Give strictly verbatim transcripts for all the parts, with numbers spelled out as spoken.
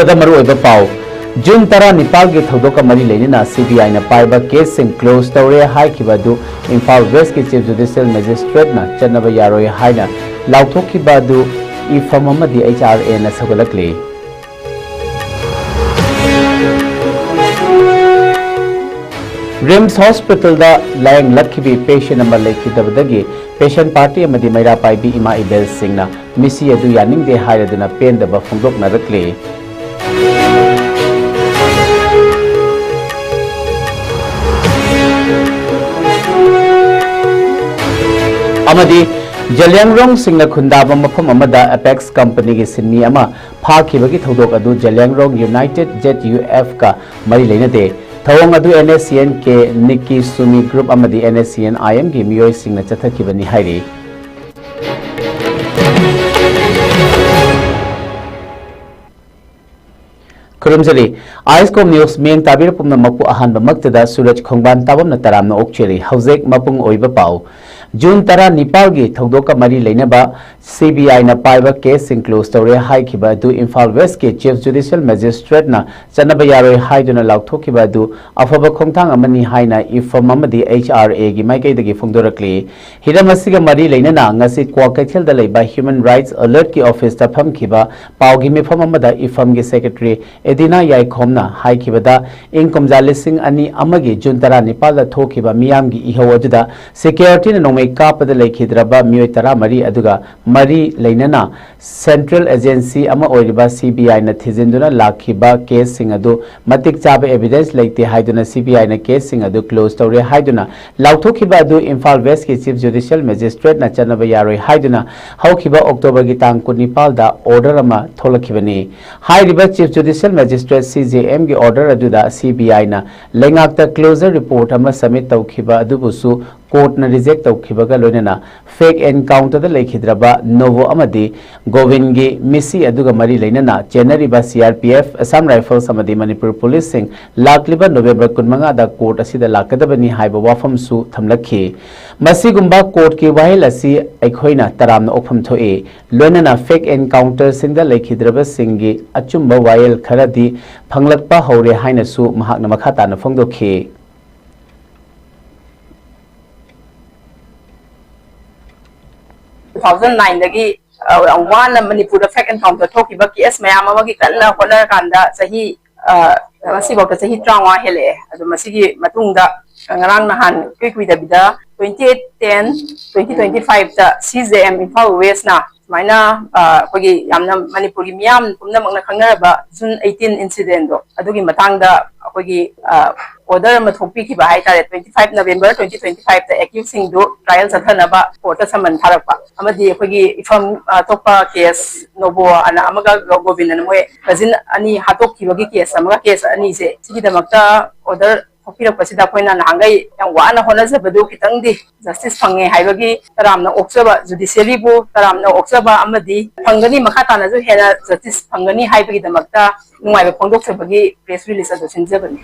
ꯃꯔꯨꯑꯣꯏꯕ ꯄꯥꯎ꯫ ꯖꯨꯟ ꯇꯔꯥꯅꯤꯄꯥꯜꯒꯤ ꯊꯧꯗꯣꯛꯀ ꯃꯔꯤ ꯂꯩꯅꯅ ꯁꯤ ꯕꯤ ꯑꯥꯏꯅ ꯄꯥꯏꯕ ꯀꯦꯁꯁꯤꯡ ꯀ꯭ꯂꯣꯖ ꯇꯧꯔꯦ ꯍꯥꯏꯈꯤꯕ ꯑꯗꯨ ꯏꯝꯐꯥꯜ ꯋꯦꯁꯀꯤ ꯆꯤꯐ ꯖꯨꯗꯤꯁꯤꯌꯦꯜ ꯃꯦꯖꯤꯁꯇ꯭ꯔꯦꯠꯅ ꯆꯠꯅꯕ ꯌꯥꯔꯣꯏ ꯍꯥꯏꯅ ꯂꯥꯎꯊꯣꯛꯈꯤꯕ ꯑꯗꯨ ꯏꯐꯝ ꯑꯃꯗꯤ ꯑꯩꯆ ꯑꯥꯔ ꯑꯦꯅ ꯁꯧꯒꯠꯂꯛꯂꯤ꯫ ꯔꯤꯝꯁ ꯍꯣꯁꯄꯤꯇꯥꯜꯗ ꯂꯥꯌꯦꯡꯂꯛꯈꯤꯕꯤ ꯄꯦꯁꯦꯟ ꯑꯃ ꯂꯩꯈꯤꯗꯕꯗꯒꯤ ꯄꯦꯁꯦꯟ ꯄꯥꯔꯇꯤ ꯑꯃꯗꯤ ꯃꯩꯔꯥ ꯄꯥꯏꯕꯤ ꯏꯃꯥ ꯏꯕꯦꯜꯁꯤꯡꯅ ꯃꯤꯁꯤ ꯑꯗꯨ ꯌꯥꯅꯤꯡꯗꯦ ꯍꯥꯏꯔꯗꯨꯅ ꯄꯦꯟꯗꯕ ꯐꯣꯡꯗꯣꯛꯅꯔꯛꯂꯤ꯫ ꯑꯃꯗꯤ ꯖꯂꯤꯌꯥꯡꯔꯣꯡꯁꯤꯡꯅ ꯈꯨꯟꯗꯥꯕ ꯃꯐꯝ ꯑꯃꯗ ꯑꯦꯄꯦꯛꯁ ꯀꯝꯄꯅꯤꯒꯤ ꯁꯤꯟꯃꯤ ꯑꯃ ꯐꯥꯈꯤꯕꯒꯤ ꯊꯧꯗꯣꯛ ꯑꯗꯨ ꯖꯂꯤꯌꯥꯡꯔꯣꯡ ꯌꯨꯅꯥꯏꯇꯦꯗ ꯖꯦꯠ ꯌꯨ ꯑꯦꯐꯀ ꯃꯔꯤ ꯂꯩꯅꯗꯦ꯫ ꯊꯧꯑꯣꯡ ꯑꯗꯨ N S C N K, ꯅꯤꯛꯀꯤ ꯁꯨꯃꯤ ꯒ꯭ꯔꯨꯞ ꯑꯃꯗꯤ ꯑꯦꯟ ꯑꯦꯁ ꯁꯤ ꯑꯦꯟ ꯑꯥꯏ ꯑꯦꯝꯒꯤ ꯃꯤꯑꯣꯏꯁꯤꯡꯅ ꯆꯠꯊꯈꯤꯕꯅꯤ ꯍꯥꯏꯔꯤ꯫ ꯈꯨꯔꯨꯝꯖꯔꯤ꯫ ꯑꯥꯏꯁꯀꯣꯝ ꯅ꯭ꯌꯨꯁ ꯃꯤꯠꯌꯦꯡ ꯇꯥꯕꯤꯔ ꯄꯨꯝꯅꯃꯛꯄꯨ ꯑꯍꯥꯟꯕꯃꯛꯇꯗ ꯁꯨꯔꯖ ꯈꯣꯡꯕꯥꯟ ꯇꯥꯕꯝꯅ ꯇꯔꯥꯝꯅ ꯑꯣꯛꯆꯔꯤ꯫ ꯍꯧꯖꯤꯛ ꯃꯄꯨꯡ ꯑꯣꯏꯕ ꯄꯥꯎ꯫ ꯖꯨꯟ ꯇꯔꯥꯅꯤꯄꯥꯜꯒꯤ ꯊꯧꯗꯣꯛꯀ ꯃꯔꯤ ꯂꯩꯅꯕ ꯁꯤ ꯕꯤ ꯑꯥꯏꯅ ꯄꯥꯏꯕ ꯀꯦꯁꯁꯤꯡ ꯀ꯭ꯂꯣꯖ ꯇꯧꯔꯦ ꯍꯥꯏꯈꯤꯕ ꯑꯗꯨ ꯏꯝꯐꯥꯜ ꯋꯦꯁꯀꯤ ꯆꯤꯐ ꯖꯨꯗꯤꯁꯤꯌꯦꯜ ꯃꯦꯖꯤꯁꯇ꯭ꯔꯦꯠꯅ ꯆꯠꯅꯕ ꯌꯥꯔꯣꯏ ꯍꯥꯏꯗꯨꯅ ꯂꯥꯎꯊꯣꯛꯈꯤꯕ ꯑꯗꯨ ꯑꯐꯕ ꯈꯣꯡꯊꯥꯡ ꯑꯃꯅꯤ ꯍꯥꯏꯅ ꯏꯐꯝ ꯑꯃꯗꯤ ꯑꯩꯆ ꯑꯥꯔ ꯑꯦꯒꯤ ꯃꯥꯏꯀꯩꯗꯒꯤ ꯐꯣꯡꯗꯣꯔꯛꯂꯤ꯫ ꯍꯤꯔꯝ ꯑꯁꯤꯒ ꯃꯔꯤ ꯂꯩꯅꯅ ꯉꯁꯤ ꯀ꯭ꯋꯥꯀꯩꯊꯦꯜꯗ ꯂꯩꯕ ꯍ꯭ꯌꯨꯃꯦꯟ ꯔꯥꯏꯠꯁ ꯑꯂꯔꯠꯀꯤ ꯑꯣꯐꯤꯁꯇ ꯐꯝꯈꯤꯕ ꯄꯥꯎꯒꯤ ꯃꯤꯐꯝ ꯑꯃꯗ ꯏꯐꯝꯒꯤ ꯁꯦꯀ꯭ꯔꯦꯇꯔꯤ ꯑꯦꯗꯤꯅꯥ ꯌꯥꯏꯈꯣꯝꯅ ꯍꯥꯏꯈꯤꯕꯗ, ꯏꯪ ꯀꯨꯝꯖꯥ ꯂꯤꯁꯤꯡ ꯑꯅꯤ ꯑꯃꯒꯤ ꯖꯨꯟ ꯇꯔꯥꯅꯤꯄꯥꯜꯗ ꯊꯣꯛꯈꯤꯕ ꯃꯤꯌꯥꯝꯒꯤ ꯏꯍꯧ ꯑꯗꯨꯗ ꯁꯦꯀ꯭ꯌꯨꯔꯤꯇꯤꯅ ꯅꯣꯡꯃꯩ ꯀꯥꯞꯄꯗ ꯂꯩꯈꯤꯗ꯭ꯔꯕ ꯃꯤꯑꯣꯏ ꯇꯔꯥꯃꯔꯤ ꯑꯗꯨꯒ ꯃꯔꯤ ꯂꯩꯅꯅ ꯁꯦꯟꯇ꯭ꯔꯦꯜ ꯑꯦꯖꯦꯟꯁꯤ ꯑꯃ ꯑꯣꯏꯔꯤꯕ ꯁꯤ ꯕꯤ ꯑꯥꯏꯅ ꯊꯤꯖꯤꯟꯗꯨꯅ ꯂꯥꯛꯈꯤꯕ ꯀꯦꯁꯁꯤꯡ ꯑꯗꯨ ꯃꯇꯤꯛ ꯆꯥꯕ ꯑꯦꯚꯤꯗꯦꯟꯁ ꯂꯩꯇꯦ ꯍꯥꯏꯗꯨꯅ ꯁꯤ ꯕꯤ ꯑꯥꯏꯅ ꯀꯦꯁꯁꯤꯡ ꯑꯗꯨ ꯀ꯭ꯂꯣꯖ ꯇꯧꯔꯦ ꯍꯥꯏꯗꯨꯅ ꯂꯥꯎꯊꯣꯛꯈꯤꯕ ꯑꯗꯨ ꯏꯝꯐꯥꯜ ꯋꯦꯁꯀꯤ ꯆꯤꯐ ꯖꯨꯗꯤꯁꯤꯌꯦꯜ ꯃꯦꯖꯤꯁꯇ꯭ꯔꯦꯠꯅ ꯆꯠꯅꯕ ꯌꯥꯔꯣꯏ ꯍꯥꯏꯗꯨꯅ ꯍꯧꯈꯤꯕ ꯑꯣꯛꯇꯣꯕꯔꯒꯤ ꯇꯥꯡ ꯀꯨꯟꯅꯤꯄꯥꯜꯗ ꯑꯣꯔꯗꯔ ꯑꯃ ꯊꯣꯛꯂꯛꯈꯤꯕꯅꯤ꯫ ꯍꯥꯏꯔꯤꯕ ꯆꯤꯐ ꯖꯨꯗꯤꯁꯤꯌꯦꯜ ꯃꯦꯖꯤꯁꯇ꯭ꯔꯦꯠ, ꯁꯤ ꯖꯦ ꯑꯦꯝꯒꯤ ꯑꯣꯔꯗꯔ ꯑꯗꯨꯗ ꯁꯤ ꯕꯤ ꯑꯥꯏꯅ ꯂꯩꯉꯥꯛꯇ ꯀ꯭ꯂꯣꯖꯔ ꯔꯤꯄꯣꯔꯠ ꯑꯃ ꯁꯕꯃꯤꯠ ꯇꯧꯈꯤꯕ ꯑꯗꯨꯕꯨꯁꯨ ꯀꯣꯔꯠꯅ ꯔꯤꯖꯦꯛ ꯇꯧꯈꯤꯕꯒ ꯂꯣꯏꯅꯅ ꯐꯦꯛ ꯑꯦꯟꯀꯥꯎꯟꯇꯔꯗ ꯂꯩꯈꯤꯗ꯭ꯔꯕ ꯅꯣꯕꯣ ꯑꯃꯗꯤ ꯒꯣꯕꯤꯟꯒꯤ ꯃꯤꯁꯤ ꯑꯗꯨꯒ ꯃꯔꯤ ꯂꯩꯅꯅ ꯆꯦꯟꯅꯔꯤꯕ C R P F, Assam rifles ꯑꯃꯗꯤ ꯃꯅꯤꯄꯨꯔ ꯄꯨꯂꯤꯁꯁꯤꯡ ꯂꯥꯛꯂꯤꯕ ꯅꯣꯕꯦꯝꯕꯔ ꯀꯨꯟꯃꯉꯥꯗ ꯀꯣꯔꯠ ꯑꯁꯤꯗ ꯂꯥꯛꯀꯗꯕꯅꯤ ꯍꯥꯏꯕ ꯋꯥꯐꯝꯁꯨ ꯊꯝꯂꯛꯈꯤ꯫ ꯃꯁꯤꯒꯨꯝꯕ ꯀꯣꯔꯠꯀꯤ ꯋꯥꯍꯩ ꯑꯁꯤ ꯑꯩꯈꯣꯏꯅ ꯇꯔꯥꯝꯅ ꯑꯣꯛꯐꯝ ꯊꯣꯛꯏ꯫ ꯂꯣꯏꯅꯅ ꯐꯦꯛ ꯑꯦꯟꯀꯥꯎꯟꯇꯔꯁꯤꯡꯗ ꯂꯩꯈꯤꯗ꯭ꯔꯕꯁꯤꯡꯒꯤ ꯑꯆꯨꯝꯕ ꯋꯥꯌꯦꯜ ꯈꯔꯗꯤ ꯐꯪꯂꯛꯄ ꯍꯧꯔꯦ ꯍꯥꯏꯅꯁꯨ ꯃꯍꯥꯛꯅ ꯃꯈꯥ ꯇꯥꯅ ꯐꯣꯡꯗꯣꯛꯈꯤ꯫ ꯇꯨ ꯊꯥꯎꯖꯟ ꯅꯥꯏꯟꯗꯒꯤ ꯌꯥꯝ ꯋꯥꯅ ꯃꯅꯤꯄꯨꯔꯗ ꯐꯦꯛ ꯑꯦꯟꯀꯥꯎꯟꯇꯔ ꯊꯣꯛꯈꯤꯕ ꯀꯦꯁ ꯃꯌꯥꯝ ꯑꯃꯒꯤ ꯀꯟꯅ ꯍꯣꯠꯅꯔꯀꯥꯟꯗ ꯆꯍꯤ ꯉꯁꯤꯐꯥꯎꯗ ꯆꯍꯤ ꯇꯔꯥꯃꯉꯥ ꯍꯦꯜꯂꯛꯑꯦ꯫ ꯑꯗꯣ ꯃꯁꯤꯒꯤ ꯃꯇꯨꯡꯗ ꯉꯔꯥꯡ ꯅꯍꯥꯟ ꯏꯀꯨꯏ ꯀꯨꯏꯗꯕꯤꯗ twenty eight ten twenty twenty fiveꯇ C J M Imphal Westꯅ ꯁꯨꯃꯥꯏꯅ ꯑꯩꯈꯣꯏꯒꯤ ꯌꯥꯝꯅ ꯃꯅꯤꯄꯨꯔꯒꯤ ꯃꯤꯌꯥꯝ ꯄꯨꯝꯅꯃꯛꯅ ꯈꯪꯅꯔꯕ June eighteen incidentꯗꯣ ꯑꯗꯨꯒꯤ ꯃꯇꯥꯡꯗ ꯑꯩꯈꯣꯏꯒꯤ ꯑꯣꯔꯗꯔ ꯑꯃ ꯊꯣꯛꯄꯤꯈꯤꯕ ꯍꯥꯏꯇꯥꯔꯦ꯫ Twenty five November twenty twenty fiveꯇ ꯑꯦꯀ꯭ꯌꯨꯁꯁꯤꯡꯗꯨ ꯇ꯭ꯔꯥꯏꯌꯦꯜ ꯆꯠꯊꯅꯕ ꯀꯣꯔꯠꯇ ꯁꯃꯟ ꯊꯥꯔꯛꯄ ꯑꯃꯗꯤ ꯑꯩꯈꯣꯏꯒꯤ ꯏꯐꯝ ꯑꯇꯣꯞꯄ ꯀꯦꯁ ꯅꯣꯕꯣ ꯑꯅ ꯑꯃꯒ ꯒꯣꯕꯤꯟ ꯑꯅ ꯃꯣꯏ ꯀꯖꯤꯟ ꯑꯅꯤ ꯍꯥꯠꯇꯣꯛꯈꯤꯕꯒꯤ ꯀꯦꯁ ꯑꯃꯒ ꯀꯦꯁ ꯑꯅꯤꯁꯦ ꯁꯤꯒꯤꯗꯃꯛꯇ ꯑꯣꯔꯗꯔ ꯊꯣꯛꯄꯤꯔꯛꯄꯁꯤꯗ ꯑꯩꯈꯣꯏꯅ ꯅꯍꯥꯟꯈꯩ ꯌꯥꯝ ꯋꯥꯅ ꯍꯣꯠꯅꯖꯕꯗꯨ ꯈꯤꯇꯪꯗꯤ ꯖꯁꯇꯤꯁ ꯐꯪꯉꯦ ꯍꯥꯏꯕꯒꯤ ꯇꯔꯥꯝꯅ ꯑꯣꯛꯆꯕ, ꯖꯨꯗꯤꯁꯤꯌꯔꯤꯕꯨ ꯇꯔꯥꯝꯅ ꯑꯣꯛꯆꯕ ꯑꯃꯗꯤ ꯐꯪꯒꯅꯤ, ꯃꯈꯥ ꯇꯥꯅꯁꯨ ꯍꯦꯟꯅ ꯖꯁꯇꯤꯁ ꯐꯪꯒꯅꯤ ꯍꯥꯏꯕꯒꯤꯗꯃꯛꯇ ꯅꯨꯡꯉꯥꯏꯕ ꯐꯣꯡꯗꯣꯛꯆꯕꯒꯤ ꯄ꯭ꯔꯦꯁ ꯔꯤꯂꯤꯁ ꯑꯗꯨ ꯁꯤꯟꯖꯕꯅꯤ꯫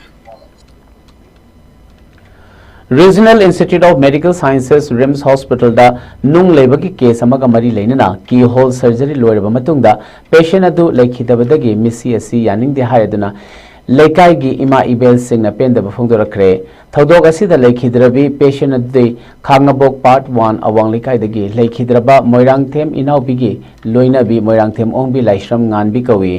Regional Institute of Medical Sciences, RIMS Hospitalꯗ ꯅꯨꯡ ꯂꯩꯕꯒꯤ ꯀꯦꯁ ꯑꯃꯒ ꯃꯔꯤ ꯂꯩꯅꯅ keyhole surgery ꯂꯣꯏꯔꯕ ꯃꯇꯨꯡꯗ patient ꯑꯗꯨ ꯂꯩꯈꯤꯗꯕꯗꯒꯤ ꯃꯤꯁꯤ ꯑꯁꯤ ꯌꯥꯅꯤꯡꯗꯦ ꯍꯥꯏꯔꯗꯨꯅ ꯂꯩꯀꯥꯏꯒꯤ ꯏꯃꯥ ꯏꯕꯦꯜꯁꯤꯡꯅ ꯄꯦꯟꯗꯕ ꯐꯣꯡꯗꯣꯔꯛꯈ꯭ꯔꯦ꯫ ꯊꯧꯗꯣꯛ ꯑꯁꯤꯗ ꯂꯩꯈꯤꯗ꯭ꯔꯕꯤ patient ꯑꯗꯨꯗꯤ ꯈꯥꯡꯉꯕꯣꯛ Part One ꯑꯋꯥꯡ ꯂꯩꯀꯥꯏꯗꯒꯤ ꯂꯩꯈꯤꯗ꯭ꯔꯕ ꯃꯣꯏꯔꯥꯡꯊꯦꯝ ꯏꯅꯥꯎꯕꯤꯒꯤ ꯂꯣꯏꯅꯕꯤ ꯃꯣꯏꯔꯥꯡꯊꯦꯝ ꯑꯣꯡꯕꯤ ꯂꯥꯏꯁ꯭ꯔꯝ ꯉꯥꯟꯕꯤ ꯀꯧꯏ꯫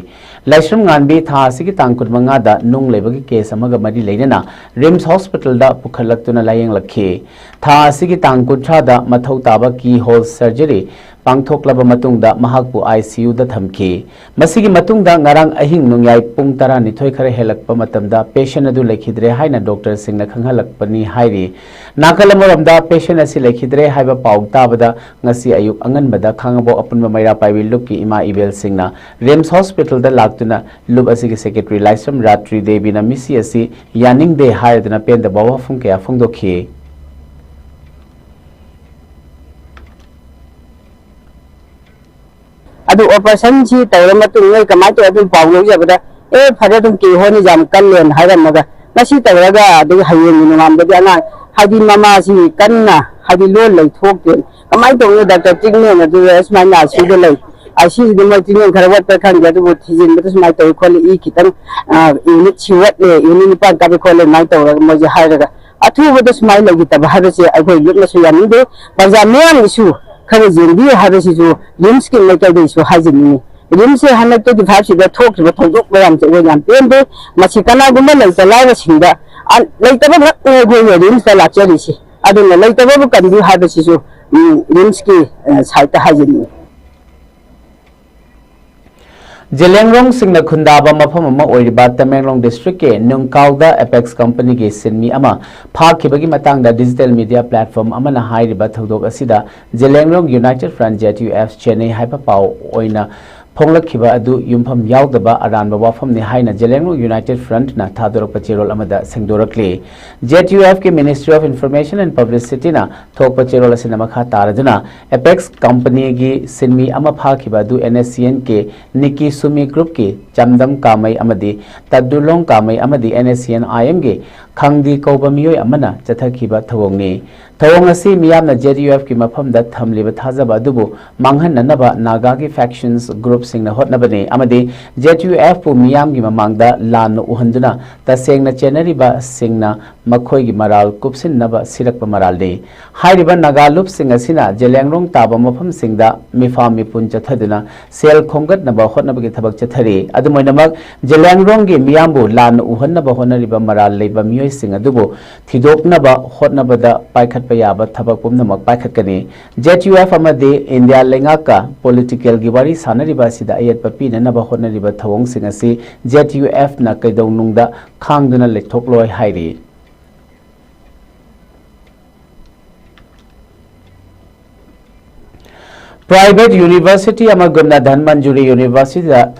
ꯂꯥꯏꯁ꯭ꯔꯝ ꯉꯥꯟꯕꯤ ꯊꯥ ꯑꯁꯤꯒꯤ ꯇꯥꯡ ꯀꯨꯟꯃꯉꯥꯗ ꯅꯨꯡ ꯂꯩꯕꯒꯤ ꯀꯦꯁ ꯑꯃꯒ ꯃꯔꯤ ꯂꯩꯅꯅ RIMS Hospitalꯗ ꯄꯨꯈꯠꯂꯛꯇꯨꯅ ꯂꯥꯌꯦꯡꯂꯛꯈꯤ꯫ ꯊꯥ ꯑꯁꯤꯒꯤ ꯇꯥꯡ ꯀꯨꯟꯊ꯭ꯔꯥꯗ ꯃꯊꯧ ꯇꯥꯕ keyhole surgery ꯄꯥꯡꯊꯣꯛꯂꯕ ꯃꯇꯨꯡꯗ ꯃꯍꯥꯛꯄꯨ ICUꯗ ꯊꯝꯈꯤ꯫ ꯃꯁꯤꯒꯤ ꯃꯇꯨꯡꯗ ꯉꯔꯥꯡ ꯑꯍꯤꯡ ꯅꯣꯡꯌꯥꯏ ꯄꯨꯡ ꯇꯔꯥꯅꯤꯊꯣꯏ ꯈꯔ ꯍꯦꯜꯂꯛꯄ ꯃꯇꯝꯗ patient ꯑꯗꯨ ꯂꯩꯈꯤꯗ꯭ꯔꯦ ꯍꯥꯏꯅ ꯗꯣꯛꯇꯔꯁꯤꯡꯅ ꯈꯪꯍꯜꯂꯛꯄꯅꯤ ꯍꯥꯏꯔꯤ꯫ ꯅꯥꯀꯜ ꯑꯃꯔꯣꯝꯗ patient ꯑꯁꯤ ꯂꯩꯈꯤꯗ꯭ꯔꯦ ꯍꯥꯏꯕ ꯄꯥꯎ ꯇꯥꯕꯗ ꯉꯁꯤ ꯑꯌꯨꯛ ꯑꯉꯟꯕꯗ ꯈꯥꯡꯉꯕꯣꯛ ꯑꯄꯨꯟꯕ ꯃꯩꯔꯥ ꯄꯥꯏꯕꯤ ꯂꯨꯞꯀꯤ ꯏꯃꯥ ꯏꯕꯦꯜꯁꯤꯡꯅ RIMS Hospitalꯗ ꯂꯥꯛꯇꯨꯅ ꯂꯨꯞ ꯑꯁꯤꯒꯤ secretary ꯂꯥꯏꯁ꯭ꯔꯝ ꯔꯥꯇ꯭ꯔꯤ ꯗꯦꯕꯤꯅ ꯃꯤꯁꯤ ꯑꯁꯤ ꯌꯥꯅꯤꯡꯗꯦ ꯍꯥꯏꯔꯗꯨꯅ ꯄꯦꯟꯗꯕ ꯋꯥꯐꯝ ꯀꯌꯥ ꯐꯣꯡꯗꯣꯛꯈꯤ꯫ ꯑꯗꯨ ꯑꯣꯄꯔꯦꯁꯟꯁꯤ ꯇꯧꯔ ꯃꯇꯨꯡ ꯅꯣꯏ ꯀꯃꯥꯏꯅ ꯇꯧꯋꯤ ꯑꯗꯨꯝ ꯄꯥꯎ ꯂꯧꯖꯕꯗ, "ꯑꯦ, ꯐꯔꯦ, ꯑꯗꯨꯝ ꯀꯦ ꯍꯣꯏꯅ ꯌꯥꯝ ꯀꯜꯂꯦꯅ" ꯍꯥꯏꯔꯝꯃꯒ, ꯉꯁꯤ ꯇꯧꯔꯒ ꯑꯗꯒꯤ ꯍꯌꯦꯡꯒꯤ ꯅꯣꯡꯉꯥꯟꯕꯗꯤ ꯑꯉꯥꯡ, ꯍꯥꯏꯗꯤ ꯃꯃꯥꯁꯤ ꯀꯟꯅ, ꯍꯥꯏꯗꯤ ꯂꯣꯟ ꯂꯩꯊꯣꯛꯇꯦ꯫ ꯀꯃꯥꯏꯅ ꯇꯧꯅꯤ? ꯗꯥꯛꯇꯔ ꯇ꯭ꯔꯤꯠꯃꯦꯟ ꯑꯗꯨ ꯁꯨꯃꯥꯏꯅ ꯑꯥꯏ ꯁꯤꯗ ꯂꯩ, ꯑꯥꯏ ꯁꯤꯗ ꯃꯣꯏ ꯇ꯭ꯔꯤꯠꯃꯦꯟ ꯈꯔ ꯋꯥꯠꯄ꯭ꯔꯥ ꯈꯪꯗꯦ, ꯑꯗꯨꯕꯨ ꯊꯤꯖꯤꯟꯕꯗ ꯁꯨꯃꯥꯏꯅ ꯇꯧꯏ ꯈꯣꯠꯂꯤ, ꯏ ꯈꯤꯇꯪ, ꯑ, ꯌꯨꯅꯤꯠꯁꯤ ꯋꯥꯠꯂꯦ, ꯌꯨꯅꯤꯠ ꯅꯤꯄꯥꯟ ꯀꯥꯞꯄꯤ ꯈꯣꯠꯂꯦ ꯑꯗꯨꯃꯥꯏꯅ ꯇꯧꯔꯒ ꯃꯣꯏꯁꯦ ꯍꯥꯏꯔꯒ, ꯑꯊꯨꯕꯗ ꯁꯨꯃꯥꯏꯅ ꯂꯩꯈꯤꯗꯕ ꯍꯥꯏꯕꯁꯦ ꯑꯩꯈꯣꯏ ꯌꯨꯠꯅꯁꯨ ꯌꯥꯅꯤꯡꯗꯦ꯫ ꯄ꯭ꯔꯖꯥ ꯃꯤꯌꯥꯝꯒꯤꯁꯨ ꯈꯔ ꯌꯦꯡꯕꯤꯌꯨ ꯍꯥꯏꯕꯁꯤꯁꯨ ꯔꯤꯝꯁꯀꯤ ꯃꯥꯏꯀꯩꯗꯒꯤꯁꯨ ꯍꯥꯏꯖꯅꯤꯡꯉꯤ꯫ ꯔꯤꯝꯁꯁꯦ ꯍꯟꯗꯛ twenty five ꯁꯤꯗ ꯊꯣꯛꯈꯤꯕ ꯊꯧꯗꯣꯛ ꯃꯌꯥꯝꯁꯦ ꯑꯩꯈꯣꯏ ꯌꯥꯝ ꯄꯦꯟꯗꯦ꯫ ꯃꯁꯤ ꯀꯅꯥꯒꯨꯝꯕ ꯂꯩꯇ ꯂꯥꯏꯔꯁꯤꯡꯗ, ꯑ, ꯂꯩꯇꯕ ꯈꯛꯅꯦ ꯑꯩꯈꯣꯏꯅ ꯔꯤꯝꯁꯇ ꯂꯥꯛꯆꯔꯤꯁꯤ꯫ ꯑꯗꯨꯅ ꯂꯩꯇꯕꯕꯨ ꯀꯟꯕꯤꯌꯨ ꯍꯥꯏꯕꯁꯤꯁꯨ, ꯎꯝ, ꯔꯤꯝꯁꯀꯤ, ꯑ, ꯁꯥꯏꯠꯇ ꯍꯥꯏꯖꯅꯤꯡꯉꯤ꯫ ꯖꯦꯂꯦꯡꯔꯣꯡꯁꯤꯡꯅ ꯈꯨꯟꯗꯥꯕ ꯃꯐꯝ ꯑꯃ ꯑꯣꯏꯔꯤꯕ ꯇꯃꯦꯡꯂꯣꯡ ꯗꯤꯁꯇ꯭ꯔꯤꯛꯀꯤ ꯅꯨꯡꯀꯥꯎꯗ ꯑꯦꯄꯦꯛꯁ ꯀꯝꯄꯅꯤꯒꯤ ꯁꯤꯟꯃꯤ ꯑꯃ ꯐꯥꯈꯤꯕꯒꯤ ꯃꯇꯥꯡꯗ ꯗꯤꯖꯤꯇꯦꯜ ꯃꯤꯗꯤꯌꯥ ꯄ꯭ꯂꯦꯠꯐꯣꯔꯝ ꯑꯃꯅ ꯍꯥꯏꯔꯤꯕ ꯊꯧꯗꯣꯛ ꯑꯁꯤꯗ Zeliangrong United front, J T U F, ꯆꯦꯟꯅꯩ ꯍꯥꯏꯕ ꯄꯥꯎ ꯑꯣꯏꯅ ꯐꯣꯡꯂꯛꯈꯤꯕ ꯑꯗꯨ ꯌꯨꯝꯐꯝ ꯌꯥꯎꯗꯕ ꯑꯔꯥꯟꯕ ꯋꯥꯐꯝꯅꯤ ꯍꯥꯏꯅ ꯖꯦꯂꯦꯡꯔꯣꯡ ꯌꯨꯅꯥꯏꯇꯦꯗ ꯐ꯭ꯔꯟꯠꯅ ꯊꯥꯗꯣꯔꯛꯄ ꯆꯦꯔꯣꯜ ꯑꯃꯗ ꯁꯦꯡꯗꯣꯔꯛꯂꯤ꯫ J T U F ꯀꯤ Ministry of Information and Publicityꯅ ꯊꯣꯛꯄ ꯆꯦꯔꯣꯜ ꯑꯁꯤꯅ ꯃꯈꯥ ꯇꯥꯔꯗꯨꯅ, ꯑꯦꯄꯦꯛꯁ ꯀꯝꯄꯅꯤꯒꯤ ꯁꯤꯟꯃꯤ ꯑꯃ ꯐꯥꯈꯤꯕ ꯑꯗꯨ N S C N ꯀꯤ ꯅꯤꯀꯤ ꯁꯨꯃꯤ ꯒ꯭ꯔꯨꯞꯀꯤ ꯆꯝꯗꯝ ꯀꯥꯃꯩ ꯑꯃꯗꯤ ꯇꯗꯨꯂꯣꯡ ꯀꯥꯃꯩ ꯑꯃꯗꯤ N S C N I M ꯒꯤ ꯈꯪꯗꯤ ꯀꯧꯕ ꯃꯤꯑꯣꯏ ꯑꯃꯅ ꯆꯠꯊꯈꯤꯕ ꯊꯧꯑꯣꯡꯅꯤ꯫ ꯊꯧꯑꯣꯡ ꯑꯁꯤ ꯃꯤꯌꯥꯝꯅ J T U F ꯀꯤ ꯃꯐꯝꯗ ꯊꯝꯂꯤꯕ ꯊꯥꯖꯕ ꯑꯗꯨꯕꯨ ꯃꯥꯡꯍꯟꯅꯅꯕ ꯅꯥꯒꯥꯒꯤ ꯐꯦꯛꯁꯟꯁ ꯒ꯭ꯔꯨꯞꯁꯤꯡꯅ ꯍꯣꯠꯅꯕꯅꯤ ꯑꯃꯗꯤ J T U F ꯄꯨ ꯃꯤꯌꯥꯝꯒꯤ ꯃꯃꯥꯡꯗ ꯂꯥꯟꯅ ꯎꯍꯟꯗꯨꯅ ꯇꯁꯦꯡꯅ ꯆꯦꯟꯅꯔꯤꯕꯁꯤꯡꯅ ꯃꯈꯣꯏꯒꯤ ꯃꯔꯥꯜ ꯀꯨꯞꯁꯤꯟꯅꯕ ꯁꯤꯔꯛꯄ ꯃꯔꯥꯜꯅꯤ꯫ ꯍꯥꯏꯔꯤꯕ ꯅꯥꯒꯥ ꯂꯨꯞꯁꯤꯡ ꯑꯁꯤꯅ ꯖꯦꯂꯦꯡꯔꯣꯡ ꯇꯥꯕ ꯃꯐꯝꯁꯤꯡꯗ ꯃꯤꯐꯥ ꯃꯤꯄꯨꯟ ꯆꯠꯊꯗꯨꯅ ꯁꯦꯜ ꯈꯣꯝꯒꯠꯅꯕ ꯍꯣꯠꯅꯕꯒꯤ ꯊꯕꯛ ꯆꯠꯊꯔꯤ꯫ ꯑꯗꯨꯝ ꯑꯣꯏꯅꯃꯛ, ꯖꯦꯂꯦꯡꯔꯣꯡꯒꯤ ꯃꯤꯌꯥꯝꯕꯨ ꯂꯥꯟꯅ ꯎꯍꯟꯅꯕ ꯍꯣꯠꯅꯔꯤꯕ ꯃꯔꯥꯜ ꯂꯩꯕ ꯃꯤꯑꯣꯏꯁꯤꯡ ꯑꯗꯨꯕꯨ ꯊꯤꯗꯣꯛꯅꯕ ꯍꯣꯠꯅꯕꯗ ꯄꯥꯏꯈꯠꯄ ꯌꯥꯕ ꯊꯕꯛ ꯄꯨꯝꯅꯃꯛ ꯄꯥꯏꯈꯠꯀꯅꯤ꯫ J T U F ꯑꯃꯗꯤ ꯏꯟꯗꯤꯌꯥ ꯂꯩꯉꯥꯛꯀ ꯄꯣꯂꯤꯇꯤꯀꯦꯜꯒꯤ ꯋꯥꯔꯤ ꯁꯥꯅꯔꯤꯕ ꯑꯁꯤꯗ ꯑꯌꯦꯠꯄ ꯄꯤꯅꯅꯕ ꯍꯣꯠꯅꯔꯤꯕ ꯊꯧꯑꯣꯡꯁꯤꯡ ꯑꯁꯤ J T U F ꯅ ꯀꯩꯗꯧꯅꯨꯡꯗ ꯈꯥꯡꯗꯨꯅ ꯂꯩꯊꯣꯛꯂꯣꯏ ꯍꯥꯏꯔꯤ꯫ ꯄ꯭ꯔꯥꯏꯚꯦꯠ ꯌꯨꯅꯤꯚꯔꯁꯤꯇꯤ ꯑꯃꯒꯨꯝꯅ ꯙꯟꯃꯟꯖꯨꯔꯤ ꯌꯨꯅꯤꯚꯔꯁꯤꯇꯤꯗ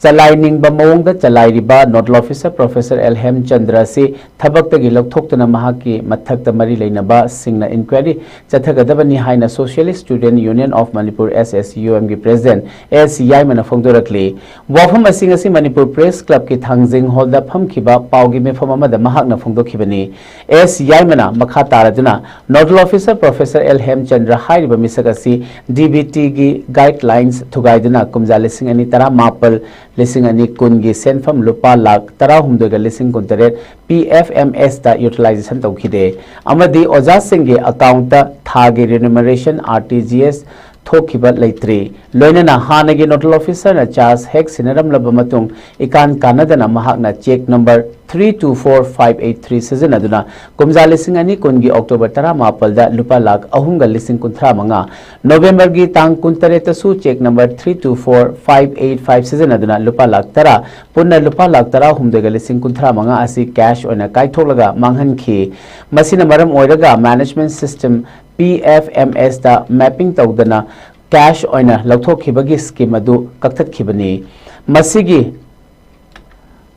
ꯆꯂꯥꯏꯅꯤꯡꯕ ꯃꯑꯣꯡꯗ ꯆꯂꯥꯏꯔꯤꯕ ꯅꯣꯗꯜ ꯑꯣꯐꯤꯁꯔ ꯄ꯭ꯔꯣꯐꯦꯁꯔ ꯑꯦꯜ ꯍꯦꯝꯆꯟꯗ꯭ꯔ ꯑꯁꯤ ꯊꯕꯛꯇꯒꯤ ꯂꯧꯊꯣꯛꯇꯨꯅ ꯃꯍꯥꯛꯀꯤ ꯃꯊꯛꯇ ꯃꯔꯤ ꯂꯩꯅꯕꯁꯤꯡꯅ ꯏꯟꯀ꯭ꯋꯥꯏꯔꯤ ꯆꯠꯊꯒꯗꯕꯅꯤ ꯍꯥꯏꯅ Socialist Student Union of Manipur, S S U M ꯒꯤ ꯄ꯭ꯔꯦꯁꯤꯗꯦꯟꯠ ꯑꯦꯁ ꯌꯥꯏꯃꯅ ꯐꯣꯡꯗꯣꯔꯛꯂꯤ꯫ ꯋꯥꯐꯝ ꯑꯁꯤ ꯉꯁꯤ ꯃꯅꯤꯄꯨꯔ ꯄ꯭ꯔꯦꯁ ꯀ꯭ꯂꯕꯀꯤ ꯊꯥꯡꯖꯤꯡ ꯍꯣꯜꯗ ꯐꯝꯈꯤꯕ ꯄꯥꯎꯒꯤ ꯃꯤꯐꯝ ꯑꯃꯗ ꯃꯍꯥꯛꯅ ꯐꯣꯡꯗꯣꯛꯈꯤꯕꯅꯤ꯫ ꯑꯦꯁ ꯌꯥꯏꯃꯅ ꯃꯈꯥ ꯇꯥꯔꯗꯨꯅ ꯅꯣꯗꯜ ꯑꯣꯐꯤꯁꯔ ꯄ꯭ꯔꯣꯐꯦꯁꯔ ꯑꯦꯜ ꯍꯦꯝꯆꯟꯗ꯭ꯔ ꯍꯥꯏꯔꯤꯕ ꯃꯤꯁꯛ ꯑꯁꯤ ꯗꯤ ꯕꯤ ꯇꯤꯒꯤ ꯒꯥꯏꯗꯂꯥꯏꯟꯁ ꯊꯨꯒꯥꯏꯗꯨꯅ ꯀꯨꯝꯖꯥ ꯂꯤꯁꯤꯡ ꯑꯅꯤ ꯇꯔꯥꯃꯥꯄꯜ, ꯂꯤꯁꯤꯡ ꯑꯅꯤ ꯀꯨꯟꯒꯤ ꯁꯦꯟꯐꯝ ꯂꯨꯄꯥ ꯂꯥꯈ ꯇꯔꯥꯍꯨꯝꯗꯣꯏꯒ ꯂꯤꯁꯤꯡ ꯀꯨꯟꯇꯔꯦꯠ ꯄꯤ ꯑꯦꯐ ꯑꯦꯝ ꯑꯦꯁꯇ ꯌꯨꯇꯤꯂꯥꯏꯖꯦꯁꯟ ꯇꯧꯈꯤꯗꯦ ꯑꯃꯗꯤ ꯑꯣꯖꯥꯁꯤꯡꯒꯤ ꯑꯦꯀꯥꯎꯟꯠꯇ ꯊꯥꯒꯤ ꯔꯤꯅ꯭ꯌꯨꯃꯔꯦꯁꯟ, ꯑꯥꯔ ꯇꯤ ꯖꯤ ꯑꯦꯁ, ꯊꯣꯛꯈꯤꯕ ꯂꯩꯇ꯭ꯔꯤ꯫ ꯂꯣꯏꯅꯅ ꯍꯥꯟꯅꯒꯤ ꯅꯣꯗꯜ ꯑꯣꯐꯤꯁꯔꯅ ꯆꯥꯔꯖ ꯍꯦꯛ ꯁꯤꯟꯅꯔꯝꯂꯕ ꯃꯇꯨꯡ ꯏꯀꯥꯟ ꯀꯥꯟꯅꯗꯅ ꯃꯍꯥꯛꯅ check number three two four five eight three ꯁꯤꯖꯤꯟꯅꯗꯨꯅ ꯀꯨꯝꯖꯥ ꯂꯤꯁꯤꯡ ꯑꯅꯤ ꯀꯨꯟꯒꯤ ꯑꯣꯛꯇꯣꯕꯔ ꯇꯔꯥꯃꯥꯄꯜꯗ ꯂꯨꯄꯥ ꯂꯥꯈ ꯑꯍꯨꯝꯒ ꯂꯤꯁꯤꯡ ꯀꯨꯟꯊ꯭ꯔꯥ ꯃꯉꯥ, ꯅꯣꯕꯦꯝꯕꯔꯒꯤ ꯇꯥꯡ ꯀꯨꯟꯇꯔꯦꯠꯇꯁꯨ cheque number three two four five eight five ꯁꯤꯖꯤꯟꯅꯗꯨꯅ ꯂꯨꯄꯥ ꯂꯥꯈ ꯇꯔꯥ, ꯄꯨꯟꯅ ꯂꯨꯄꯥ ꯂꯥꯈ ꯇꯔꯥꯍꯨꯝꯗꯣꯏꯒ ꯂꯤꯁꯤꯡ ꯀꯨꯟꯊ꯭ꯔꯥ ꯃꯉꯥ ꯑꯁꯤ ꯀꯦꯁ ꯑꯣꯏꯅ ꯀꯥꯏꯊꯣꯛꯂꯒ ꯃꯥꯡꯍꯟꯈꯤ꯫ ꯃꯁꯤꯅ ꯃꯔꯝ ꯑꯣꯏꯔꯒ management system P F M ꯑꯦꯁꯇ ꯃꯦꯞꯄꯤꯡ ꯇꯧꯗꯅ ꯀꯦꯁ ꯑꯣꯏꯅ ꯂꯧꯊꯣꯛꯈꯤꯕꯒꯤ ꯁ꯭ꯀꯤꯝ ꯑꯗꯨ ꯀꯛꯊꯠꯈꯤꯕꯅꯤ꯫ ꯃꯁꯤꯒꯤ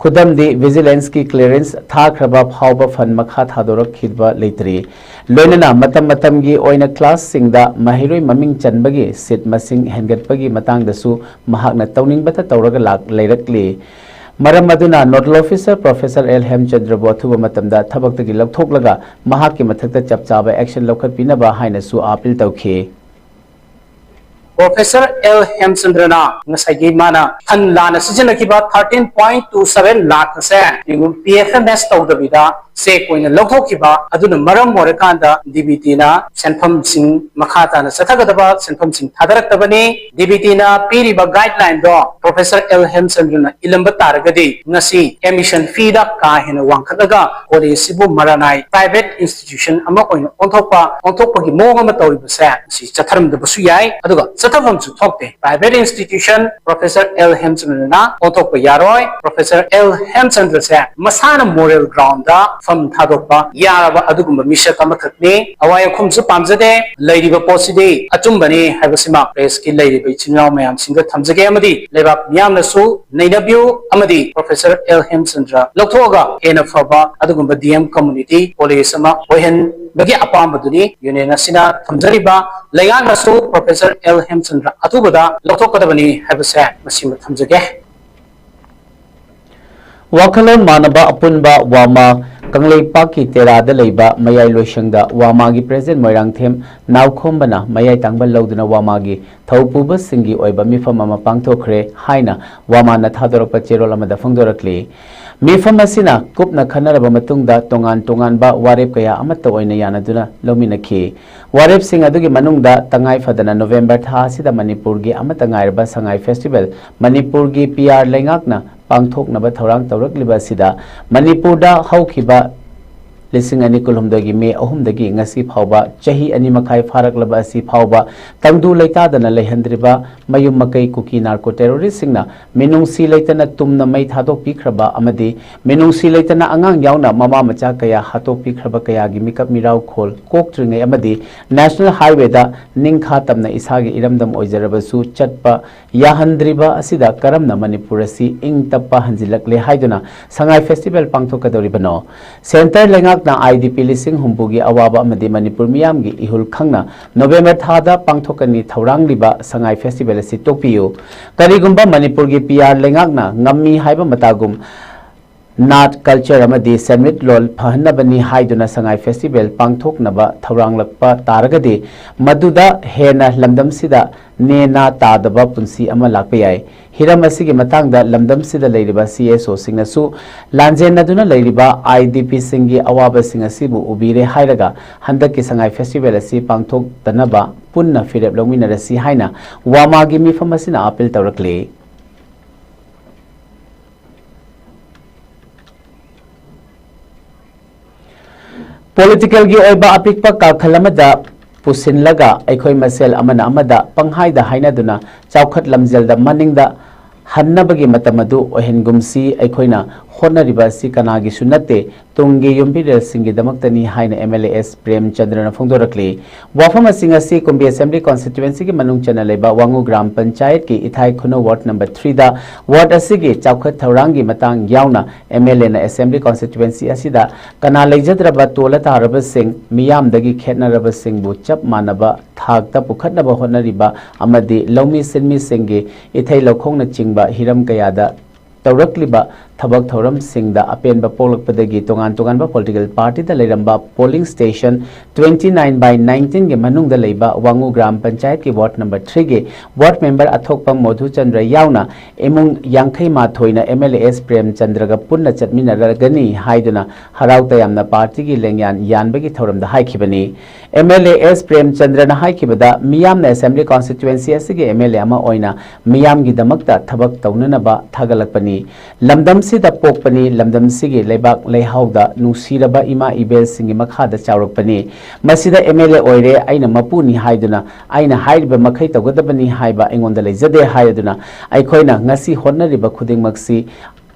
ꯈꯨꯗꯝꯗꯤ, ꯚꯤꯖꯤꯂꯦꯟꯁꯀꯤ ꯀ꯭ꯂꯤꯌꯔꯦꯟꯁ ꯊꯥꯈ꯭ꯔꯕ ꯐꯥꯎꯕ ꯐꯟ ꯃꯈꯥ ꯊꯥꯗꯣꯔꯛꯈꯤꯕ ꯂꯩꯇ꯭ꯔꯤ꯫ ꯂꯣꯏꯅꯅ ꯃꯇꯝ ꯃꯇꯝꯒꯤ ꯑꯣꯏꯅ ꯀ꯭ꯂꯥꯁꯁꯤꯡꯗ ꯃꯍꯩꯔꯣꯏ ꯃꯃꯤꯡ ꯆꯟꯕꯒꯤ ꯁꯤꯠ ꯃꯁꯤꯡ ꯍꯦꯟꯒꯠꯄꯒꯤ ꯃꯇꯥꯡꯗꯁꯨ ꯃꯍꯥꯛꯅ ꯇꯧꯅꯤꯡꯕꯇ ꯇꯧꯔꯒ ꯂꯥꯛ-, ꯂꯩꯔꯛꯂꯤ꯫ ꯃꯔꯝ ꯑꯗꯨꯅ ꯅꯣꯗꯜ ꯑꯣꯐꯤꯁꯔ ꯄ꯭ꯔꯣꯐꯦꯁꯔ ꯑꯦꯜ ꯍꯦꯝꯆꯟꯗ꯭ꯔꯕꯨ ꯑꯊꯨꯕ ꯃꯇꯝꯗ ꯊꯕꯛꯇꯒꯤ ꯂꯧꯊꯣꯛꯂꯒ ꯃꯍꯥꯛꯀꯤ ꯃꯊꯛꯇ ꯆꯞ ꯆꯥꯕ ꯑꯦꯛꯁꯟ ꯂꯧꯈꯠꯄꯤꯅꯕ ꯍꯥꯏꯅꯁꯨ ꯑꯥꯄꯤꯜ ꯇꯧꯈꯤ꯫ ꯄ꯭ꯔꯣꯐꯦꯁꯔ ꯑꯦꯜ ꯍꯦꯝꯆꯟꯗ꯭ꯔꯅ ꯉꯁꯥꯏꯒꯤ ꯃꯥꯅ ꯐꯟ ꯂꯥꯟꯅ ꯁꯤꯖꯤꯟꯅꯈꯤꯕ thirteen point two seven lakh ꯑꯁꯦ ꯄꯤ ꯑꯦꯐ ꯑꯦꯝ ꯑꯦꯁ ꯇꯧꯗꯕꯤꯗ ꯆꯦꯛ ꯑꯣꯏꯅ ꯂꯧꯊꯣꯛꯈꯤꯕ ꯑꯗꯨꯅ ꯃꯔꯝ ꯑꯣꯏꯔꯀꯥꯟꯗ ꯗꯤ ꯕꯤ ꯇꯤꯅ ꯁꯦꯟꯐꯝꯁꯤꯡ ꯃꯈꯥ ꯇꯥꯅ ꯆꯠꯊꯒꯗꯕ ꯁꯦꯟꯐꯝꯁꯤꯡ ꯊꯥꯗꯔꯛꯇꯕꯅꯤ꯫ ꯗꯤ ꯕꯤ ꯇꯤꯅ ꯄꯤꯔꯤꯕ ꯒꯥꯏꯗꯂꯥꯏꯟꯗꯣ ꯄ꯭ꯔꯣꯐꯦꯁꯔ ꯑꯦꯜ ꯍꯦꯝꯆꯟꯗ꯭ꯔꯅ ꯏꯜꯂꯝꯕ ꯇꯥꯔꯒꯗꯤ ꯉꯁꯤ ꯑꯦꯗꯃꯤꯁꯟ ꯐꯤꯗ ꯀꯥ ꯍꯦꯟꯅ ꯋꯥꯡꯈꯠꯂꯒ ꯀꯣꯂꯦꯖꯁꯤꯕꯨ ꯃꯔꯥꯅꯥꯏ ꯄ꯭ꯔꯥꯏꯚꯦꯠ ꯏꯟꯁꯇꯤꯇ꯭ꯌꯨꯁꯟ ꯑꯃ ꯑꯣꯏꯅ ꯑꯣꯟꯊꯣꯛꯄ, ꯑꯣꯟꯊꯣꯛꯄꯒꯤ ꯃꯑꯣꯡ ꯑꯃ ꯇꯧꯔꯤꯕꯁꯦ ꯃꯁꯤ ꯆꯠꯊꯔꯝꯗꯕꯁꯨ ꯌꯥꯏ, ꯑꯗꯨꯒ ꯆꯠꯊꯐꯝꯁꯨ ꯊꯣꯛꯇꯦ꯫ ꯄ꯭ꯔꯥꯏꯚꯦꯠ ꯏꯟꯁꯇꯤꯇ꯭ꯌꯨꯁꯟ ꯄ꯭ꯔꯣꯐꯦꯁꯔ ꯑꯦꯜ ꯍꯦꯝꯆꯟꯗ꯭ꯔꯅ ꯑꯣꯟꯊꯣꯛꯄ ꯌꯥꯔꯣꯏ꯫ ꯄ꯭ꯔꯣꯐꯦꯁꯔ ꯑꯦꯜ ꯍꯦꯝꯆꯟꯗ꯭ꯔꯁꯦ ꯃꯁꯥꯅ ꯃꯣꯔꯦꯜ ꯒ꯭ꯔꯥꯎꯟꯗ ꯐꯝ ꯊꯥꯗꯣꯛꯄ ꯌꯥꯔꯕ ꯑꯗꯨꯒꯨꯝꯕ ꯃꯤꯁꯛ ꯑꯃꯈꯛꯅꯤ꯫ ꯑꯋꯥꯏ ꯑꯈꯨꯝꯁꯨ ꯄꯥꯝꯖꯗꯦ꯫ ꯂꯩꯔꯤꯕ ꯄꯣꯠꯁꯤꯗꯤ ꯑꯆꯨꯝꯕꯅꯤ ꯍꯥꯏꯕꯁꯤꯃ ꯄ꯭ꯔꯦꯁꯀꯤ ꯂꯩꯔꯤꯕ ꯏꯆꯤꯟ ꯏꯅꯥꯎ ꯃꯌꯥꯝꯁꯤꯡꯗ ꯊꯝꯖꯒꯦ ꯑꯃꯗꯤ ꯂꯩꯕꯥꯛ ꯃꯤꯌꯥꯝꯅꯁꯨ ꯅꯩꯅꯕꯤꯌꯨ ꯑꯃꯗꯤ ꯄ꯭ꯔꯣꯐꯦꯁꯔ ꯑꯦꯜ ꯍꯦꯝꯆꯟꯗ꯭ꯔ ꯂꯧꯊꯣꯛꯑꯒ ꯍꯦꯟꯅ ꯐꯕ ꯑꯗꯨꯒꯨꯝꯕ ꯗꯤ ꯑꯦꯝ ꯀꯝꯃꯨꯅꯤꯇꯤ ꯀꯣꯂꯦꯖ ꯑꯃ ꯑꯣꯏꯍꯟꯕꯒꯤ ꯑꯄꯥꯝꯕꯗꯨꯅꯤ ꯌꯨꯅꯤꯌꯟ ꯑꯁꯤꯅ ꯊꯝꯖꯔꯤꯕ꯫ ꯂꯩꯉꯥꯛꯅꯁꯨ ꯄ꯭ꯔꯣꯐꯦꯁꯔ ꯑꯦꯜ ꯍꯦꯝꯆꯟꯗ꯭ꯔ ꯑꯊꯨꯕꯗ ꯂꯧꯊꯣꯛꯀꯗꯕꯅꯤ ꯍꯥꯏꯕꯁꯦ ꯃꯁꯤꯃ ꯊꯝꯖꯒꯦ꯫ ꯋꯥꯈꯜꯂꯣꯟ ꯃꯥꯟꯅꯕ ꯑꯄꯨꯟꯕ ꯋꯥꯃꯥ ꯀꯪꯂꯩꯄꯥꯛꯀꯤ ꯇꯦꯔꯥꯗ ꯂꯩꯕ ꯃꯌꯥꯏ ꯂꯣꯏꯁꯪꯗ ꯋꯥꯃꯥꯒꯤ ꯄ꯭ꯔꯦꯁꯤꯗꯦꯟꯠ ꯃꯣꯏꯔꯥꯡꯊꯦꯝ ꯅꯥꯎꯈꯣꯝꯕꯅ ꯃꯌꯥꯏ ꯇꯥꯡꯕ ꯂꯧꯗꯨꯅ ꯋꯥꯃꯥꯒꯤ ꯊꯧ ꯄꯨꯕꯁꯤꯡꯒꯤ ꯑꯣꯏꯕ ꯃꯤꯐꯝ ꯑꯃ ꯄꯥꯡꯊꯣꯛꯈ꯭ꯔꯦ ꯍꯥꯏꯅ ꯋꯥꯃꯥꯅ ꯊꯥꯗꯣꯔꯛꯄ ꯆꯦꯔꯣꯜ ꯑꯃꯗ ꯐꯣꯡꯗꯣꯔꯛꯂꯤ꯫ ꯃꯤꯐꯝ ꯑꯁꯤꯅ ꯀꯨꯞꯅ ꯈꯟꯅꯔꯕ ꯃꯇꯨꯡꯗ ꯇꯣꯉꯥꯟ ꯇꯣꯉꯥꯟꯕ ꯋꯥꯔꯦꯞ ꯀꯌꯥ ꯑꯃꯠꯇ ꯑꯣꯏꯅ ꯌꯥꯅꯗꯨꯅ ꯂꯧꯃꯤꯟꯅꯈꯤ꯫ ꯋꯥꯔꯦꯞꯁꯤꯡ ꯑꯗꯨꯒꯤ ꯃꯅꯨꯡꯗ ꯇꯉꯥꯏ ꯐꯗꯅ ꯅꯣꯕꯦꯝꯕꯔ ꯊꯥ ꯑꯁꯤꯗ ꯃꯅꯤꯄꯨꯔꯒꯤ ꯑꯃꯠꯇ ꯉꯥꯏꯔꯕ ꯁꯉꯥꯏ ꯐꯦꯁꯇꯤꯚꯦꯜ ꯃꯅꯤꯄꯨꯔꯒꯤ ꯄꯤ ꯑꯥꯔ ꯂꯩꯉꯥꯛꯅ ꯄꯥꯡꯊꯣꯛꯅꯕ ꯊꯧꯔꯥꯡ ꯇꯧꯔꯛꯂꯤꯕ ꯑꯁꯤꯗ ꯃꯅꯤꯄꯨꯔꯗ ꯍꯧꯈꯤꯕ ꯂꯤꯁꯤꯡ ꯑꯅꯤ ꯀꯨꯟꯍꯨꯝꯗꯣꯏꯒꯤ ꯃꯦ ꯑꯍꯨꯝꯗꯒꯤ ꯉꯁꯤ ꯐꯥꯎꯕ ꯆꯍꯤ ꯑꯅꯤ ꯃꯈꯥꯏ ꯐꯥꯔꯛꯂꯕ ꯑꯁꯤ ꯐꯥꯎꯕ ꯇꯪꯗꯨ ꯂꯩꯇꯥꯗꯅ ꯂꯩꯍꯟꯗ꯭ꯔꯤꯕ ꯃꯌꯨꯝ ꯃꯀꯩ ꯀꯨꯀꯤ ꯅꯥꯔꯀꯣ ꯇꯦꯔꯣꯔꯤꯁꯁꯤꯡꯅ ꯃꯤꯅꯨꯡꯁꯤ ꯂꯩꯇꯅ ꯇꯨꯝꯅ ꯃꯩ ꯊꯥꯗꯣꯛꯄꯤꯈ꯭ꯔꯕ ꯑꯃꯗꯤ ꯃꯤꯅꯨꯡꯁꯤ ꯂꯩꯇꯅ ꯑꯉꯥꯡ ꯌꯥꯎꯅ ꯃꯃꯥ ꯃꯆꯥ ꯀꯌꯥ ꯍꯥꯠꯇꯣꯛꯄꯤꯈ꯭ꯔꯕ ꯀꯌꯥꯒꯤ ꯃꯤꯀꯞ ꯃꯤꯔꯥꯎꯈꯣꯜ ꯀꯣꯛꯇ꯭ꯔꯤꯉꯩ ꯑꯃꯗꯤ ꯅꯦꯁꯅꯦꯜ ꯍꯥꯏꯋꯦꯗ ꯅꯤꯡꯈꯥ ꯇꯝꯅ ꯏꯁꯥꯒꯤ ꯏꯔꯝꯗꯝ ꯑꯣꯏꯖꯔꯕꯁꯨ ꯆꯠꯄ ꯌꯥꯍꯟꯗ꯭ꯔꯤꯕ ꯑꯁꯤꯗ ꯀꯔꯝꯅ ꯃꯅꯤꯄꯨꯔ ꯑꯁꯤ ꯏꯪ ꯇꯞꯄ ꯍꯟꯖꯤꯜꯂꯛꯂꯦ ꯍꯥꯏꯗꯨꯅ ꯁꯉꯥꯏ ꯐꯦꯁꯇꯤꯚꯦꯜ ꯄꯥꯡꯊꯣꯛꯀꯗꯧꯔꯤꯕꯅꯣ? ꯁꯦꯟꯇꯔ ꯂꯩꯉꯥꯛꯅ ꯑꯥꯏ ꯗꯤ ꯄꯤ ꯂꯤꯁꯤꯡ ꯍꯨꯝꯐꯨꯒꯤ ꯑꯋꯥꯕ ꯑꯃꯗꯤ ꯃꯅꯤꯄꯨꯔ ꯃꯤꯌꯥꯝꯒꯤ ꯏꯍꯨꯜ ꯈꯪꯅ ꯅꯣꯕꯦꯝꯕꯔ ꯊꯥꯗ ꯄꯥꯡꯊꯣꯛꯀꯅꯤ ꯊꯧꯔꯥꯡꯂꯤꯕ ꯁꯉꯥꯏ ꯐꯦꯁꯇꯤꯚꯦꯜ ꯑꯁꯤ ꯇꯣꯛꯄꯤꯌꯨ꯫ ꯀꯔꯤꯒꯨꯝꯕ ꯃꯅꯤꯄꯨꯔꯒꯤ ꯄꯤ ꯑꯥꯔ ꯂꯩꯉꯥꯛꯅ ꯉꯝꯃꯤ ꯍꯥꯏꯕ ꯃꯇꯥꯒꯨꯝ ꯅꯥꯠ, ꯀꯜꯆꯔ ꯑꯃꯗꯤ ꯁꯦꯟꯃꯤꯠꯂꯣꯟ ꯐꯍꯟꯅꯕꯅꯤ ꯍꯥꯏꯗꯨꯅ ꯁꯉꯥꯏ ꯐꯦꯁꯇꯤꯚꯦꯜ ꯄꯥꯡꯊꯣꯛꯅꯕ ꯊꯧꯔꯥꯡꯂꯛꯄ ꯇꯥꯔꯒꯗꯤ ꯃꯗꯨꯗ ꯍꯦꯟꯅ ꯂꯝꯗꯝꯁꯤꯗ ꯅꯦ ꯅꯥ ꯇꯥꯗꯕ ꯄꯨꯟꯁꯤ ꯑꯃ ꯂꯥꯛꯄ ꯌꯥꯏ꯫ ꯍꯤꯔꯝ ꯑꯁꯤꯒꯤ ꯃꯇꯥꯡꯗ ꯂꯝꯗꯝꯁꯤꯗ ꯂꯩꯔꯤꯕ ꯁꯤ ꯑꯦꯁ ꯑꯣꯁꯤꯡꯅꯁꯨ ꯂꯥꯟꯖꯦꯟꯅꯗꯨꯅ ꯂꯩꯔꯤꯕ ꯑꯥꯏ ꯗꯤ ꯄꯤꯁꯤꯡꯒꯤ ꯑꯋꯥꯕꯁꯤꯡ ꯑꯁꯤꯕꯨ ꯎꯕꯤꯔꯦ ꯍꯥꯏꯔꯒ ꯍꯟꯗꯛꯀꯤ ꯁꯉꯥꯏ ꯐꯦꯁꯇꯤꯚꯦꯜ ꯑꯁꯤ ꯄꯥꯡꯊꯣꯛꯇꯅꯕ ꯄꯨꯟꯅ ꯐꯤꯔꯦꯞ ꯂꯧꯃꯤꯟꯅꯔꯁꯤ ꯍꯥꯏꯅ ꯋꯥꯃꯥꯒꯤ ꯃꯤꯐꯝ ꯑꯁꯤꯅ ꯑꯥꯄꯤꯜ ꯇꯧꯔꯛꯂꯤ꯫ ꯄꯣꯂꯤꯇꯤꯀꯦꯜꯒꯤ ꯑꯣꯏꯕ ꯑꯄꯤꯛꯄ ꯀꯥꯈꯜ ꯑꯃꯗ ꯄꯨꯁꯤꯜꯂꯒ ꯑꯩꯈꯣꯏ ꯃꯁꯦꯜ ꯑꯃꯅ ꯑꯃꯗ ꯄꯪꯍꯥꯏꯗ ꯍꯥꯏꯅꯗꯨꯅ ꯆꯥꯎꯈꯠ ꯂꯝꯖꯦꯜꯗ ꯃꯅꯤꯡꯗ ꯍꯟꯅꯕꯒꯤ ꯃꯇꯝ ꯑꯗꯨ ꯑꯣꯏꯍꯟꯒꯨꯝꯁꯤ꯫ ꯑꯩꯈꯣꯏꯅ ꯍꯣꯠꯅꯔꯤꯕ ꯑꯁꯤ ꯀꯅꯥꯒꯤꯁꯨ ꯅꯠꯇꯦ, ꯇꯨꯡꯒꯤ ꯌꯨꯝꯕꯤꯔꯦꯜꯁꯤꯡꯒꯤꯗꯃꯛꯇꯅꯤ ꯍꯥꯏꯅ MLA S ꯄ꯭ꯔꯦꯝꯆꯟꯗ꯭ꯔꯅ ꯐꯣꯡꯗꯣꯔꯛꯂꯤ꯫ ꯋꯥꯐꯝ ꯑꯁꯤꯡ ꯑꯁꯤ ꯀꯨꯝꯕꯤ Assembly Constituencyꯒꯤ ꯃꯅꯨꯡ ꯆꯟꯅ ꯂꯩꯕ ꯋꯥꯉꯨ ꯒ꯭ꯔꯥꯝ ꯄꯟꯆꯥꯌꯠꯀꯤ ꯏꯊꯥꯏ ꯈꯨꯅꯧ Ward number threeꯗ Ward ꯑꯁꯤꯒꯤ ꯆꯥꯎꯈꯠ ꯊꯧꯔꯥꯡꯒꯤ ꯃꯇꯥꯡ ꯌꯥꯎꯅ MLAꯅ Assembly Constituency ꯑꯁꯤꯗ ꯀꯅꯥ ꯂꯩꯖꯗ꯭ꯔꯕ ꯇꯣꯜꯂ ꯇꯥꯔꯕꯁꯤꯡ ꯃꯤꯌꯥꯝꯗꯒꯤ ꯈꯦꯠꯅꯔꯕꯁꯤꯡꯕꯨ ꯆꯞ ꯃꯥꯟꯅꯕ ꯊꯥꯛꯇ ꯄꯨꯈꯠꯅꯕ ꯍꯣꯠꯅꯔꯤꯕ ꯑꯃꯗꯤ ꯂꯧꯃꯤ ꯁꯤꯟꯃꯤꯁꯤꯡꯒꯤ ꯏꯊꯩ ꯂꯧꯈꯣꯡꯅꯆꯤꯡꯕ ꯍꯤꯔꯝ ꯀꯌꯥꯗ ꯇꯧꯔꯛꯂꯤꯕ ꯊꯕꯛ ꯊꯧꯔꯝꯁꯤꯡꯗ ꯑꯄꯦꯟꯕ ꯄꯣꯛꯂꯛꯄꯗꯒꯤ ꯇꯣꯉꯥꯟ ꯇꯣꯉꯥꯟꯕ political partyꯗ ꯂꯩꯔꯝꯕ polling station twenty nine by nineteenꯒꯤ ꯃꯅꯨꯡꯗ ꯂꯩꯕ ꯋꯥꯉꯨ ꯒ꯭ꯔꯥꯝ ꯄꯟꯆꯥꯌꯠꯀꯤ Ward number threeꯒꯤ Ward member ꯑꯊꯣꯛꯄꯝ ꯃꯣꯙꯨꯆꯟꯗ꯭ꯔ ꯌꯥꯎꯅ ꯏꯃꯨꯡ ꯌꯥꯡꯈꯩ ꯃꯥꯊꯣꯏꯅ MLA S ꯄ꯭ꯔꯦꯝꯆꯟꯗ꯭ꯔꯒ ꯄꯨꯟꯅ ꯆꯠꯃꯤꯟꯅꯔꯒꯅꯤ ꯍꯥꯏꯗꯨꯅ ꯍꯔꯥꯎ ꯇꯌꯥꯝꯅ partyꯒꯤ ꯂꯦꯡꯌꯥꯟ ꯌꯥꯟꯕꯒꯤ ꯊꯧꯔꯝꯗ ꯍꯥꯏꯈꯤꯕꯅꯤ꯫ MLA S ꯄ꯭ꯔꯦꯝꯆꯟꯗ꯭ꯔꯅ ꯍꯥꯏꯈꯤꯕꯗ, ꯃꯤꯌꯥꯝꯅ Assembly Constituency ꯑꯁꯤꯒꯤ MLA ꯑꯃ ꯑꯣꯏꯅ ꯃꯤꯌꯥꯝꯒꯤꯗꯃꯛꯇ ꯊꯕꯛ ꯇꯧꯅꯅꯕ ꯊꯥꯒꯠꯂꯛꯄꯅꯤ꯫ ꯂꯝꯗꯝꯁꯤꯗ ꯄꯣꯛꯄꯅꯤ, ꯂꯝꯗꯝꯁꯤꯒꯤ ꯂꯩꯕꯥꯛ ꯂꯩꯍꯥꯎꯗ ꯅꯨꯡꯁꯤꯔꯕ ꯏꯃꯥ ꯏꯕꯦꯜꯁꯤꯡꯒꯤ ꯃꯈꯥꯗ ꯆꯥꯎꯔꯛꯄꯅꯤ꯫ ꯃꯁꯤꯗ MLA ꯑꯣꯏꯔꯦ, ꯑꯩꯅ ꯃꯄꯨꯅꯤ ꯍꯥꯏꯗꯨꯅ ꯑꯩꯅ ꯍꯥꯏꯔꯤꯕ ꯃꯈꯩ ꯇꯧꯒꯗꯕꯅꯤ ꯍꯥꯏꯕ ꯑꯩꯉꯣꯟꯗ ꯂꯩꯖꯗꯦ ꯍꯥꯏꯔꯗꯨꯅ ꯑꯩꯈꯣꯏꯅ ꯉꯁꯤ ꯍꯣꯠꯅꯔꯤꯕ ꯈꯨꯗꯤꯡꯃꯛꯁꯤ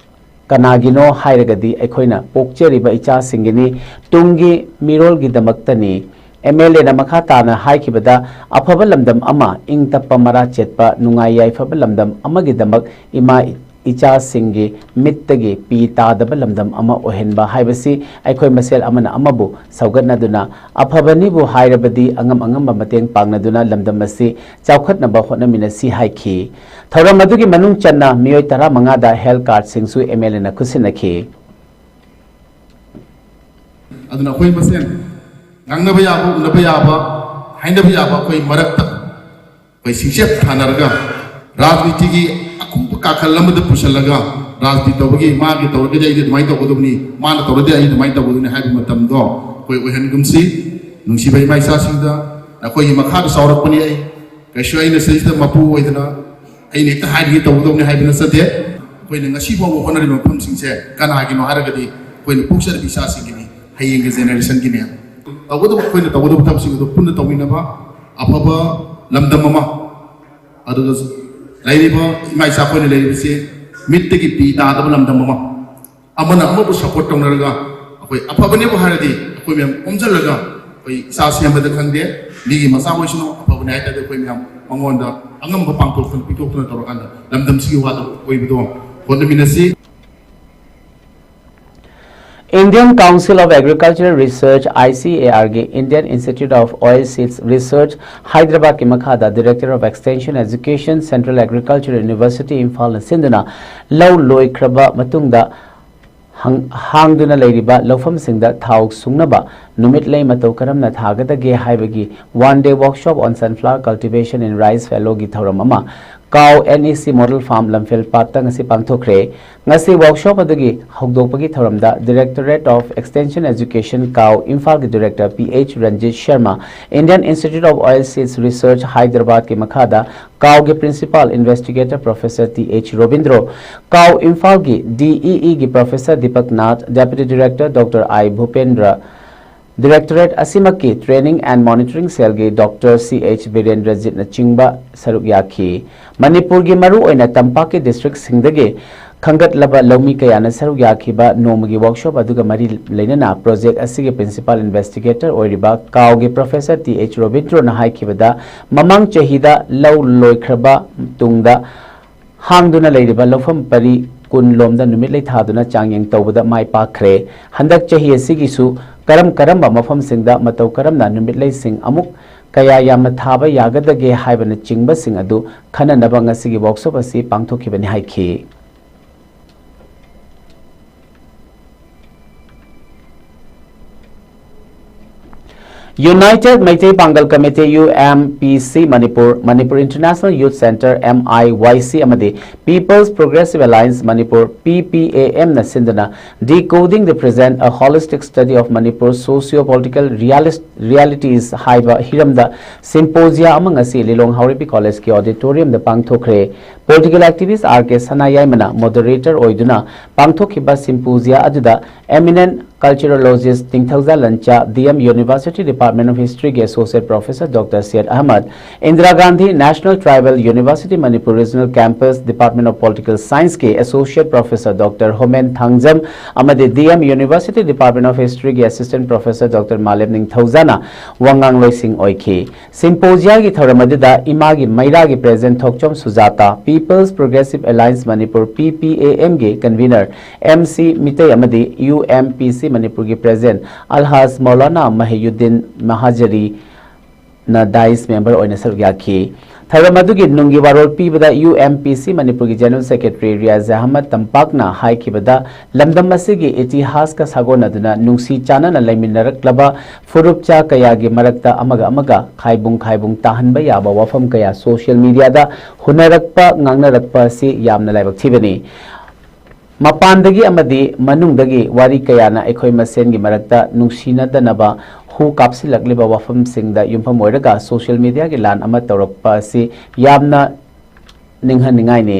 ꯀꯅꯥꯒꯤꯅꯣ ꯍꯥꯏꯔꯒꯗꯤ ꯑꯩꯈꯣꯏꯅ ꯄꯣꯛꯆꯔꯤꯕ ꯏꯆꯥꯁꯤꯡꯒꯤꯅꯤ, ꯇꯨꯡꯒꯤ ꯃꯤꯔꯣꯜꯒꯤꯗꯃꯛꯇꯅꯤ꯫ MLAꯅ ꯃꯈꯥ ꯇꯥꯅ ꯍꯥꯏꯈꯤꯕꯗ, ꯑꯐꯕ ꯂꯝꯗꯝ ꯑꯃ, ꯏꯪ ꯇꯞꯄ ꯃꯔꯥ ꯆꯦꯠꯄ, ꯅꯨꯡꯉꯥꯏ ꯌꯥꯏꯐꯕ ꯂꯝꯗꯝ ꯑꯃꯒꯤꯗꯃꯛ ꯏꯃꯥ ꯏꯆꯥꯁꯤꯡꯒꯤ ꯃꯤꯠꯇꯒꯤ ꯄꯤ ꯇꯥꯗꯕ ꯂꯝꯗꯝ ꯑꯃ ꯑꯣꯏꯍꯟꯕ ꯍꯥꯏꯕꯁꯤ ꯑꯩꯈꯣꯏ ꯃꯁꯦꯜ ꯑꯃꯅ ꯑꯃꯕꯨ ꯁꯧꯒꯠꯅꯗꯨꯅ, ꯑꯐꯕꯅꯤꯕꯨ ꯍꯥꯏꯔꯕꯗꯤ ꯑꯉꯝ ꯑꯉꯝꯕ ꯃꯇꯦꯡ ꯄꯥꯡꯅꯗꯨꯅ ꯂꯝꯗꯝ ꯑꯁꯤ ꯆꯥꯎꯈꯠꯅꯕ ꯍꯣꯠꯅꯃꯤꯟꯅꯁꯤ ꯍꯥꯏꯈꯤ꯫ ꯊꯧꯔꯝ ꯑꯗꯨꯒꯤ ꯃꯅꯨꯡ ꯆꯟꯅ ꯃꯤꯑꯣꯏ ꯇꯔꯥꯃꯉꯥꯗ health cardꯁꯤꯡꯁꯨ MLAꯅ ꯈꯨꯠꯁꯤꯟꯅꯈꯤ꯫ ꯑꯗꯨꯅ ꯑꯩꯈꯣꯏ ꯃꯁꯦꯟ ꯉꯥꯡꯅꯕ ꯌꯥꯕ, ꯎꯅꯕ ꯌꯥꯕ, ꯍꯥꯏꯅꯕ ꯌꯥꯕ ꯑꯩꯈꯣꯏ ꯃꯔꯛꯇ ꯑꯩꯈꯣꯏ ꯁꯤꯡꯆꯦꯞ ꯊꯥꯅꯔꯒ ꯔꯥꯖꯅꯤꯇꯤꯒꯤ ꯑꯀꯨꯞꯄ ꯀꯥꯈꯜ ꯑꯃꯗ ꯄꯨꯁꯤꯜꯂꯒ ꯔꯥꯖꯅꯤꯇꯤ ꯇꯧꯕꯒꯤ ꯃꯥꯒꯤ ꯇꯧꯔꯒꯗꯤ ꯑꯩꯗꯤ ꯑꯗꯨꯃꯥꯏꯅ ꯇꯧꯒꯗꯕꯅꯤ, ꯃꯥꯅ ꯇꯧꯔꯗꯤ ꯑꯩ ꯑꯗꯨꯃꯥꯏꯅ ꯇꯧꯒꯗꯕꯅꯤ ꯍꯥꯏꯕ ꯃꯇꯝꯗꯣ ꯑꯩꯈꯣꯏ ꯑꯣꯏꯍꯟꯒꯨꯝꯁꯤ꯫ ꯅꯨꯡꯁꯤꯕ ꯏꯃꯥ ꯏꯆꯥꯁꯤꯡꯗ, ꯅꯈꯣꯏꯒꯤ ꯃꯈꯥꯗ ꯆꯥꯎꯔꯛꯄꯅꯤ ꯑꯩ꯫ ꯀꯩꯁꯨ ꯑꯩꯅ ꯁꯤꯗꯩꯁꯤꯗ ꯃꯄꯨ ꯑꯣꯏꯗꯅ ꯑꯩꯅ ꯍꯦꯛꯇ ꯍꯥꯏꯔꯤꯉꯩ ꯇꯧꯒꯗꯕꯅꯤ ꯍꯥꯏꯕ ꯅꯠꯆꯗꯦ꯫ ꯑꯩꯈꯣꯏꯅ ꯉꯁꯤ ꯐꯥꯎꯕ ꯍꯣꯠꯅꯔꯤꯕ ꯃꯐꯝꯁꯤꯡꯁꯦ ꯀꯅꯥꯒꯤꯅꯣ ꯍꯥꯏꯔꯒꯗꯤ ꯑꯩꯈꯣꯏꯅ ꯄꯣꯛꯆꯔꯤꯕ ꯏꯆꯥꯁꯤꯡꯒꯤꯅꯤ, ꯍꯌꯦꯡꯒꯤ generationꯒꯤꯅꯦ꯫ ꯇꯧꯒꯗꯕ, ꯑꯩꯈꯣꯏꯅ ꯇꯧꯒꯗꯕ ꯊꯕꯛꯁꯤꯡ ꯑꯗꯨ ꯄꯨꯟꯅ ꯇꯧꯃꯤꯟꯅꯕ, ꯑꯐꯕ ꯂꯝꯗꯝ ꯑꯃ, ꯑꯗꯨꯒ ꯂꯩꯔꯤꯕ ꯏꯃꯥ ꯏꯆꯥ ꯑꯩꯈꯣꯏꯅ ꯂꯩꯔꯤꯕꯁꯤ ꯃꯤꯠꯇꯒꯤ ꯄꯤ ꯇꯥꯗꯕ ꯂꯝꯗꯝ ꯑꯃ, ꯑꯃꯅ ꯑꯃꯕꯨ ꯁꯞꯄꯣꯔꯠ ꯇꯧꯅꯔꯒ ꯑꯩꯈꯣꯏ ꯑꯐꯕꯅꯦꯕꯨ ꯍꯥꯏꯔꯗꯤ ꯑꯩꯈꯣꯏ ꯃꯌꯥꯝ ꯑꯣꯝꯁꯤꯜꯂꯒ ꯑꯩꯈꯣꯏ ꯏꯆꯥ ꯁꯦꯝꯕꯗ ꯈꯪꯗꯦ, ꯃꯤꯒꯤ ꯃꯆꯥ ꯑꯣꯏꯁꯅꯨ, ꯑꯐꯕꯅꯦ ꯍꯥꯏ ꯇꯥꯔꯗꯤ ꯑꯩꯈꯣꯏ ꯃꯌꯥꯝ ꯃꯉꯣꯟꯗ ꯑꯉꯝꯕ ꯄꯥꯡꯊꯣꯛꯇꯅ ꯄꯤꯊꯣꯛꯇꯅ ꯇꯧꯔꯀꯥꯟꯗ ꯂꯝꯗꯝꯁꯤꯒꯤ ꯋꯥꯗ ꯑꯣꯏꯕꯗꯣ ꯍꯣꯠꯅꯃꯤꯟꯅꯁꯤ꯫ Indian Council of Agricultural Research, I C A R ꯒꯤ Indian Institute of Oil Seeds Research, ꯍꯥꯏꯗ꯭ꯔꯕꯥꯗꯀꯤ ꯃꯈꯥꯗ Director of Extension Education, Central Agricultural University, ꯏꯝꯐꯥꯜꯅ ꯁꯤꯟꯗꯨꯅ ꯂꯧ ꯂꯣꯏꯈ꯭ꯔꯕ ꯃꯇꯨꯡꯗ ꯍꯥꯡ-, ꯍꯥꯡꯗꯨꯅ ꯂꯩꯔꯤꯕ ꯂꯧꯐꯝꯁꯤꯡꯗ ꯊꯥꯎ ꯁꯨꯡꯅꯕ ꯅꯨꯃꯤꯠꯂꯩ ꯃꯇꯧ ꯀꯔꯝꯅ ꯊꯥꯒꯗꯒꯦ ꯍꯥꯏꯕꯒꯤ One Day Workshop on Sunflower Cultivation in Rice Fallow ꯒꯤ ꯊꯧꯔꯝ ꯑꯃ ꯀꯥꯎ N E C Model Farm ꯂꯝꯐꯦꯜ ꯄꯥꯠꯇ ꯉꯁꯤ ꯄꯥꯡꯊꯣꯛꯈ꯭ꯔꯦ꯫ ꯉꯁꯤ workshop ꯑꯗꯨꯒꯤ ꯍꯧꯗꯣꯛꯄꯒꯤ ꯊꯧꯔꯝꯗ Directorate of Extension Education, ꯀꯥꯎ, ꯏꯝꯐꯥꯜꯒꯤ Director P H Ranjit Sharma, Indian Institute of Oil Seeds Research, ꯍꯥꯏꯗ꯭ꯔꯕꯥꯗꯀꯤ ꯃꯈꯥꯗ ꯀꯥꯎꯒꯤ Principal Investigator Professor T H Robindro, ꯀꯥꯎ ꯏꯝꯐꯥꯜꯒꯤ D E E ꯒꯤ Professor Deepak Nath, Deputy Director Doctor I ꯚꯨꯄꯦꯟꯗ꯭ꯔ, Directorate ꯑꯁꯤꯃꯛꯀꯤ Training and Monitoring Cell ꯒꯤ Doctor C H ꯕꯤꯔꯦꯟꯗ꯭ꯔꯖꯤꯠꯅꯆꯤꯡꯕ ꯁꯔꯨꯛ ꯌꯥꯈꯤ꯫ ꯃꯅꯤꯄꯨꯔꯒꯤ ꯃꯔꯨꯑꯣꯏꯅ ꯇꯝꯄꯥꯛꯀꯤ district ꯁꯤꯡꯗꯒꯤ ꯈꯟꯒꯠꯂꯕ ꯂꯧꯃꯤ ꯀꯌꯥꯅ ꯁꯔꯨꯛ ꯌꯥꯈꯤꯕ ꯅꯣꯡꯃꯒꯤ workshop ꯑꯗꯨꯒ ꯃꯔꯤ ꯂꯩꯅꯅ project ꯑꯁꯤꯒꯤ Principal Investigator ꯑꯣꯏꯔꯤꯕ ꯀꯥꯎꯒꯤ Professor T H ꯔꯣꯕꯤꯟꯗ꯭ꯔꯣꯅ ꯍꯥꯏꯈꯤꯕꯗ, ꯃꯃꯥꯡ ꯆꯍꯤꯗ ꯂꯧ ꯂꯣꯏꯈ꯭ꯔꯕ ꯇꯨꯡꯗ ꯍꯥꯡꯗꯨꯅ ꯂꯩꯔꯤꯕ ꯂꯧꯐꯝ ꯄꯔꯤ ꯀꯨꯟ ꯂꯣꯝꯗ ꯅꯨꯃꯤꯠꯂꯩ ꯊꯥꯗꯨꯅ ꯆꯥꯡꯌꯦꯡ ꯇꯧꯕꯗ ꯃꯥꯏ ꯄꯥꯛꯈ꯭ꯔꯦ꯫ ꯍꯟꯗꯛ ꯆꯍꯤ ꯑꯁꯤꯒꯤꯁꯨ ꯀꯔꯝ ꯀꯔꯝꯕ ꯃꯐꯝꯁꯤꯡꯗ ꯃꯇꯧ ꯀꯔꯝꯅ ꯅꯨꯃꯤꯠꯂꯩꯁꯤꯡ ꯑꯃꯨꯛ ꯀꯌꯥ ꯌꯥꯝꯅ ꯊꯥꯕ ꯌꯥꯒꯗꯒꯦ ꯍꯥꯏꯕꯅꯆꯤꯡꯕꯁꯤꯡ ꯑꯗꯨ ꯈꯟꯅꯅꯕ ꯉꯁꯤꯒꯤ workshop ꯑꯁꯤ ꯄꯥꯡꯊꯣꯛꯈꯤꯕꯅꯤ ꯍꯥꯏꯈꯤ꯫ United Meitei Pangal Committee, U M P C Manipur, Manipur International Youth Centre, M I Y C, ꯑꯃꯗꯤ People's Progressive Alliance Manipur, P P A M ꯅ ꯁꯤꯟꯗꯨꯅ Decoding the Present, A Holistic Study of Manipur's Socio-Political Realis-, Realities ꯍꯥꯏꯕ ꯍꯤꯔꯝꯗ symposia ꯑꯃ ꯉꯁꯤ ꯂꯤꯂꯣꯡ ꯍꯥꯎꯔꯩꯕꯤ College ꯀꯤ auditorium ꯗ ꯄꯥꯡꯊꯣꯛꯈ꯭ꯔꯦ꯫ Political activist R K ꯁꯅꯥꯌꯥꯏꯃꯅ moderator ꯑꯣꯏꯗꯨꯅ ꯄꯥꯡꯊꯣꯛꯈꯤꯕ symposia ꯑꯗꯨꯗ eminent Culturologist Ningthouja Lancha, D M University Department of History ꯒꯤ Associate Professor Doctor Syed Ahmad, Indira Gandhi National Tribal University Manipur Regional Campus Department of Political Science ꯀꯤ Associate Professor Doctor Homen Thangjam ꯑꯃꯗꯤ D M University Department of History ꯒꯤ Assistant Professor Doctor Malem Ningthoujana ꯋꯥꯉꯥꯡꯂꯣꯏꯁꯤꯡ ꯑꯣꯏꯈꯤ꯫ Symposium ꯒꯤ ꯊꯧꯔꯝ ꯑꯗꯨꯗ ꯏꯃꯥꯒꯤ ꯃꯩꯔꯥꯒꯤ President Thokchom ꯁꯨꯖꯥꯇꯥ, People's Progressive Alliance Manipur, P P A M ꯒꯤ Convener M C Meitei ꯑꯃꯗꯤ U M P C ꯃꯅꯤꯄꯨꯔꯒꯤ President ꯑꯜꯍꯥꯖ ꯃꯧꯂꯥꯅꯥ ꯃꯍꯤꯌꯨꯗꯤꯟ ꯃꯍꯥꯖꯔꯤꯅ dais member ꯑꯣꯏꯅ ꯁꯔꯨꯛ ꯌꯥꯈꯤ꯫ ꯊꯧꯔꯝ ꯑꯗꯨꯒꯤ ꯅꯨꯡꯒꯤ ꯋꯥꯔꯣꯜ ꯄꯤꯕꯗ U M P C ꯃꯅꯤꯄꯨꯔꯒꯤ General Secretary ꯔꯤꯌꯥꯖ ꯑꯍꯃꯗ ꯇꯝꯄꯥꯛꯅ ꯍꯥꯏꯈꯤꯕꯗ, ꯂꯝꯗꯝ ꯑꯁꯤꯒꯤ ꯏꯇꯤꯍꯥꯁꯀ ꯁꯥꯒꯣꯟꯅꯗꯨꯅ ꯅꯨꯡꯁꯤ ꯆꯥꯟꯅꯅ ꯂꯩꯃꯤꯟꯅꯔꯛꯂꯕ ꯐꯨꯔꯨꯞꯆꯥ ꯀꯌꯥꯒꯤ ꯃꯔꯛꯇ ꯑꯃꯒ ꯑꯃꯒ ꯈꯥꯏꯕꯨꯡ ꯈꯥꯏꯕꯨꯡ ꯇꯥꯍꯟꯕ ꯌꯥꯕ ꯋꯥꯐꯝ ꯀꯌꯥ social media ꯗ ꯍꯨꯟꯅꯔꯛꯄ, ꯉꯥꯡꯅꯔꯛꯄ ꯑꯁꯤ ꯌꯥꯝꯅ ꯂꯥꯏꯕꯛ ꯊꯤꯕꯅꯤ꯫ ꯃꯄꯥꯟꯗꯒꯤ ꯑꯃꯗꯤ ꯃꯅꯨꯡꯗꯒꯤ ꯋꯥꯔꯤ ꯀꯌꯥꯅ ꯑꯩꯈꯣꯏ ꯃꯁꯦꯟꯒꯤ ꯃꯔꯛꯇ ꯅꯨꯡꯁꯤꯅꯗꯅꯕ ꯍꯨ ꯀꯥꯞꯁꯤꯜꯂꯛꯂꯤꯕ ꯋꯥꯐꯝꯁꯤꯡꯗ ꯌꯨꯝꯐꯝ ꯑꯣꯏꯔꯒ social media ꯒꯤ ꯂꯥꯟ ꯑꯃ ꯇꯧꯔꯛꯄ ꯑꯁꯤ ꯌꯥꯝꯅ ꯅꯤꯡꯍꯟꯅꯤꯡꯉꯥꯏꯅꯤ꯫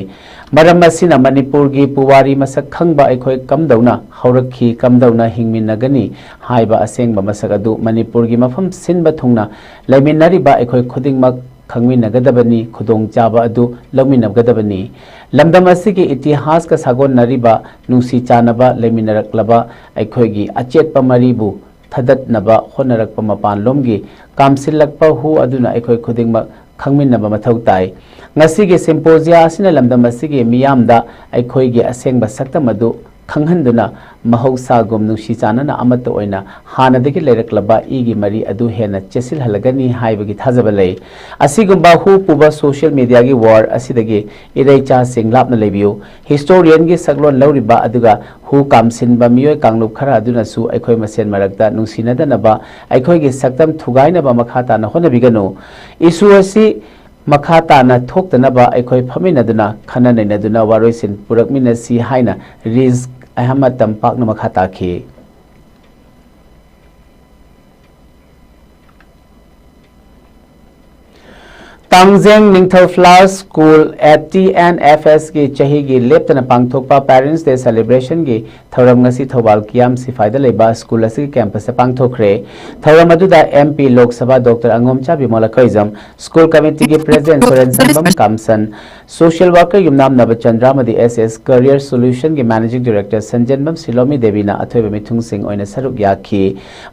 ꯃꯔꯝ ꯑꯁꯤꯅ ꯃꯅꯤꯄꯨꯔꯒꯤ ꯄꯨꯋꯥꯔꯤ ꯃꯁꯛ ꯈꯪꯕ ꯑꯩꯈꯣꯏ ꯀꯝꯗꯧꯅ ꯍꯧꯔꯛꯈꯤ, ꯀꯝꯗꯧꯅ ꯍꯤꯡꯃꯤꯟꯅꯒꯅꯤ ꯍꯥꯏꯕ ꯑꯁꯦꯡꯕ ꯃꯁꯛ ꯑꯗꯨ ꯃꯅꯤꯄꯨꯔꯒꯤ ꯃꯐꯝ ꯁꯤꯟꯕ ꯊꯨꯡꯅ ꯂꯩꯃꯤꯟꯅꯔꯤꯕ ꯑꯩꯈꯣꯏ ꯈꯨꯗꯤꯡꯃꯛ ꯈꯪꯃꯤꯟꯅꯒꯗꯕꯅꯤ, ꯈꯨꯗꯣꯡꯆꯥꯕ ꯑꯗꯨ ꯂꯧꯃꯤꯟꯅꯒꯗꯕꯅꯤ꯫ ꯂꯝꯗꯝ ꯑꯁꯤꯒꯤ ꯏꯇꯤꯍꯥꯁꯀ ꯁꯥꯒꯣꯟꯅꯔꯤꯕ, ꯅꯨꯡꯁꯤ ꯆꯥꯟꯅꯕ ꯂꯩꯃꯤꯟꯅꯔꯛꯂꯕ ꯑꯩꯈꯣꯏꯒꯤ ꯑꯆꯦꯠꯄ ꯃꯔꯤꯕꯨ ꯊꯗꯠꯅꯕ ꯍꯣꯠꯅꯔꯛꯄ ꯃꯄꯥꯟꯂꯣꯝꯒꯤ ꯀꯥꯝꯁꯤꯜꯂꯛꯄ ꯍꯨ ꯑꯗꯨꯅ ꯑꯩꯈꯣꯏ ꯈꯨꯗꯤꯡꯃꯛ ꯈꯪꯃꯤꯟꯅꯕ ꯃꯊꯧ ꯇꯥꯏ꯫ ꯉꯁꯤꯒꯤ symposium ꯑꯁꯤꯅ ꯂꯝꯗꯝ ꯑꯁꯤꯒꯤ ꯃꯤꯌꯥꯝꯗ ꯑꯩꯈꯣꯏꯒꯤ ꯑꯁꯦꯡꯕ ꯁꯛꯇꯝ ꯑꯗꯨ ꯈꯪꯍꯟꯗꯨꯅ, ꯃꯍꯧꯁꯥꯒꯨꯝ ꯅꯨꯡꯁꯤ ꯆꯥꯟꯅꯅ ꯑꯃꯠꯇ ꯑꯣꯏꯅ ꯍꯥꯟꯅꯗꯒꯤ ꯂꯩꯔꯛꯂꯕ ꯏꯒꯤ ꯃꯔꯤ ꯑꯗꯨ ꯍꯦꯟꯅ ꯆꯦꯠꯁꯤꯜꯍꯜꯂꯒꯅꯤ ꯍꯥꯏꯕꯒꯤ ꯊꯥꯖꯕ ꯂꯩ꯫ ꯑꯁꯤꯒꯨꯝꯕ ꯍꯨ ꯄꯨꯕ social media ꯒꯤ war ꯑꯁꯤꯗꯒꯤ ꯏꯔꯩꯆꯥꯁꯤꯡ ꯂꯥꯞꯅ ꯂꯩꯕꯤꯌꯨ꯫ Historian ꯒꯤ ꯁꯛꯂꯣꯟ ꯂꯧꯔꯤꯕ ꯑꯗꯨꯒ ꯍꯨ ꯀꯥꯝꯁꯤꯟꯕ ꯃꯤꯑꯣꯏ ꯀꯥꯡꯂꯨꯞ ꯈꯔ ꯑꯗꯨꯅꯁꯨ ꯑꯩꯈꯣꯏ ꯃꯁꯦꯟ ꯃꯔꯛꯇ ꯅꯨꯡꯁꯤꯅꯗꯅꯕ, ꯑꯩꯈꯣꯏꯒꯤ ꯁꯛꯇꯝ ꯊꯨꯒꯥꯏꯅꯕ ꯃꯈꯥ ꯇꯥꯅ ꯍꯣꯠꯅꯕꯤꯒꯅꯨ꯫ Issue ꯑꯁꯤ ꯃꯈꯥ ꯇꯥꯅ ꯊꯣꯛꯇꯅꯕ ꯑꯩꯈꯣꯏ ꯐꯝꯃꯤꯟꯅꯗꯨꯅ, ꯈꯟꯅ ꯅꯩꯅꯗꯨꯅ ꯋꯥꯔꯣꯏꯁꯤꯟ ꯄꯨꯔꯛꯃꯤꯟꯅꯁꯤ ꯍꯥꯏꯅ ꯔꯤꯖ ꯑꯍꯃꯗ ꯇꯝꯄꯥꯛꯅ ꯃꯈꯥ ꯇꯥꯈꯤ꯫ Tangjeng Ningthou flower school at T N F ꯑꯦꯁꯀꯤ ꯆꯍꯤꯒꯤ ꯂꯦꯞꯇꯅ ꯄꯥꯡꯊꯣꯛꯄ Parents Day Celebrationꯒꯤ ꯊꯧꯔꯝ ꯉꯁꯤ ꯊꯧꯕꯥꯜ ꯀꯤꯌꯥꯝ ꯁꯤꯐꯥꯏꯗ ꯂꯩꯕ ꯁ꯭ꯀꯨꯜ ꯑꯁꯤꯒꯤ ꯀꯦꯝꯄꯁꯇ ꯄꯥꯡꯊꯣꯛꯈ꯭ꯔꯦ꯫ ꯊꯧꯔꯝ ꯑꯗꯨꯗ M P Lok Sabha doctor Angomcha Bimol Akoijam, school ꯀꯃꯤꯇꯤꯒꯤ president Suren Sangbam Kamson, social worker Yumnam Nabachandra ꯑꯃꯗꯤ ꯑꯦꯁ ꯑꯦꯁ ꯀꯦꯔꯤꯌꯔ ꯁꯣꯂꯨꯁꯟꯒꯤ ꯃꯦꯅꯦꯖꯤꯡ ꯗꯤꯔꯦꯛꯇꯔ ꯁꯟꯖꯦꯟꯕꯝ ꯁꯤꯂꯣꯃꯤ ꯗꯦꯕꯤꯅ ꯑꯊꯣꯏꯕ ꯃꯤꯊꯨꯡꯁꯤꯡ ꯑꯣꯏꯅ ꯁꯔꯨꯛ ꯌꯥꯈꯤ꯫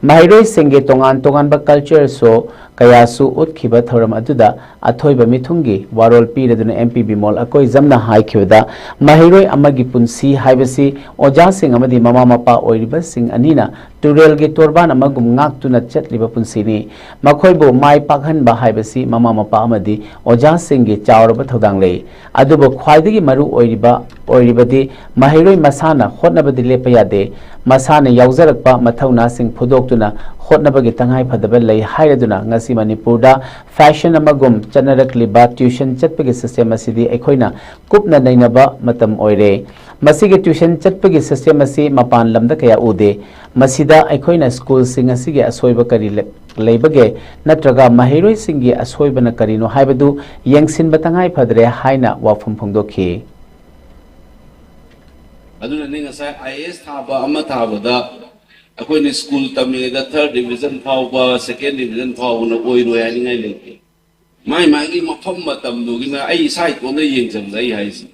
ꯃꯍꯩꯔꯣꯏꯁꯤꯡꯒꯤ ꯇꯣꯉꯥꯟ ꯇꯣꯉꯥꯟꯕ ꯀꯜꯆꯔꯦꯜ ꯁꯣ ꯀꯌꯥꯁꯨ ꯎꯠꯈꯤꯕ ꯊꯧꯔꯝ ꯑꯗꯨꯗ ꯑꯊꯣꯏꯕ ꯃꯤꯊꯨꯡꯒꯤ ꯋꯥꯔꯣꯜ ꯄꯤꯔꯗꯨꯅ ꯑꯦꯝ ꯄꯤ ꯕꯤꯃꯣꯜ ꯑꯀꯣꯏꯖꯝꯅ ꯍꯥꯏꯈꯤꯕꯗ, ꯃꯍꯩꯔꯣꯏ ꯑꯃꯒꯤ ꯄꯨꯟꯁꯤ ꯍꯥꯏꯕꯁꯤ ꯑꯣꯖꯥꯁꯤꯡ ꯑꯃꯗꯤ ꯃꯃꯥ ꯃꯄꯥ ꯑꯣꯏꯔꯤꯕꯁꯤꯡ ꯑꯅꯤꯅ ꯇꯨꯔꯦꯜꯒꯤ ꯇꯣꯔꯕꯥꯟ ꯑꯃꯒꯨꯝ ꯉꯥꯛꯇꯨꯅ ꯆꯠꯂꯤꯕ ꯄꯨꯟꯁꯤꯅꯤ꯫ ꯃꯈꯣꯏꯕꯨ ꯃꯥꯏ ꯄꯥꯛꯍꯟꯕ ꯍꯥꯏꯕꯁꯤ ꯃꯃꯥ ꯃꯄꯥ ꯑꯃꯗꯤ ꯑꯣꯖꯥꯁꯤꯡꯒꯤ ꯆꯥꯎꯔꯕ ꯊꯧꯗꯥꯡ ꯂꯩ꯫ ꯑꯗꯨꯕꯨ ꯈ꯭ꯋꯥꯏꯗꯒꯤ ꯃꯔꯨ ꯑꯣꯏꯔꯤꯕ ꯑꯣꯏꯔꯤꯕꯗꯤ ꯃꯍꯩꯔꯣꯏ ꯃꯁꯥꯅ ꯍꯣꯠꯅꯕꯗꯤ ꯂꯦꯞꯄ ꯌꯥꯗꯦ꯫ ꯃꯁꯥꯅ ꯌꯥꯎꯖꯔꯛꯄ ꯃꯊꯧꯅꯥꯁꯤꯡ ꯐꯨꯗꯣꯛꯇꯨꯅ ꯍꯣꯠꯅꯕꯒꯤ ꯇꯉꯥꯏ ꯐꯗꯕ ꯂꯩ ꯍꯥꯏꯔꯗꯨꯅ ꯉꯁꯤ ꯃꯅꯤꯄꯨꯔꯗ ꯐꯦꯁꯟ ꯑꯃꯒꯨꯝ ꯆꯠꯅꯔꯛꯂꯤꯕ ꯇ꯭ꯌꯨꯁꯟ ꯆꯠꯄꯒꯤ ꯁꯤꯁꯇꯦꯝ ꯑꯁꯤꯗꯤ ꯑꯩꯈꯣꯏꯅ ꯀꯨꯞꯅ ꯅꯩꯅꯕ ꯃꯇꯝ ꯑꯣꯏꯔꯦ꯫ ꯃꯁꯤꯒꯤ ꯇ꯭ꯌꯨꯁꯟ ꯆꯠꯄꯒꯤ ꯁꯤꯁꯇꯦꯝ ꯑꯁꯤ ꯃꯄꯥꯟ ꯂꯝꯗ ꯀꯌꯥ ꯎꯗꯦ꯫ ꯃꯁꯤꯗ ꯑꯩꯈꯣꯏꯅ ꯁ꯭ꯀꯨꯜꯁꯤꯡ ꯑꯁꯤꯒꯤ ꯑꯁꯣꯏꯕ ꯀꯔꯤ ꯂꯩ-, ꯂꯩꯕꯒꯦ ꯅꯠꯇ꯭ꯔꯒ ꯃꯍꯩꯔꯣꯏꯁꯤꯡꯒꯤ ꯑꯁꯣꯏꯕꯅ ꯀꯔꯤꯅꯣ ꯍꯥꯏꯕꯗꯨ ꯌꯦꯡꯁꯤꯟꯕ ꯇꯉꯥꯏ ꯐꯗ꯭ꯔꯦ ꯍꯥꯏꯅ ꯋꯥꯐꯝ ꯐꯣꯡꯗꯣꯛꯈꯤ꯫ ꯑꯗꯨꯅꯅꯤ ꯉꯁꯥꯏ ꯑꯥꯏ ꯑꯦ ꯑꯦꯁ ꯊꯥꯕ ꯑꯃ ꯊꯥꯕꯗ ꯑꯩꯈꯣꯏꯅ ꯁ꯭ꯀꯨꯜ ꯇꯝꯃꯤꯉꯩꯗ ꯊꯥꯔꯠ ꯗꯤꯕꯤꯖꯟ ꯐꯥꯎꯕ, ꯁꯦꯀꯦꯟ ꯗꯤꯕꯤꯖꯟ ꯐꯥꯎꯕꯅ ꯑꯣꯏꯔꯣꯏ ꯍꯥꯏꯅꯤꯡꯉꯥꯏ ꯂꯩꯇꯦ꯫ ꯃꯥꯏ ꯃꯥꯒꯤ ꯃꯐꯝ ꯃꯇꯝꯗꯨꯒꯤꯅ ꯑꯩ ꯏꯁꯥ ꯏꯇꯣꯟꯗ ꯌꯦꯡꯖꯕꯗ ꯑꯩ ꯍꯥꯏꯁꯦ,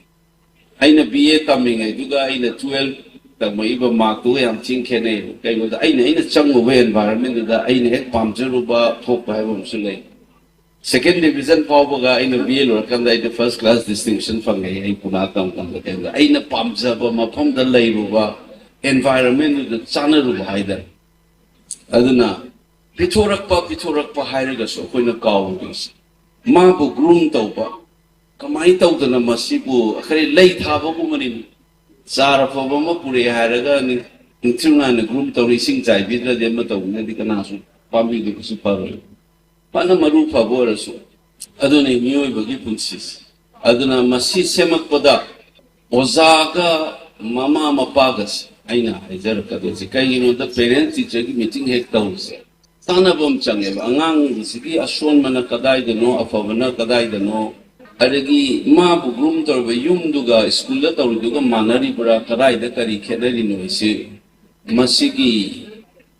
ꯑꯩꯅ ꯕꯤ ꯑꯦ ꯇꯝꯃꯤꯉꯩꯗꯨꯒ ꯑꯩꯅ ꯇꯨꯋꯦꯜꯐ ꯇꯝꯃꯛꯏꯕ ꯃꯥꯔꯛꯇꯨꯒ ꯌꯥꯝ ꯊꯤꯅ ꯈꯦꯠꯅꯩ꯫ ꯀꯩꯒꯤꯅꯣꯗ ꯑꯩꯅ, ꯑꯩꯅ ꯆꯪꯉꯨꯕ ꯑꯦꯟꯚꯥꯏꯔꯣꯟꯃꯦꯟꯗꯨꯗ ꯑꯩꯅ ꯍꯦꯛ ꯄꯥꯝꯖꯔꯨꯕ ꯊꯣꯛꯄ ꯍꯥꯏꯕ ꯑꯃꯁꯨ ꯂꯩ꯫ ꯁꯦꯀꯦꯟ ꯗꯤꯕꯤꯖꯟ ꯐꯥꯎꯕꯒ ꯑꯩꯅ ꯕꯤ ꯑꯦ ꯂꯣꯏꯔꯀꯥꯟꯗ ꯑꯩꯅ ꯐꯥꯔꯁ ꯀ꯭ꯂꯥꯁ ꯗꯤꯁꯇꯤꯡꯁꯟ ꯐꯪꯉꯦ꯫ ꯑꯩ ꯄꯨꯅꯥ ꯇꯝ ꯀꯥꯟꯗ ꯀꯩꯅꯣꯗ ꯑꯩꯅ ꯄꯥꯝꯖꯕ ꯃꯐꯝꯗ ꯂꯩꯔꯨꯕ, ꯑꯦꯟꯚꯥꯏꯔꯣꯟꯃꯦꯟꯗꯨꯗ ꯆꯥꯟꯅꯔꯨꯕ ꯍꯥꯏꯇꯥꯔꯦ꯫ ꯑꯗꯨꯅ ꯄꯤꯊꯣꯔꯛꯄ, ꯄꯤꯊꯣꯔꯛꯄ ꯍꯥꯏꯔꯒꯁꯨ ꯑꯩꯈꯣꯏꯅ ꯀꯥꯎꯔꯨꯕꯁꯦ, ꯃꯥꯕꯨ ꯒ꯭ꯔꯨꯝ ꯇꯧꯕ, ꯀꯃꯥꯏꯅ ꯇꯧꯗꯅ ꯃꯁꯤꯕꯨ ꯑꯩꯈꯣꯏ ꯂꯩ ꯊꯥꯕꯒꯨꯝꯕꯅꯤ꯫ ꯆꯥꯔ ꯑꯐꯕ ꯑꯃ ꯄꯨꯔꯛꯑꯦ ꯍꯥꯏꯔꯒ ꯅꯤꯡ-, ꯅꯤꯡꯊꯤꯅꯨꯡꯉꯥꯏꯅ ꯒ꯭ꯔꯨꯝ ꯇꯧꯔ ꯏꯁꯤꯡ ꯆꯥꯏꯕꯤꯗ꯭ꯔꯗꯤ ꯑꯃ ꯇꯧꯕꯅꯗꯤ ꯀꯅꯥꯁꯨ ꯄꯥꯝꯕꯤꯗꯨ ꯀꯩꯁꯨ ꯐꯔꯣꯏ꯫ ꯐꯅ ꯃꯔꯨ ꯐꯕ ꯑꯣꯏꯔꯁꯨ꯫ ꯑꯗꯨꯅꯤ ꯃꯤꯑꯣꯏꯕꯒꯤ ꯄꯨꯟꯁꯤꯁꯦ꯫ ꯑꯗꯨꯅ ꯃꯁꯤ ꯁꯦꯝꯃꯛꯄꯗ ꯑꯣꯖꯥꯒ ꯃꯃꯥ ꯃꯄꯥꯒꯁꯦ ꯑꯩꯅ ꯍꯥꯏꯖꯔꯛꯀꯗꯣꯏꯁꯦ, ꯀꯩꯒꯤꯅꯣꯗ ꯄꯦꯔꯦꯟꯠ ꯇꯤꯆꯔꯒꯤ ꯃꯤꯇꯤꯡ ꯍꯦꯛ ꯇꯧꯕꯁꯦ, ꯇꯥꯟꯅꯕ ꯑꯃ ꯆꯪꯉꯦꯕ꯫ ꯑꯉꯥꯡꯁꯤꯒꯤ ꯑꯁꯣꯟꯕꯅ ꯀꯗꯥꯏꯗꯅꯣ, ꯑꯐꯕꯅ ꯀꯗꯥꯏꯗꯅꯣ, ꯑꯗꯒꯤ ꯃꯥꯕꯨ ꯒ꯭ꯔꯨꯝ ꯇꯧꯔꯤꯕ ꯌꯨꯝꯗꯨꯒ ꯁ꯭ꯀꯨꯜꯗ ꯇꯧꯔꯤꯗꯨꯒ ꯃꯥꯟꯅꯔꯤꯕ꯭ꯔꯥ, ꯀꯗꯥꯏꯗ ꯀꯔꯤ ꯈꯦꯠꯅꯔꯤꯅꯣ ꯍꯥꯏꯁꯤ, ꯃꯁꯤꯒꯤ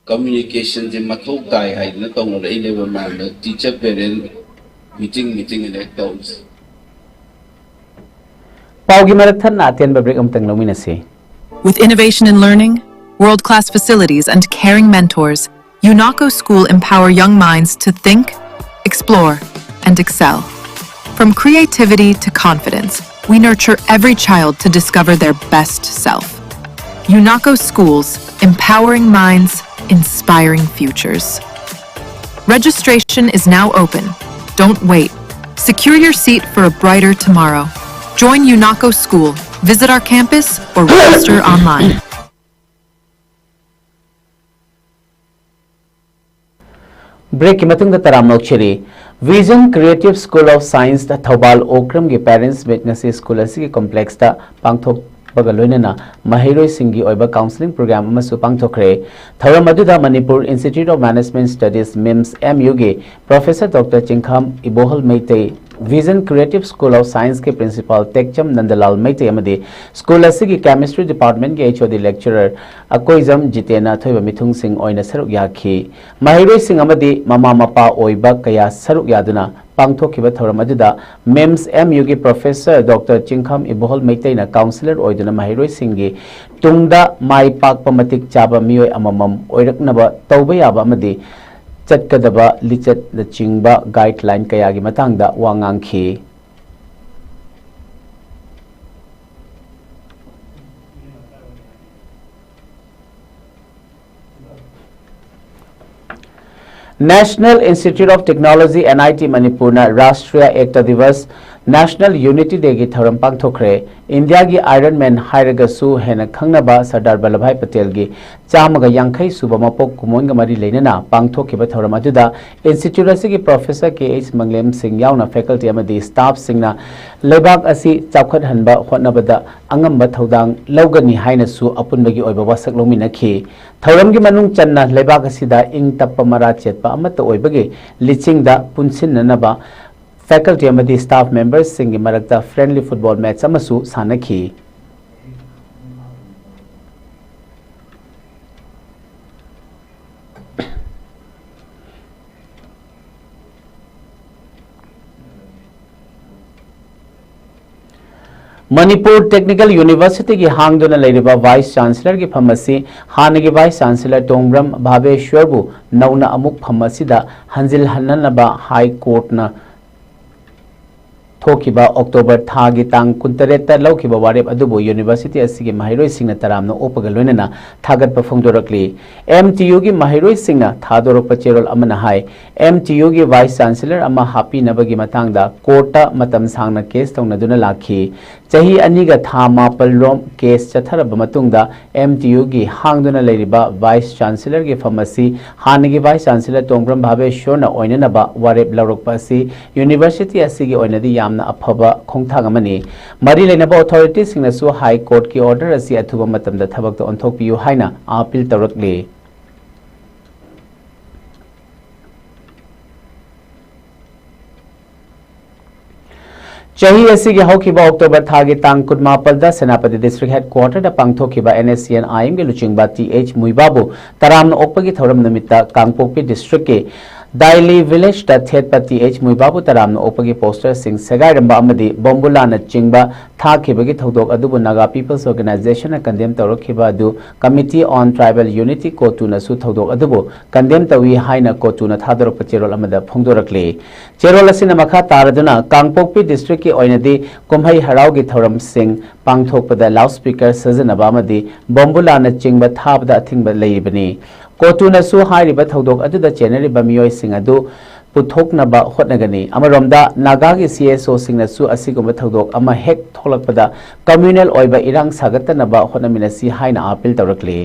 ꯀꯝꯃ꯭ꯌꯨꯅꯤꯀꯦꯁꯟꯁꯦ ꯃꯊꯧ ꯇꯥꯏ ꯍꯥꯏꯗꯅ ꯇꯧꯅꯔꯛꯏꯅꯦꯕ ꯃꯌꯥꯝꯅ꯫ ꯇꯤꯆꯔ ꯄꯦꯔꯦꯟ ꯃꯤꯇꯤꯡ ꯃꯤꯇꯤꯡ ꯑꯅ ꯇꯧꯔꯤꯁꯦ꯫ ꯄꯥꯎꯒꯤ ꯃꯔꯛ ꯊꯠꯅ ꯑꯇꯦꯟꯕ ꯕ꯭ꯔꯦꯛ ꯑꯃꯇꯪ ꯂꯧꯃꯤꯟꯅꯁꯤ꯫ With innovation in learning, world class facilities, and caring mentors, UNACO School empower young minds to think, explore, and excel. From creativity to confidence, we nurture every child to discover their best self. UNACO Schools, empowering minds, inspiring futures. Registration is now open. Don't wait. Secure your seat for a brighter tomorrow. Join UNACO School. Visit our campus or register online. ꯕ꯭ꯔꯦꯛꯀꯤ ꯃꯇꯨꯡꯗ ꯇꯔꯥꯝꯅ ꯑꯣꯛꯆꯔꯤ꯫ Vision Creative School of Science Thoubal ꯑꯣꯀ꯭ꯔꯝꯒꯤ parents meet ꯉꯁꯤ school ꯑꯁꯤꯒꯤ ꯀꯣꯝꯄ꯭ꯂꯦꯛꯁꯇ ꯄꯥꯡꯊꯣꯛꯄꯒ ꯂꯣꯏꯅꯅ ꯃꯍꯩꯔꯣꯏꯁꯤꯡꯒꯤ ꯑꯣꯏꯕ ꯀꯥꯎꯟꯁꯤꯂꯤꯡ ꯄ꯭ꯔꯣꯒ꯭ꯔꯥꯝ ꯑꯃꯁꯨ ꯄꯥꯡꯊꯣꯛꯈ꯭ꯔꯦ꯫ ꯊꯧꯔꯝ ꯑꯗꯨꯗ Manipur institute of management studies, MIMS, M ꯌꯨꯒꯤ professor doctor Chingkham Ibohal Meitei, Vision Creative School of Science ꯀꯤ ꯄ꯭ꯔꯤꯟꯁꯤꯄꯥꯜ ꯇꯦꯛꯆꯝ ꯅꯟꯗꯂꯥꯜ ꯃꯩꯇꯩ ꯑꯃꯗꯤ ꯁ꯭ꯀꯨꯜ ꯑꯁꯤꯒꯤ ꯀꯦꯃꯤꯁꯇ꯭ꯔꯤ ꯗꯤꯄꯥꯔꯠꯃꯦꯟꯠꯀꯤ ꯑꯩꯆ ꯑꯣ ꯗꯤ ꯂꯦꯛꯆꯔꯔ ꯑꯀꯣꯏꯖꯝ ꯖꯤꯇꯦꯟꯅ ꯑꯊꯣꯏꯕ ꯃꯤꯊꯨꯡꯁꯤꯡ ꯑꯣꯏꯅ ꯁꯔꯨꯛ ꯌꯥꯈꯤ꯫ ꯃꯍꯩꯔꯣꯏꯁꯤꯡ ꯑꯃꯗꯤ ꯃꯃꯥ ꯃꯄꯥ ꯑꯣꯏꯕ ꯀꯌꯥ ꯁꯔꯨꯛ ꯌꯥꯗꯨꯅ ꯄꯥꯡꯊꯣꯛꯈꯤꯕ ꯊꯧꯔꯝ ꯑꯗꯨꯗ ꯃꯤꯝꯁ ꯑꯦꯝ ꯌꯨꯒꯤ ꯄ꯭ꯔꯣꯐꯦꯁꯔ ꯗꯣꯛꯇꯔ ꯆꯤꯡꯈꯥꯝ ꯏꯕꯣꯍꯜ ꯃꯩꯇꯩꯅ ꯀꯥꯎꯟꯁꯤꯂꯔ ꯑꯣꯏꯗꯨꯅ ꯃꯍꯩꯔꯣꯏꯁꯤꯡꯒꯤ ꯇꯨꯡꯗ ꯃꯥꯏ ꯄꯥꯛꯄ ꯃꯇꯤꯛ ꯆꯥꯕ ꯃꯤꯑꯣꯏ ꯑꯃꯃꯝ ꯑꯣꯏꯔꯛꯅꯕ ꯇꯧꯕ ꯌꯥꯕ ꯑꯃꯗꯤ ꯆꯠꯀꯗꯕ ꯂꯤꯆꯠꯅꯆꯤꯡꯕ ꯒꯥꯏꯗꯂꯥꯏꯟ ꯀꯌꯥꯒꯤ ꯃꯇꯥꯡꯗ ꯋꯥ ꯉꯥꯡꯈꯤ꯫ National Institute of Technology, NIT ꯃꯅꯤꯄꯨꯔꯅ Rashtriya Ekta Diwas National Unity Day ꯒꯤ ꯊꯧꯔꯝ ꯄꯥꯡꯊꯣꯛꯈ꯭ꯔꯦ꯫ ꯏꯟꯗꯤꯌꯥꯒꯤ Iron Man ꯍꯥꯏꯔꯒꯁꯨ ꯍꯦꯟꯅ ꯈꯪꯅꯕ ꯁꯔꯗꯥꯔ ꯚꯜꯂꯚꯚꯥꯏ ꯄꯇꯦꯜꯒꯤ ꯆꯥꯝꯃꯒ ꯌꯥꯡꯈꯩ ꯁꯨꯕ ꯃꯄꯣꯛ ꯀꯨꯝꯑꯣꯟꯒ ꯃꯔꯤ ꯂꯩꯅꯅ ꯄꯥꯡꯊꯣꯛꯈꯤꯕ ꯊꯧꯔꯝ ꯑꯗꯨꯗ institute ꯑꯁꯤꯒꯤ professor ꯀꯦ ꯑꯩꯆ ꯃꯪꯂꯦꯝ ꯁꯤꯡ ꯌꯥꯎꯅ faculty ꯑꯃꯗꯤ staff ꯁꯤꯡꯅ ꯂꯩꯕꯥꯛ ꯑꯁꯤ ꯆꯥꯎꯈꯠꯍꯟꯕ ꯍꯣꯠꯅꯕꯗ ꯑꯉꯝꯕ ꯊꯧꯗꯥꯡ ꯂꯧꯒꯅꯤ ꯍꯥꯏꯅꯁꯨ ꯑꯄꯨꯟꯕꯒꯤ ꯑꯣꯏꯕ ꯋꯥꯁꯛ ꯂꯧꯃꯤꯟꯅꯈꯤ꯫ ꯊꯧꯔꯝꯒꯤ ꯃꯅꯨꯡ ꯆꯟꯅ ꯂꯩꯕꯥꯛ ꯑꯁꯤꯗ ꯏꯪ ꯇꯞꯄ ꯃꯔꯥ ꯆꯦꯠꯄ ꯑꯃꯠꯇ ꯑꯣꯏꯕꯒꯤ ꯂꯤꯆꯤꯡꯗ ꯄꯨꯟꯁꯤꯟꯅꯅꯕ faculty ꯑꯃꯗꯤ staff member ꯁꯤꯡꯒꯤ ꯃꯔꯛꯇ friendly football match ꯑꯃꯁꯨ ꯁꯥꯟꯅꯈꯤ꯫ ꯃꯅꯤꯄꯨꯔ Technical University ꯒꯤ ꯍꯥꯡꯗꯨꯅ ꯂꯩꯔꯤꯕ Vice Chancellor ꯒꯤ ꯐꯝ ꯑꯁꯤ ꯍꯥꯟꯅꯒꯤ Vice Chancellor ꯇꯣꯡꯕ꯭ꯔꯝ ꯚꯥꯕꯦꯁ꯭ꯋꯔꯕꯨ ꯅꯧꯅ ꯑꯃꯨꯛ ꯐꯝ ꯑꯁꯤꯗ ꯍꯟꯖꯤꯜꯍꯟꯅꯅꯕ High Court ꯅ ꯊꯣꯛꯈꯤꯕ October ꯊꯥꯒꯤ ꯇꯥꯡ ꯀꯨꯟꯇꯔꯦꯠꯇ ꯂꯧꯈꯤꯕ ꯋꯥꯔꯦꯞ ꯑꯗꯨꯕꯨ university ꯑꯁꯤꯒꯤ ꯃꯍꯩꯔꯣꯏꯁꯤꯡꯅ ꯇꯔꯥꯝꯅ ꯑꯣꯛꯄꯒ ꯂꯣꯏꯅꯅ ꯊꯥꯒꯠꯄ ꯐꯣꯡꯗꯣꯔꯛꯂꯤ꯫ M T U ꯒꯤ ꯃꯍꯩꯔꯣꯏꯁꯤꯡꯅ ꯊꯥꯗꯣꯔꯛꯄ ꯆꯦꯔꯣꯜ ꯑꯃꯅ ꯍꯥꯏ, M T U ꯒꯤ Vice Chancellor ꯑꯃ ꯍꯥꯞꯄꯤꯅꯕꯒꯤ ꯃꯇꯥꯡꯗ court ꯇ ꯃꯇꯝ ꯁꯥꯡꯅ case ꯇꯧꯅꯗꯨꯅ ꯂꯥꯛꯈꯤ꯫ ꯆꯍꯤ ꯑꯅꯤꯒ ꯊꯥ ꯃꯥꯄꯜ ꯔꯣꯝ case ꯆꯠꯊꯔꯕ ꯃꯇꯨꯡꯗ, M T U ꯒꯤ ꯍꯥꯡꯗꯨꯅ ꯂꯩꯔꯤꯕ Vice Chancellor ꯒꯤ ꯐꯝ ꯑꯁꯤ ꯍꯥꯟꯅꯒꯤ Vice Chancellor ꯇꯣꯡꯕ꯭ꯔꯝ ꯚꯥꯕꯦꯁ꯭ꯋꯔꯅ ꯑꯣꯏꯅꯅꯕ ꯋꯥꯔꯦꯞ ꯂꯧꯔꯛꯄ ꯑꯁꯤ university ꯑꯁꯤꯒꯤ ꯑꯣꯏꯅꯗꯤ ꯌꯥꯝꯅ ꯑꯐꯕ ꯈꯣꯡꯊꯥꯡ ꯑꯃꯅꯤ꯫ ꯃꯔꯤ ꯂꯩꯅꯕ authority ꯁꯤꯡꯅꯁꯨ High Court ꯀꯤ order ꯑꯁꯤ ꯑꯊꯨꯕ ꯃꯇꯝꯗ ꯊꯕꯛꯇ ꯑꯣꯟꯊꯣꯛꯄꯤꯌꯨ ꯍꯥꯏꯅ appeal ꯇꯧꯔꯛꯂꯤ꯫ ꯆꯍꯤ ꯑꯁꯤꯒꯤ ꯍꯧꯈꯤꯕ October ꯊꯥꯒꯤ ꯇꯥꯡ ꯀꯨꯟꯃꯥꯄꯜꯗ ꯁꯦꯅꯥꯄꯇꯤ District Headquarter ꯗ ꯄꯥꯡꯊꯣꯛꯈꯤꯕ N S C N I M ꯒꯤ ꯂꯨꯆꯤꯡꯕ ꯇꯤ ꯑꯩꯆ ꯃꯨꯏꯕꯥꯕꯨ ꯇꯔꯥꯝꯅ ꯑꯣꯛꯄꯒꯤ ꯊꯧꯔꯝ ꯅꯨꯃꯤꯠꯇ ꯀꯥꯡꯄꯣꯛꯄꯤ district ꯀꯤ ꯗꯥꯏꯂꯤ village ꯇ ꯊꯦꯠꯄ ꯇꯤ ꯑꯩꯆ ꯃꯨꯏꯕꯥꯕꯨ ꯇꯔꯥꯝꯅ ꯑꯣꯛꯄꯒꯤ poster ꯁꯤꯡ ꯁꯦꯒꯥꯏꯔꯝꯕ ꯑꯃꯗꯤ ꯕꯣꯝꯕꯨꯂꯥꯅ ꯆꯤꯡꯕ ꯊꯥꯈꯤꯕꯒꯤ ꯊꯧꯗꯣꯛ ꯑꯗꯨꯕꯨ Naga People's Organization ꯅ condemn ꯇꯧꯔꯛꯈꯤꯕ ꯑꯗꯨ Committee on Tribal Unity, COTU ꯅꯁꯨ ꯊꯧꯗꯣꯛ ꯑꯗꯨꯕꯨ condemn ꯇꯧꯏ ꯍꯥꯏꯅ COTU ꯅ ꯊꯥꯗꯣꯔꯛꯄ ꯆꯦꯔꯣꯜ ꯑꯃꯗ ꯐꯣꯡꯗꯣꯔꯛꯂꯤ꯫ ꯆꯦꯔꯣꯜ ꯑꯁꯤꯅ ꯃꯈꯥ ꯇꯥꯔꯗꯨꯅ ꯀꯥꯡꯄꯣꯛꯄꯤ district ꯀꯤ ꯑꯣꯏꯅꯗꯤ ꯀꯨꯝꯍꯩ ꯍꯔꯥꯎꯒꯤ ꯊꯧꯔꯝꯁꯤꯡ ꯄꯥꯡꯊꯣꯛꯄꯗ loudspeaker ꯁꯤꯖꯤꯟꯅꯕ ꯑꯃꯗꯤ ꯕꯣꯝꯕꯨꯂꯥꯅ ꯆꯤꯡꯕ ꯊꯥꯕꯗ ꯑꯊꯤꯡꯕ ꯂꯩꯔꯤꯕꯅꯤ꯫ COTU ꯅꯁꯨ ꯍꯥꯏꯔꯤꯕ ꯊꯧꯗꯣꯛ ꯑꯗꯨꯗ ꯆꯦꯟꯅꯔꯤꯕ ꯃꯤꯑꯣꯏꯁꯤꯡ ꯑꯗꯨ ꯄꯨꯊꯣꯛꯅꯕ ꯍꯣꯠꯅꯒꯅꯤ꯫ ꯑꯃꯔꯣꯝꯗ, ꯅꯥꯒꯥꯒꯤ ꯁꯤ ꯑꯦꯁ ꯑꯣꯁꯤꯡꯅꯁꯨ ꯑꯁꯤꯒꯨꯝꯕ ꯊꯧꯗꯣꯛ ꯑꯃ ꯍꯦꯛ ꯊꯣꯛꯂꯛꯄꯗ communal ꯑꯣꯏꯕ ꯏꯔꯥꯡ ꯁꯥꯒꯠꯇꯅꯕ ꯍꯣꯠꯅꯃꯤꯟꯅꯁꯤ ꯍꯥꯏꯅ ꯑꯥꯄꯤꯜ ꯇꯧꯔꯛꯂꯤ꯫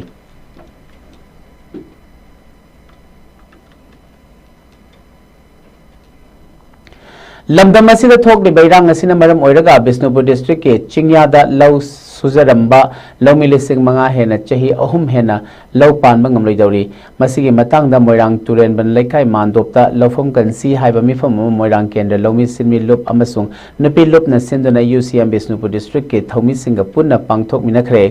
ꯂꯝꯗꯝ ꯑꯁꯤꯗ ꯊꯣꯛꯂꯤꯕ ꯏꯔꯥꯡ ꯑꯁꯤꯅ ꯃꯔꯝ ꯑꯣꯏꯔꯒ ꯕꯤꯁꯅꯨꯄꯨꯔ ꯗꯤꯁꯇ꯭ꯔꯤꯛꯀꯤ ꯆꯤꯡꯌꯥꯗ ꯂꯧ ꯁꯨꯖꯔꯝꯕ ꯂꯧꯃꯤ ꯂꯤꯁꯤꯡ ꯃꯉꯥ ꯍꯦꯟꯅ ꯆꯍꯤ ꯑꯍꯨꯝ ꯍꯦꯟꯅ ꯂꯧ ꯄꯥꯟꯕ ꯉꯝꯂꯣꯏꯗꯧꯔꯤ꯫ ꯃꯁꯤꯒꯤ ꯃꯇꯥꯡꯗ ꯃꯣꯏꯔꯥꯡ ꯇꯨꯔꯦꯟꯕꯟ ꯂꯩꯀꯥꯏ ꯃꯥꯟꯗꯣꯞꯇ ꯂꯧꯐꯝ ꯀꯟꯁꯤ ꯍꯥꯏꯕ ꯃꯤꯐꯝ ꯑꯃ ꯃꯣꯏꯔꯥꯡ ꯀꯦꯟꯗ꯭ꯔ ꯂꯧꯃꯤ ꯁꯤꯟꯃꯤ ꯂꯨꯞ ꯑꯃꯁꯨꯡ ꯅꯨꯄꯤ ꯂꯨꯞꯅ ꯁꯤꯟꯗꯨꯅ ꯌꯨ ꯁꯤ ꯑꯦꯝ ꯕꯤꯁꯅꯨꯄꯨꯔ ꯗꯤꯁꯇ꯭ꯔꯤꯛꯀꯤ ꯊꯧꯃꯤꯁꯤꯡꯒ ꯄꯨꯟꯅ ꯄꯥꯡꯊꯣꯛꯃꯤꯟꯅꯈ꯭ꯔꯦ꯫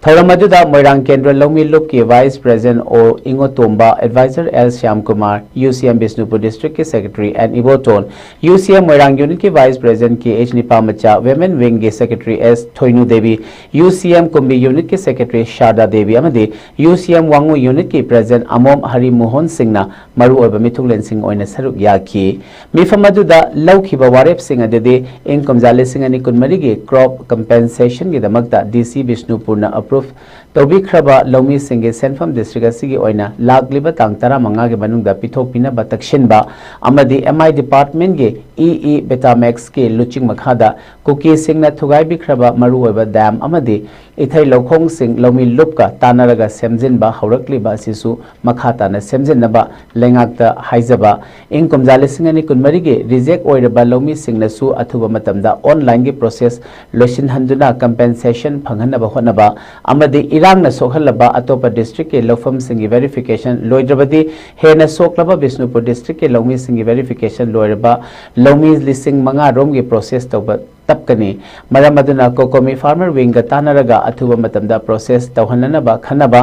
ꯊꯧꯔꯝ ꯑꯗꯨꯗ ꯃꯣꯏꯔꯥꯡ ꯀꯦꯟꯗ꯭ꯔ ꯂꯧꯃꯤ ꯂꯨꯞꯀꯤ ꯚꯥꯏꯁ ꯄ꯭ꯔꯦꯁꯤꯗꯦꯟꯠ ꯑꯣ ꯏꯉꯣꯇꯣꯝꯕ, ꯑꯦꯗꯚꯥꯏꯖꯔ ꯑꯦꯜ ꯁ꯭ꯌꯥꯝꯀꯨꯃꯥꯔ, ꯌꯨ ꯁꯤ ꯑꯦꯝ ꯕꯤꯁꯅꯨꯄꯨꯔ ꯗꯤꯁꯇ꯭ꯔꯤꯛꯀꯤ ꯁꯦꯀ꯭ꯔꯦꯇꯔꯤ ꯑꯦꯟ ꯏꯕꯣꯇꯣꯟ, ꯌꯨ ꯁꯤ ꯑꯦꯝ ꯃꯣꯏꯔꯥꯡ ꯌꯨꯅꯤꯠꯀꯤ ꯚꯥꯏꯁ ꯄ꯭ꯔꯦꯁꯤꯗꯦꯟꯠ ꯀꯦ ꯑꯩꯆ ꯅꯤꯄꯥꯃꯆꯥ, ꯋꯤꯃꯦꯟ ꯋꯤꯡꯒꯤ ꯁꯦꯀ꯭ꯔꯦꯇꯔꯤ ꯑꯦꯁ ꯊꯣꯏꯅꯨ ꯗꯦꯕꯤ, ꯌꯨ ꯁꯤ ꯑꯦꯝ ꯀꯨꯝꯕꯤ ꯌꯨꯅꯤꯠꯀꯤ ꯁꯦꯀ꯭ꯔꯦꯇꯔꯤ ꯁꯥꯔꯗꯥ ꯗꯦꯕꯤ ꯑꯃꯗꯤ ꯌꯨ ꯁꯤ ꯑꯦꯝ ꯋꯥꯉꯨ ꯌꯨꯅꯤꯠꯀꯤ ꯄ꯭ꯔꯦꯁꯤꯗꯦꯟꯠ ꯑꯃꯣꯝ ꯍꯔꯤꯃꯣꯍꯟ ꯁꯤꯡꯅ ꯃꯔꯨꯑꯣꯏꯕ ꯃꯤꯊꯨꯡꯂꯦꯟꯁꯤꯡ ꯑꯣꯏꯅ ꯁꯔꯨꯛ ꯌꯥꯈꯤ꯫ ꯃꯤꯐꯝ ꯑꯗꯨꯗ ꯂꯧꯈꯤꯕ ꯋꯥꯔꯦꯞꯁꯤꯡ ꯑꯗꯨꯗꯤ ꯏꯪ ꯀꯨꯝꯖꯥ ꯂꯤꯁꯤꯡ ꯑꯅꯤ ꯀꯨꯟꯃꯔꯤꯒꯤ ꯀ꯭ꯔꯣꯞ ꯀꯝꯄꯦꯟꯁꯦꯁꯟꯒꯤꯗꯃꯛꯇ ꯗꯤ ꯁꯤ ꯕꯤꯁꯅꯨꯄꯨꯔꯅ ꯑꯦꯄ꯭ꯔꯨꯚ ꯇꯧꯕꯤꯈ꯭ꯔꯕ ꯂꯧꯃꯤꯁꯤꯡꯒꯤ ꯁꯦꯟꯐꯝ ꯗꯤꯁꯇ꯭ꯔꯤꯛ ꯑꯁꯤꯒꯤ ꯑꯣꯏꯅ ꯂꯥꯛꯂꯤꯕ ꯇꯥꯡ ꯇꯔꯥꯃꯉꯥꯒꯤ ꯃꯅꯨꯡꯗ ꯄꯤꯊꯣꯛꯄꯤꯅꯕ ꯇꯛꯁꯤꯟꯕ ꯑꯃꯗꯤ ꯑꯦꯝ ꯑꯥꯏ ꯗꯤꯄꯥꯔꯠꯃꯦꯟꯠꯀꯤ ꯏ ꯏ ꯕꯦꯇꯥꯃꯦꯛꯁꯀꯤ ꯂꯨꯆꯤꯡ ꯃꯈꯥꯗ ꯀꯨꯀꯤꯁꯤꯡꯅ ꯊꯨꯒꯥꯏꯕꯤꯈ꯭ꯔꯕ ꯃꯔꯨꯑꯣꯏꯕ ꯗꯥꯝ ꯑꯃꯗꯤ ꯏꯊꯩ ꯂꯧꯈꯣꯡꯁꯤꯡ ꯂꯧꯃꯤ ꯂꯨꯞꯀ ꯇꯥꯟꯅꯔꯒ ꯁꯦꯝꯖꯤꯟꯕ ꯍꯧꯔꯛꯂꯤꯕ ꯑꯁꯤꯁꯨ ꯃꯈꯥ ꯇꯥꯅ ꯁꯦꯝꯖꯤꯟꯅꯕ ꯂꯩꯉꯥꯛꯇ ꯍꯥꯏꯖꯕ꯫ ꯏꯪ ꯀꯨꯝꯖꯥ ꯂꯤꯁꯤꯡ ꯑꯅꯤ ꯀꯨꯟꯃꯔꯤꯒꯤ ꯔꯤꯖꯦꯛ ꯑꯣꯏꯔꯕ ꯂꯧꯃꯤꯁꯤꯡꯅꯁꯨ ꯑꯊꯨꯕ ꯃꯇꯝꯗ ꯑꯣꯟꯂꯥꯏꯟꯒꯤ ꯄ꯭ꯔꯣꯁꯦꯁ ꯂꯣꯏꯁꯤꯟꯍꯟꯗꯨꯅ ꯀꯝꯄꯦꯟꯁꯦꯁꯟ ꯐꯪꯍꯟꯅꯕ ꯍꯣꯠꯅꯕ ꯑꯃꯗꯤ ꯏꯔꯥꯡꯅ ꯁꯣꯛꯍꯜꯂꯕ ꯑꯇꯣꯞꯄ ꯗꯤꯁꯇ꯭ꯔꯤꯛꯀꯤ ꯂꯧꯐꯝꯁꯤꯡꯒꯤ ꯚꯦꯔꯤꯐꯤꯀꯦꯁꯟ ꯂꯣꯏꯗ꯭ꯔꯕꯗꯤ ꯍꯦꯟꯅ ꯁꯣꯛꯂꯕ ꯕꯤꯁꯅꯨꯄꯨꯔ ꯗꯤꯁꯇ꯭ꯔꯤꯛꯀꯤ ꯂꯧꯃꯤꯁꯤꯡꯒꯤ ꯚꯦꯔꯤꯐꯤꯀꯦꯁꯟ ꯂꯣꯏꯔꯕ ꯂꯧꯃꯤ ꯂꯤꯁꯤꯡ ꯃꯉꯥ ꯔꯣꯝꯒꯤ ꯄ꯭ꯔꯣꯁꯦꯁ ꯇꯧꯕ ꯇꯞꯀꯅꯤ꯫ ꯃꯔꯝ ꯑꯗꯨꯅ ꯀꯣꯀꯣꯃꯤ ꯐꯥꯔꯃꯔ ꯋꯤꯡꯒ ꯇꯥꯟꯅꯔꯒ ꯑꯊꯨꯕ ꯃꯇꯝꯗ ꯄ꯭ꯔꯣꯁꯦꯁ ꯇꯧꯍꯟꯅꯅꯕ ꯈꯟꯅꯕ꯫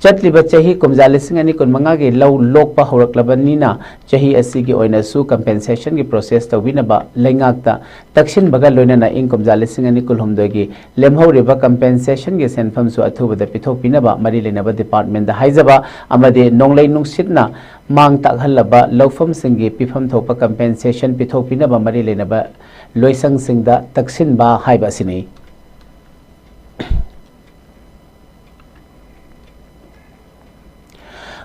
ꯆꯠꯂꯤꯕ ꯆꯍꯤ ꯀꯨꯝꯖꯥ ꯂꯤꯁꯤꯡ ꯑꯅꯤ ꯀꯨꯟꯃꯉꯥꯒꯤ ꯂꯧ ꯂꯣꯛꯄ ꯍꯧꯔꯛꯂꯕꯅꯤꯅ ꯆꯍꯤ ꯑꯁꯤꯒꯤ ꯑꯣꯏꯅꯁꯨ ꯀꯝꯄꯦꯟꯁꯦꯁꯟꯒꯤ ꯄ꯭ꯔꯣꯁꯦꯁ ꯇꯧꯕꯤꯅꯕ ꯂꯩꯉꯥꯛꯇ ꯇꯛꯁꯤꯟꯕꯒ ꯂꯣꯏꯅꯅ ꯏꯪ ꯀꯨꯝꯖꯥ ꯂꯤꯁꯤꯡ ꯑꯅꯤ ꯀꯨꯟꯍꯨꯝꯗꯣꯏꯒꯤ ꯂꯦꯝꯍꯧꯔꯤꯕ ꯀꯝꯄꯦꯟꯁꯦꯁꯟꯒꯤ ꯁꯦꯟꯐꯝꯁꯨ ꯑꯊꯨꯕꯗ ꯄꯤꯊꯣꯛꯄꯤꯅꯕ ꯃꯔꯤ ꯂꯩꯅꯕ ꯗꯤꯄꯥꯔꯠꯃꯦꯟꯗ ꯍꯥꯏꯖꯕ ꯑꯃꯗꯤ ꯅꯣꯡꯂꯩ ꯅꯨꯡꯁꯤꯠꯅ ꯃꯥꯡ ꯇꯥꯛꯍꯜꯂꯕ ꯂꯧꯐꯝꯁꯤꯡꯒꯤ ꯄꯤꯐꯝ ꯊꯣꯛꯄ ꯀꯝꯄꯦꯟꯁꯦꯁꯟ ꯄꯤꯊꯣꯛꯄꯤꯅꯕ ꯃꯔꯤ ꯂꯩꯅꯕ ꯂꯣꯏꯁꯪꯁꯤꯡꯗ ꯇꯛꯁꯤꯟꯕ ꯍꯥꯏꯕ ꯑꯁꯤꯅꯤ꯫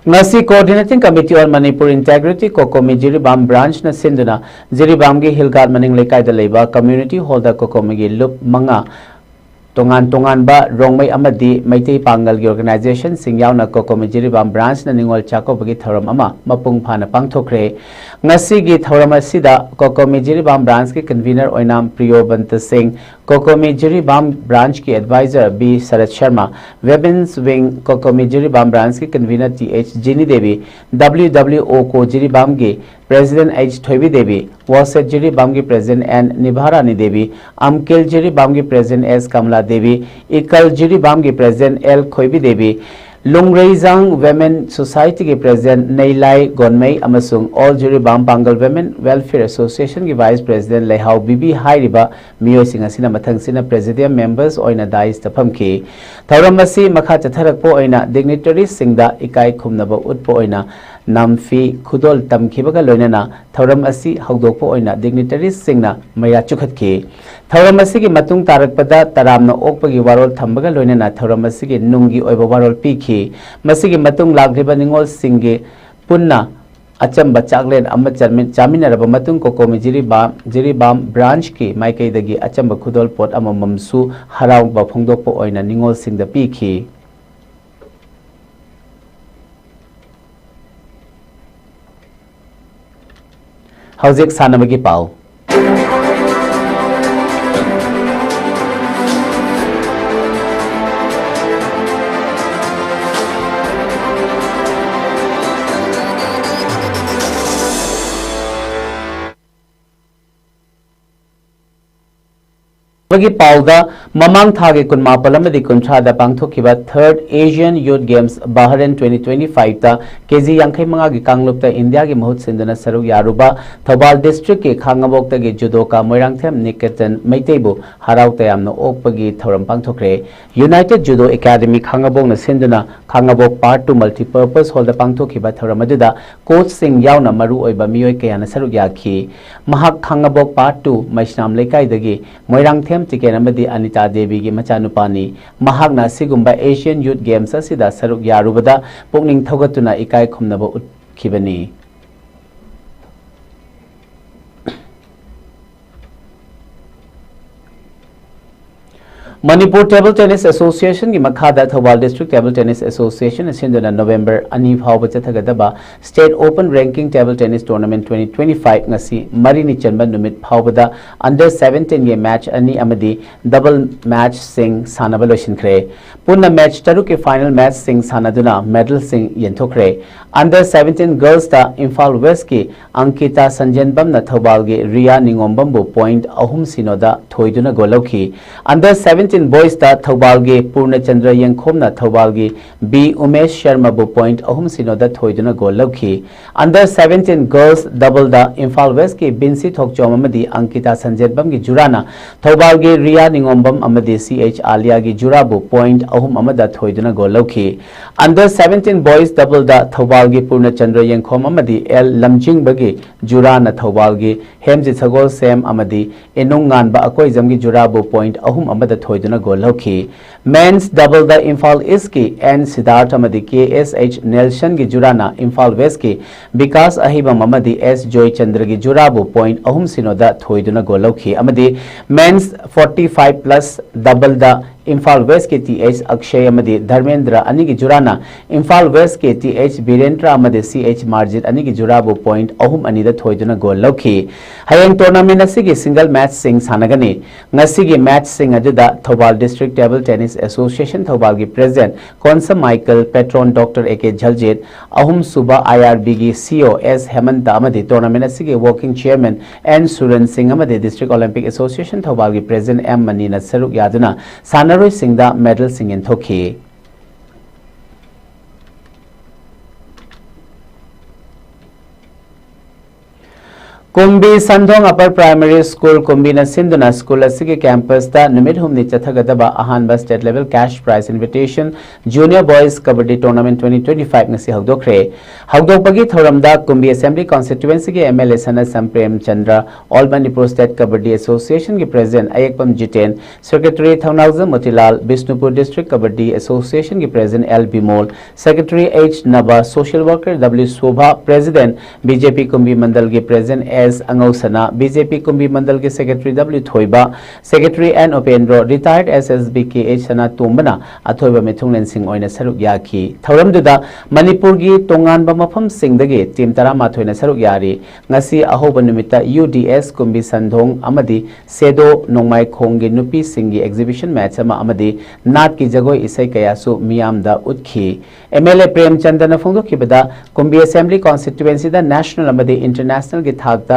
ꯉꯁꯤ Coordinating Committee on Manipur Integrity, ꯀꯣꯀꯣꯃꯤ Jiribam branch ꯅ ꯁꯤꯟꯗꯨꯅ ꯖꯤꯔꯤꯕꯥꯝꯒꯤ ꯍꯤꯜ ꯒꯥꯔꯗ ꯃꯅꯤꯡ ꯂꯩꯀꯥꯏꯗ ꯂꯩꯕ community hall ꯗ ꯀꯣꯀꯣꯃꯤꯒꯤ ꯂꯨꯞ ꯃꯉꯥ ꯇꯣꯉꯥꯟ ꯇꯣꯉꯥꯟꯕ ꯔꯣꯡꯃꯩ ꯑꯃꯗꯤ ꯃꯩꯇꯩ ꯄꯥꯡꯒꯜꯒꯤ organization ꯁꯤꯡ ꯌꯥꯎꯅ ꯀꯣꯀꯣꯃꯤ ꯖꯤꯔꯤꯕꯥꯝ branch ꯅ ꯅꯤꯉꯣꯜ ꯆꯥꯛꯀꯧꯕꯒꯤ ꯊꯧꯔꯝ ꯑꯃ ꯃꯄꯨꯡ ꯐꯥꯅ ꯄꯥꯡꯊꯣꯛꯈ꯭ꯔꯦ꯫ ꯉꯁꯤꯒꯤ ꯊꯧꯔꯝ ꯑꯁꯤꯗ ꯀꯣꯀꯣꯃꯤ ꯖꯤꯔꯤꯕꯥꯝ branch ꯀꯤ convener ꯑꯣꯏꯅ ꯄ꯭ꯔꯤꯌꯣꯕꯟꯇ ꯁꯤꯡ, ꯀꯣꯀꯣꯃꯤ ꯖꯤꯔꯤꯕꯥꯝ branch ꯀꯤ advisor B Sarat Sharma, Women's Wing COCOMI Jiribam branch ꯀꯤ convener T H Jini Devi, W W O ꯀꯣ ꯖꯤꯔꯤꯕꯥꯝꯒꯤ president ꯑꯩꯆ ꯊꯣꯏꯕꯤ ꯗꯦꯕꯤ, ꯋꯥꯁꯦꯠ ꯖꯤꯔꯤꯕꯥꯝꯒꯤ president ꯑꯦꯟ ꯅꯤꯚꯥꯔꯥꯅꯤ ꯗꯦꯕꯤ, ꯑꯝꯀꯤꯜ ꯖꯤꯔꯤꯕꯥꯝꯒꯤ president ꯑꯦꯁ ꯀꯃꯂꯥ ꯗꯦꯕꯤ, ꯏꯀꯜ ꯖꯤꯔꯤꯕꯥꯝꯒꯤ president L Khoibi Devi, Lungreijang Women Society ꯒꯤ president ꯅꯩꯂꯥꯏ ꯒꯣꯟꯃꯩ ꯑꯃꯁꯨꯡ All ꯖꯤꯔꯤꯕꯥꯝ ꯄꯥꯡꯒꯜ Women Welfare Association ꯒꯤ vice president ꯂꯩꯍꯥꯎ ꯕꯤꯕꯤ ꯍꯥꯏꯔꯤꯕ ꯃꯤꯑꯣꯏꯁꯤꯡ ꯑꯁꯤꯅ ꯃꯊꯪꯁꯤꯠꯅ presidium members ꯑꯣꯏꯅ dais ꯇ ꯐꯝꯈꯤ꯫ ꯊꯧꯔꯝ ꯑꯁꯤ ꯃꯈꯥ ꯆꯠꯊꯔꯛꯄ ꯑꯣꯏꯅ dignitaries ꯁꯤꯡꯗ ꯏꯀꯥꯏ ꯈꯨꯝꯅꯕ ꯎꯠꯄ ꯑꯣꯏꯅ ꯅꯝꯐꯤ ꯈꯨꯗꯣꯜ ꯇꯝꯈꯤꯕꯒ ꯂꯣꯏꯅꯅ ꯊꯧꯔꯝ ꯑꯁꯤ ꯍꯧꯗꯣꯛꯄ ꯑꯣꯏꯅ dignitaries ꯁꯤꯡꯅ ꯃꯩꯔꯥ ꯆꯨꯈꯠꯈꯤ꯫ ꯊꯧꯔꯝ ꯑꯁꯤꯒꯤ ꯃꯇꯨꯡ ꯇꯥꯔꯛꯄꯗ ꯇꯔꯥꯝꯅ ꯑꯣꯛꯄꯒꯤ ꯋꯥꯔꯣꯜ ꯊꯝꯕꯒ ꯂꯣꯏꯅꯅ ꯊꯧꯔꯝ ꯑꯁꯤꯒꯤ ꯅꯨꯡꯒꯤ ꯑꯣꯏꯕ ꯋꯥꯔꯣꯜ ꯄꯤꯈꯤ꯫ ꯃꯁꯤꯒꯤ ꯃꯇꯨꯡ ꯂꯥꯛꯂꯤꯕ ꯅꯤꯉꯣꯜꯁꯤꯡꯒꯤ ꯄꯨꯟꯅ ꯑꯆꯝꯕ ꯆꯥꯛꯂꯦꯟ ꯑꯃ ꯆꯥꯃꯤꯟ-, ꯆꯥꯃꯤꯟꯅꯔꯕ ꯃꯇꯨꯡ ꯀꯣꯀꯣꯃꯤ ꯖꯤꯔꯤꯕꯥꯝ, ꯖꯤꯔꯤꯕꯥꯝ branch ꯀꯤ ꯃꯥꯏꯀꯩꯗꯒꯤ ꯑꯆꯝꯕ ꯈꯨꯗꯣꯜ ꯄꯣꯠ ꯑꯃꯃꯝꯁꯨ ꯍꯔꯥꯎꯕ ꯐꯣꯡꯗꯣꯛꯄ ꯑꯣꯏꯅ ꯅꯤꯉꯣꯜꯁꯤꯡꯗ ꯄꯤꯈꯤ꯫ ꯍꯧꯖꯤꯛ ꯁꯥꯟꯅꯕꯒꯤ ꯄꯥꯎ꯫ ꯒꯤ ꯄꯥꯎꯗ, ꯃꯃꯥꯡ ꯊꯥꯒꯤ ꯀꯨꯟꯃꯥꯄꯜ ꯑꯃꯗꯤ ꯀꯨꯟꯊ꯭ꯔꯥꯗ ꯄꯥꯡꯊꯣꯛꯈꯤꯕ Third Asian Youth Games Bahrain twenty twenty-five ꯇ ꯀꯦ ꯖꯤ ꯌꯥꯡꯈꯩ ꯃꯉꯥꯒꯤ ꯀꯥꯡꯂꯨꯞꯇ ꯏꯟꯗꯤꯌꯥꯒꯤ ꯃꯍꯨꯠ ꯁꯤꯟꯗꯨꯅ ꯁꯔꯨꯛ ꯌꯥꯔꯨꯕ ꯊꯧꯕꯥꯜ district ꯀꯤ ꯈꯥꯉꯕꯣꯛꯇꯒꯤ judoka ꯃꯣꯏꯔꯥꯡꯊꯦꯝ ꯅꯤꯀꯦꯇꯟ ꯃꯩꯇꯩꯕꯨ ꯍꯔꯥꯎ ꯇꯌꯥꯝꯅ ꯑꯣꯛꯄꯒꯤ ꯊꯧꯔꯝ ꯄꯥꯡꯊꯣꯛꯈ꯭ꯔꯦ꯫ United Judo Academy ꯈꯥꯉꯕꯣꯛꯅ ꯁꯤꯟꯗꯨꯅ ꯈꯥꯉꯕꯣꯛ Part two Multipurpose Hall ꯗ ꯄꯥꯡꯊꯣꯛꯈꯤꯕ ꯊꯧꯔꯝ ꯑꯗꯨꯗ coach ꯁꯤꯡ ꯌꯥꯎꯅ ꯃꯔꯨ ꯑꯣꯏꯕ ꯃꯤꯑꯣꯏ ꯀꯌꯥꯅ ꯁꯔꯨꯛ ꯌꯥꯈꯤ꯫ ꯃꯍꯥꯛ ꯈꯥꯉꯕꯣꯛ Part two ꯃꯩꯁꯅꯥꯝ ꯂꯩꯀꯥꯏꯗꯒꯤ ꯃꯣꯏꯔꯥꯡꯊꯦꯝ ꯇꯤꯀꯦꯟ ꯑꯃꯗꯤ ꯑꯅꯤꯇꯥ ꯗꯦꯕꯤꯒꯤ ꯃꯆꯥꯅꯨꯄꯥꯅꯤ꯫ ꯃꯍꯥꯛꯅ ꯑꯁꯤꯒꯨꯝꯕ Asian Youth Games ꯑꯁꯤꯗ ꯁꯔꯨꯛ ꯌꯥꯔꯨꯕꯗ ꯄꯨꯛꯅꯤꯡ ꯊꯧꯒꯠꯇꯨꯅ ꯏꯀꯥꯏ ꯈꯨꯝꯅꯕ ꯎꯠꯈꯤꯕꯅꯤ꯫ ꯃꯅꯤꯄꯨꯔ Table Tennis Association ꯒꯤ ꯃꯈꯥꯗ Thoubal District Table Tennis Association ꯅ ꯁꯤꯟꯗꯨꯅ ꯅꯣꯕꯦꯝꯕꯔ ꯑꯅꯤ ꯐꯥꯎꯕ ꯆꯠꯊꯒꯗꯕ State Open Ranking Table Tennis Tournament twenty twenty-five ꯉꯁꯤ ꯃꯔꯤꯅꯤ ꯆꯟꯕ ꯅꯨꯃꯤꯠ ꯐꯥꯎꯕꯗ under seventeen ꯒꯤ match ꯑꯅꯤ ꯑꯃꯗꯤ double match ꯁꯤꯡ ꯁꯥꯟꯅꯕ ꯂꯣꯏꯁꯤꯟꯈ꯭ꯔꯦ꯫ ꯄꯨꯟꯅ match ꯇꯔꯨꯛꯀꯤ final match ꯁꯤꯡ ꯁꯥꯟꯅꯗꯨꯅ medal ꯁꯤꯡ ꯌꯦꯟꯊꯣꯛꯈ꯭ꯔꯦ꯫ Under seventeen girls ꯇ ꯏꯝꯐꯥꯜ West ꯀꯤ ꯑꯪꯀꯤꯇꯥ ꯁꯟꯖꯦꯟꯕꯝꯅ ꯊꯧꯕꯥꯜꯒꯤ ꯔꯤꯌꯥ ꯅꯤꯉꯣꯝꯕꯝꯕꯨ point ꯑꯍꯨꯝ ꯁꯤꯅꯣꯗ ꯊꯣꯏꯗꯨꯅ gold ꯂꯧꯈꯤ꯫ Under seventeen boys ꯇ ꯊꯧꯕꯥꯜꯒꯤ ꯄꯨꯔꯅꯆꯟꯗ꯭ꯔ ꯌꯦꯡꯈꯣꯝꯅ ꯊꯧꯕꯥꯜꯒꯤ ꯕꯤ ꯎꯃꯦꯁ ꯁꯔꯃꯕꯨ point ꯑꯍꯨꯝ ꯁꯤꯅꯣꯗ ꯊꯣꯏꯗꯨꯅ gold ꯂꯧꯈꯤ꯫ Under seventeen girls double ꯗ ꯏꯝꯐꯥꯜ West ꯀꯤ ꯕꯤꯟꯁꯤ ꯊꯣꯛꯆꯣꯝ ꯑꯃꯗꯤ ꯑꯪꯀꯤꯇꯥ ꯁꯟꯖꯦꯟꯕꯝꯒꯤ ꯖꯨꯔꯥꯅ ꯊꯧꯕꯥꯜꯒꯤ ꯔꯤꯌꯥ ꯅꯤꯉꯣꯝꯕꯝ ꯑꯃꯗꯤ ꯁꯤ ꯑꯩꯆ ꯑꯥꯂꯤꯌꯥꯒꯤ ꯖꯨꯔꯥꯕꯨ point ꯑꯍꯨꯝ ꯑꯃꯗ ꯊꯣꯏꯗꯨꯅ gold ꯂꯧꯈꯤ꯫ Under seventeen boys double ꯗ ꯊꯧꯕꯥꯜꯒꯤ ꯄꯨꯔꯅꯆꯟꯗ꯭ꯔ ꯌꯦꯡꯈꯣꯝ ꯑꯃꯗꯤ ꯑꯦꯜ ꯂꯝꯖꯤꯡꯕꯒꯤ ꯖꯨꯔꯥꯅ ꯊꯧꯕꯥꯜꯒꯤ ꯍꯦꯝꯖꯤꯠ ꯁꯒꯣꯜꯁꯦꯝ ꯑꯃꯗꯤ ꯏꯅꯨꯡ ꯉꯥꯟꯕ ꯑꯀꯣꯏꯖꯝꯒꯤ ꯖꯨꯔꯥꯕꯨ point ꯑꯍꯨꯝ ꯑꯃꯗ ꯊꯣꯏꯗꯨꯅ gold ꯂꯧꯈꯤ꯫ Men's double ꯗ ꯏꯝꯐꯥꯜ East ꯀꯤ ꯑꯦꯟ ꯁꯤꯗꯥꯔꯊ ꯑꯃꯗꯤ ꯀꯦ ꯑꯦꯁ ꯑꯩꯆ ꯅꯦꯜꯁꯟꯒꯤ ꯖꯨꯔꯥꯅ ꯏꯝꯐꯥꯜ West ꯀꯤ ꯕꯤꯀꯥꯁ ꯑꯍꯤꯕꯝ ꯑꯃꯗꯤ ꯑꯦꯁ ꯖꯣꯏꯆꯟꯗ꯭ꯔꯒꯤ ꯖꯨꯔꯥꯕꯨ point ꯑꯍꯨꯝ ꯁꯤꯅꯣꯗ ꯊꯣꯏꯗꯨꯅ gold ꯂꯧꯈꯤ ꯑꯃꯗꯤ Men's forty five plus double ꯗ ꯏꯝꯐꯥꯜ West ꯀꯤ ꯇꯤ ꯑꯩꯆ ꯑꯛꯁꯌ ꯑꯃꯗꯤ ꯙꯔꯃꯦꯟꯗ꯭ꯔ ꯑꯅꯤꯒꯤ ꯖꯨꯔꯥꯅ ꯏꯝꯐꯥꯜ West ꯀꯤ ꯇꯤ ꯑꯩꯆ ꯕꯤꯔꯦꯟꯗ꯭ꯔ ꯑꯃꯗꯤ ꯁꯤ ꯑꯩꯆ ꯃꯥꯔꯖꯤꯠ ꯑꯅꯤꯒꯤ ꯖꯨꯔꯥꯕꯨ point ꯑꯍꯨꯝ ꯑꯅꯤꯗ ꯊꯣꯏꯗꯨꯅ gold ꯂꯧꯈꯤ꯫ ꯍꯌꯦꯡ tournament ꯑꯁꯤꯒꯤ single match ꯁꯤꯡ ꯁꯥꯟꯅꯒꯅꯤ꯫ ꯉꯁꯤꯒꯤ match ꯁꯤꯡ ꯑꯗꯨꯗ Thoubal District Table Tennis Association ꯊꯧꯕꯥꯜꯒꯤ President Konsam Michael, Patron Doctor A K Jaljit, ꯑꯍꯨꯝꯁꯨꯕ ꯑꯥꯏ ꯑꯥꯔ ꯕꯤꯒꯤ ꯁꯤ ꯏ ꯑꯣ ꯑꯦꯁ ꯍꯦꯃꯟꯇ ꯑꯃꯗꯤ tournament ꯑꯁꯤꯒꯤ working chairman ꯑꯦꯟ ꯁꯨꯔꯟ ꯁꯤꯡ ꯑꯃꯗꯤ District Olympic Association ꯊꯧꯕꯥꯜꯒꯤ President ꯑꯦꯝ ꯃꯅꯤꯅ ꯁꯔꯨꯛ ꯌꯥꯗꯨꯅ ꯁꯥꯟꯅꯔꯣꯏꯁꯤꯡꯗ medal ꯁꯤꯡ ꯌꯦꯟꯊꯣꯛꯈꯤ꯫ ꯀꯨꯝꯕꯤ ꯁꯟꯗꯣꯡ Upper Primary School, ꯀꯨꯝꯕꯤꯅ ꯁꯤꯟꯗꯨꯅ ꯁ꯭ꯀꯨꯜ ꯑꯁꯤꯒꯤ ꯀꯦꯝꯄꯁꯇ ꯅꯨꯃꯤꯠ ꯍꯨꯝꯅꯤ ꯆꯠꯊꯒꯗꯕ ꯑꯍꯥꯟꯕ State Level Cash Prize Invitation Junior Boys Kabaddi Tournament twenty twenty-five ꯉꯁꯤ ꯍꯧꯗꯣꯛꯈ꯭ꯔꯦ꯫ ꯍꯧꯗꯣꯛꯄꯒꯤ ꯊꯧꯔꯝꯗ ꯀꯨꯝꯕꯤ Assembly Constituencyꯒꯤ MLA Sanasam Premchandra, All Manipur State Kabaddi Associationꯒꯤ President Ayekpam Jiten, Secretary Thounaojam Motilal, Bishnupur District Kabaddi Associationꯒꯤ President L Bimol, Secretary H Naba, Social Worker W Sobha, President BJP Kumbi ꯃꯟꯗꯜꯒꯤ President S Angousana, BJP Kumbi ꯃꯟꯗꯜꯒꯤ Secretary W Thoiba, Secretary N Upendro, Retired SSB K H ꯁꯅꯥꯇꯣꯝꯕꯅ ꯑꯊꯣꯏꯕ ꯃꯤꯊꯨꯡꯂꯦꯟꯁꯤꯡ ꯑꯣꯏꯅ ꯁꯔꯨꯛ ꯌꯥꯈꯤ꯫ ꯊꯧꯔꯝꯗꯨꯗ ꯃꯅꯤꯄꯨꯔꯒꯤ ꯇꯣꯉꯥꯟꯕ ꯃꯐꯝꯁꯤꯡꯗꯒꯤ team ꯇꯔꯥꯃꯥꯊꯣꯏꯅ ꯁꯔꯨꯛ ꯌꯥꯔꯤ꯫ ꯉꯁꯤ ꯑꯍꯧꯕ ꯅꯨꯃꯤꯠꯇ UDS ꯀꯨꯝꯕꯤ ꯁꯟꯗꯣꯡ ꯑꯃꯗꯤ ꯁꯦꯗꯣ ꯅꯣꯡꯃꯥꯏꯈꯣꯡꯒꯤ ꯅꯨꯄꯤꯁꯤꯡꯒꯤ exhibition match ꯑꯃ ꯑꯃꯗꯤ ꯅꯥꯠꯀꯤ ꯖꯒꯣꯏ ꯏꯁꯩ ꯀꯌꯥꯁꯨ ꯃꯤꯌꯥꯝꯗ ꯎꯠꯈꯤ꯫ MLA ꯄ꯭ꯔꯦꯝꯆꯟꯗ꯭ꯔꯅ ꯐꯣꯡꯗꯣꯛꯈꯤꯕꯗ, ꯀꯨꯝꯕꯤ Assembly Constituencyꯗ national ꯑꯃꯗꯤ internationalꯒꯤ ꯊꯥꯛꯇ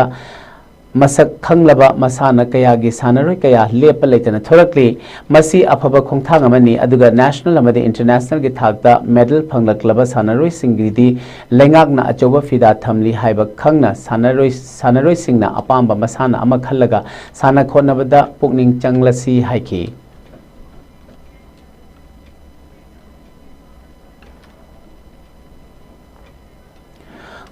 ꯃꯁꯛ ꯈꯪꯂꯕ ꯃꯁꯥꯟꯅ ꯀꯌꯥꯒꯤ ꯁꯥꯟꯅꯔꯣꯏ ꯀꯌꯥ ꯂꯦꯞꯄ ꯂꯩꯇꯅ ꯊꯣꯔꯛꯂꯤ꯫ ꯃꯁꯤ ꯑꯐꯕ ꯈꯣꯡꯊꯥꯡ ꯑꯃꯅꯤ, ꯑꯗꯨꯒ national ꯑꯃꯗꯤ internationalꯒꯤ ꯊꯥꯛꯇ medal ꯐꯪꯂꯛꯂꯕ ꯁꯥꯟꯅꯔꯣꯏꯁꯤꯡꯒꯤꯗꯤ ꯂꯩꯉꯥꯛꯅ ꯑꯆꯧꯕ ꯐꯤꯗꯥ ꯊꯝꯂꯤ ꯍꯥꯏꯕ ꯈꯪꯅ ꯁꯥꯟꯅꯔꯣꯏ-, ꯁꯥꯟꯅꯔꯣꯏꯁꯤꯡꯅ ꯑꯄꯥꯝꯕ ꯃꯁꯥꯟꯅ ꯑꯃ ꯈꯜꯂꯒ ꯁꯥꯟꯅ ꯈꯣꯠꯅꯕꯗ ꯄꯨꯛꯅꯤꯡ ꯆꯪꯂꯁꯤ ꯍꯥꯏꯈꯤ꯫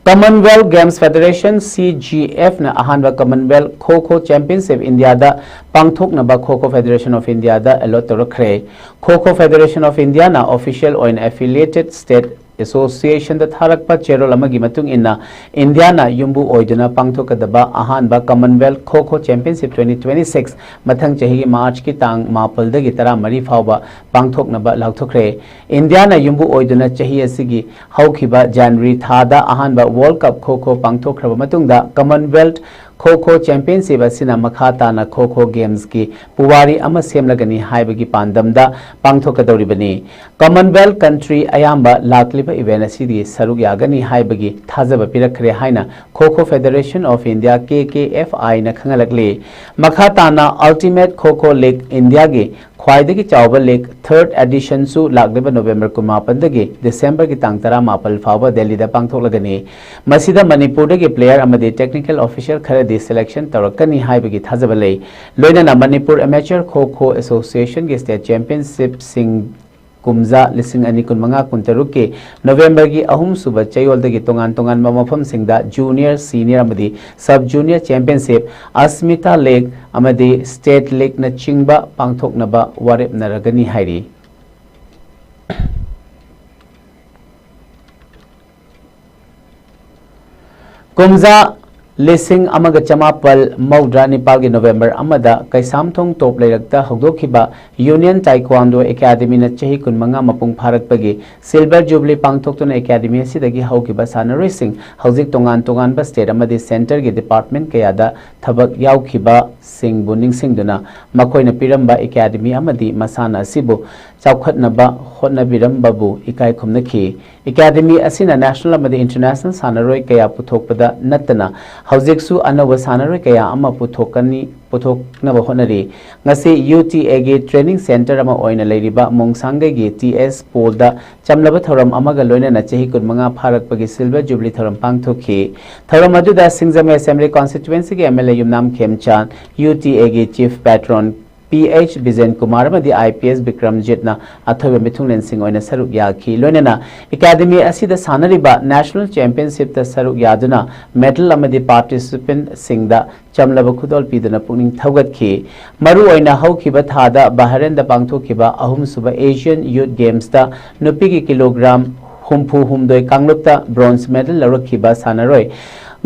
Commonwealth Games Federation, CGFꯅ ꯑꯍꯥꯟꯕ Commonwealth Kho Kho Championship Indiaꯗ ꯄꯥꯡꯊꯣꯛꯅꯕ Kho Kho Federation of Indiaꯗ allot ꯇꯧꯔꯛꯈ꯭ꯔꯦ꯫ Kho Kho Federation of Indiaꯅ official ꯑꯣꯏꯅ affiliated state associationꯗ ꯊꯥꯔꯛꯄ ꯆꯦꯔꯣꯜ ꯑꯃꯒꯤ ꯃꯇꯨꯡ ꯏꯟꯅ, ꯏꯟꯗꯤꯌꯥꯅ ꯌꯨꯝꯕꯨ ꯑꯣꯏꯗꯨꯅ ꯄꯥꯡꯊꯣꯛꯀꯗꯕ ꯑꯍꯥꯟꯕ Commonwealth Kho Kho Championship twenty twenty-six ꯃꯊꯪ ꯆꯍꯤꯒꯤ Marchꯀꯤ ꯇꯥꯡ ꯃꯥꯄꯜꯗꯒꯤ ꯇꯔꯥꯃꯔꯤ ꯐꯥꯎꯕ ꯄꯥꯡꯊꯣꯛꯅꯕ ꯂꯥꯎꯊꯣꯛꯈ꯭ꯔꯦ꯫ ꯏꯟꯗꯤꯌꯥꯅ ꯌꯨꯝꯕꯨ ꯑꯣꯏꯗꯨꯅ ꯆꯍꯤ ꯑꯁꯤꯒꯤ ꯍꯧꯈꯤꯕ January ꯊꯥꯗ ꯑꯍꯥꯟꯕ World Cup Kho Kho ꯄꯥꯡꯊꯣꯛꯈ꯭ꯔꯕ ꯃꯇꯨꯡꯗ, Commonwealth Kho Kho Championship ꯑꯁꯤꯅ ꯃꯈꯥ ꯇꯥꯅ Kho Kho Gamesꯀꯤ ꯄꯨꯋꯥꯔꯤ ꯑꯃ ꯁꯦꯝꯂꯒꯅꯤ ꯍꯥꯏꯕꯒꯤ ꯄꯥꯟꯗꯝꯗ ꯄꯥꯡꯊꯣꯛꯀꯗꯧꯔꯤꯕꯅꯤ꯫ Commonwealth country ꯑꯌꯥꯝꯕ ꯂꯥꯛꯂꯤꯕ event ꯑꯁꯤꯗꯤ ꯁꯔꯨꯛ ꯌꯥꯒꯅꯤ ꯍꯥꯏꯕꯒꯤ ꯊꯥꯖꯕ ꯄꯤꯔꯛꯈ꯭ꯔꯦ ꯍꯥꯏꯅ Kho Kho Federation of India, KKFIꯅ ꯈꯪꯍꯜꯂꯛꯂꯤ꯫ ꯃꯈꯥ ꯇꯥꯅ Ultimate Kho Kho League Indiaꯒꯤ ꯈ꯭ꯋꯥꯏꯗꯒꯤ ꯆꯥꯎꯕ ꯂꯤꯒ ꯊꯥꯔꯠ ꯑꯦꯗꯤꯁꯟꯁꯨ ꯂꯥꯛꯂꯤꯕ ꯅꯣꯕꯦꯝꯕꯔ ꯀꯨꯟꯃꯥꯄꯟꯗꯒꯤ ꯗꯤꯁꯦꯝꯕꯔꯒꯤ ꯇꯥꯡ ꯇꯔꯥꯃꯥꯄꯜ ꯐꯥꯎꯕ ꯗꯦꯜꯂꯤꯗ ꯄꯥꯡꯊꯣꯛꯂꯒꯅꯤ꯫ ꯃꯁꯤꯗ ꯃꯅꯤꯄꯨꯔꯗꯒꯤ ꯄ꯭ꯂꯦꯌꯔ ꯑꯃꯗꯤ ꯇꯦꯛꯅꯤꯀꯦꯜ ꯑꯣꯐꯤꯁꯤꯌꯦꯜ ꯈꯔꯗꯤ ꯁꯦꯂꯦꯛꯁꯟ ꯇꯧꯔꯛꯀꯅꯤ ꯍꯥꯏꯕꯒꯤ ꯊꯥꯖꯕ ꯂꯩ꯫ ꯂꯣꯏꯅꯅ ꯃꯅꯤꯄꯨꯔ ꯑꯦꯃꯦꯆꯔ ꯈꯣ ꯈꯣ ꯑꯦꯁꯣꯁꯤꯌꯦꯁꯟꯒꯤ ꯁ꯭ꯇꯦꯠ ꯆꯦꯝꯄꯤꯌꯟꯁꯤꯞꯁꯤꯡ ꯀꯨꯝꯖꯥ ꯂꯤꯁꯤꯡ ꯑꯅꯤ ꯀꯨꯟꯃꯉꯥ ꯀꯨꯟꯇꯔꯨꯛꯀꯤ ꯅꯣꯕꯦꯝꯕꯔꯒꯤ ꯑꯍꯨꯝꯁꯨꯕ ꯆꯌꯣꯜꯗꯒꯤ ꯇꯣꯉꯥꯟ ꯇꯣꯉꯥꯟꯕ ꯃꯐꯝꯁꯤꯡꯗ ꯖꯨꯅꯤꯌꯔ, ꯁꯤꯅꯤꯌꯔ ꯑꯃꯗꯤ ꯁꯕ ꯖꯨꯅꯤꯌꯔ ꯆꯦꯝꯄꯤꯌꯟꯁꯤꯞ, ꯑꯁꯃꯤꯇꯥ ꯂꯤꯒ ꯑꯃꯗꯤ ꯁ꯭ꯇꯦꯠ ꯂꯤꯒꯅꯆꯤꯡꯕ ꯄꯥꯡꯊꯣꯛꯅꯕ ꯋꯥꯔꯦꯞꯅꯔꯒꯅꯤ ꯍꯥꯏꯔꯤ꯫ ꯀꯨꯝꯖꯥ ꯂꯤꯁꯤꯡ ꯑꯃꯒ ꯆꯃꯥꯄꯜ ꯃꯧꯗ꯭ꯔꯥ ꯅꯤꯄꯥꯜꯒꯤ ꯅꯣꯕꯦꯝꯕꯔ ꯑꯃꯗ ꯀꯩꯁꯥꯝꯊꯣꯡ ꯇꯣꯞ ꯂꯩꯔꯛꯇ ꯍꯧꯗꯣꯛꯈꯤꯕ ꯌꯨꯅꯤꯌꯟ ꯇꯥꯏꯀ꯭ꯋꯥꯟꯗꯣ ꯑꯦꯀꯥꯗꯃꯤꯅ ꯆꯍꯤ ꯀꯨꯟꯃꯉꯥ ꯃꯄꯨꯡ ꯐꯥꯔꯛꯄꯒꯤ ꯁꯤꯜꯚꯔ ꯖꯨꯕꯤꯂꯤ ꯄꯥꯡꯊꯣꯛꯇꯨꯅ ꯑꯦꯀꯥꯗꯃꯤ ꯑꯁꯤꯗꯒꯤ ꯍꯧꯈꯤꯕ ꯁꯥꯟꯅꯔꯣꯏꯁꯤꯡ ꯍꯧꯖꯤꯛ ꯇꯣꯉꯥꯟ ꯇꯣꯉꯥꯟꯕ ꯁ꯭ꯇꯦꯠ ꯑꯃꯗꯤ ꯁꯦꯟꯇꯔꯒꯤ ꯗꯤꯄꯥꯔꯠꯃꯦꯟ ꯀꯌꯥꯗ ꯊꯕꯛ ꯌꯥꯎꯈꯤꯕꯁꯤꯡꯕꯨ ꯅꯤꯡꯁꯤꯡꯗꯨꯅ ꯃꯈꯣꯏꯅ ꯄꯤꯔꯝꯕ ꯑꯦꯀꯥꯗꯃꯤ ꯑꯃꯗꯤ ꯃꯁꯥꯟꯅ ꯑꯁꯤꯕꯨ ꯆꯥꯎꯈꯠꯅꯕ ꯍꯣꯠꯅꯕꯤꯔꯝꯕꯕꯨ ꯏꯀꯥꯏ ꯈꯨꯝꯅꯈꯤ꯫ ꯑꯦꯀꯥꯗꯃꯤ ꯑꯁꯤꯅ ꯅꯦꯁꯅꯦꯜ ꯑꯃꯗꯤ ꯏꯟꯇꯔꯅꯦꯁꯅꯦꯜ ꯁꯥꯟꯅꯔꯣꯏ ꯀꯌꯥ ꯄꯨꯊꯣꯛꯄꯗ ꯅꯠꯇꯅ ꯍꯧꯖꯤꯛꯁꯨ ꯑꯅꯧꯕ ꯁꯥꯟꯅꯔꯣꯏ ꯀꯌꯥ ꯑꯃ ꯄꯨꯊꯣꯛꯀꯅꯤ, ꯄꯨꯊꯣꯛꯅꯕ ꯍꯣꯠꯅꯔꯤ꯫ ꯉꯁꯤ ꯌꯨ ꯇꯤ ꯑꯦꯒꯤ ꯇ꯭ꯔꯦꯅꯤꯡ ꯁꯦꯟꯇꯔ ꯑꯃ ꯑꯣꯏꯅ ꯂꯩꯔꯤꯕ ꯃꯣꯡꯁꯥꯡꯒꯩꯒꯤ ꯇꯤ ꯑꯦꯁ ꯄꯣꯜꯗ ꯆꯝꯂꯕ ꯊꯧꯔꯝ ꯑꯃꯒ ꯂꯣꯏꯅꯅ ꯆꯍꯤ ꯀꯨꯟꯃꯉꯥ ꯐꯥꯔꯛꯄꯒꯤ ꯁꯤꯜꯚꯔ ꯖꯨꯕꯤꯂꯤ ꯊꯧꯔꯝ ꯄꯥꯡꯊꯣꯛꯈꯤ꯫ ꯊꯧꯔꯝ ꯑꯗꯨꯗ ꯁꯤꯡꯖꯃꯩ ꯑꯦꯁꯦꯝꯕ꯭ꯂꯤ ꯀꯣꯟꯁꯇꯤꯇ꯭ꯋꯦꯟꯁꯤꯒꯤ M L A Yumnam Khemchand, U T ꯑꯦꯒꯤ chief patron P H Bijen Kumar ꯑꯃꯗꯤ ꯑꯥꯏ ꯄꯤ ꯑꯦꯁ ꯕꯤꯀ꯭ꯔꯝꯖꯤꯠꯅ ꯑꯊꯣꯏꯕ ꯃꯤꯊꯨꯡꯂꯦꯟꯁꯤꯡ ꯑꯣꯏꯅ ꯁꯔꯨꯛ ꯌꯥꯈꯤ꯫ ꯂꯣꯏꯅꯅ ꯑꯦꯀꯥꯗꯃꯤ ꯑꯁꯤꯗ ꯁꯥꯟꯅꯔꯤꯕ ꯅꯦꯁꯅꯦꯜ ꯆꯦꯝꯄꯤꯌꯟꯁꯤꯞꯇ ꯁꯔꯨꯛ ꯌꯥꯗꯨꯅ ꯃꯦꯗꯜ ꯑꯃꯗꯤ ꯄꯥꯔꯇꯤꯁꯤꯄꯦꯟꯠꯁꯤꯡꯗ ꯆꯝꯂꯕ ꯈꯨꯗꯣꯜ ꯄꯤꯗꯨꯅ ꯄꯨꯛꯅꯤꯡ ꯊꯧꯒꯠꯈꯤ꯫ ꯃꯔꯨꯑꯣꯏꯅ ꯍꯧꯈꯤꯕ ꯊꯥꯗ ꯕꯍꯔꯦꯟꯗ ꯄꯥꯡꯊꯣꯛꯈꯤꯕ ꯑꯍꯨꯝꯁꯨꯕ ꯑꯦꯁꯤꯌꯟ ꯌꯨꯊ ꯒꯦꯝꯁꯇ ꯅꯨꯄꯤꯒꯤ ꯀꯤꯂꯣꯒ꯭ꯔꯥꯝ ꯍꯨꯝꯐꯨ ꯍꯨꯝꯗꯣꯏ ꯀꯥꯡꯂꯨꯞꯇ ꯕ꯭ꯔꯣꯟꯖ ꯃꯦꯗꯜ ꯂꯧꯔꯛꯈꯤꯕ ꯁꯥꯟꯅꯔꯣꯏ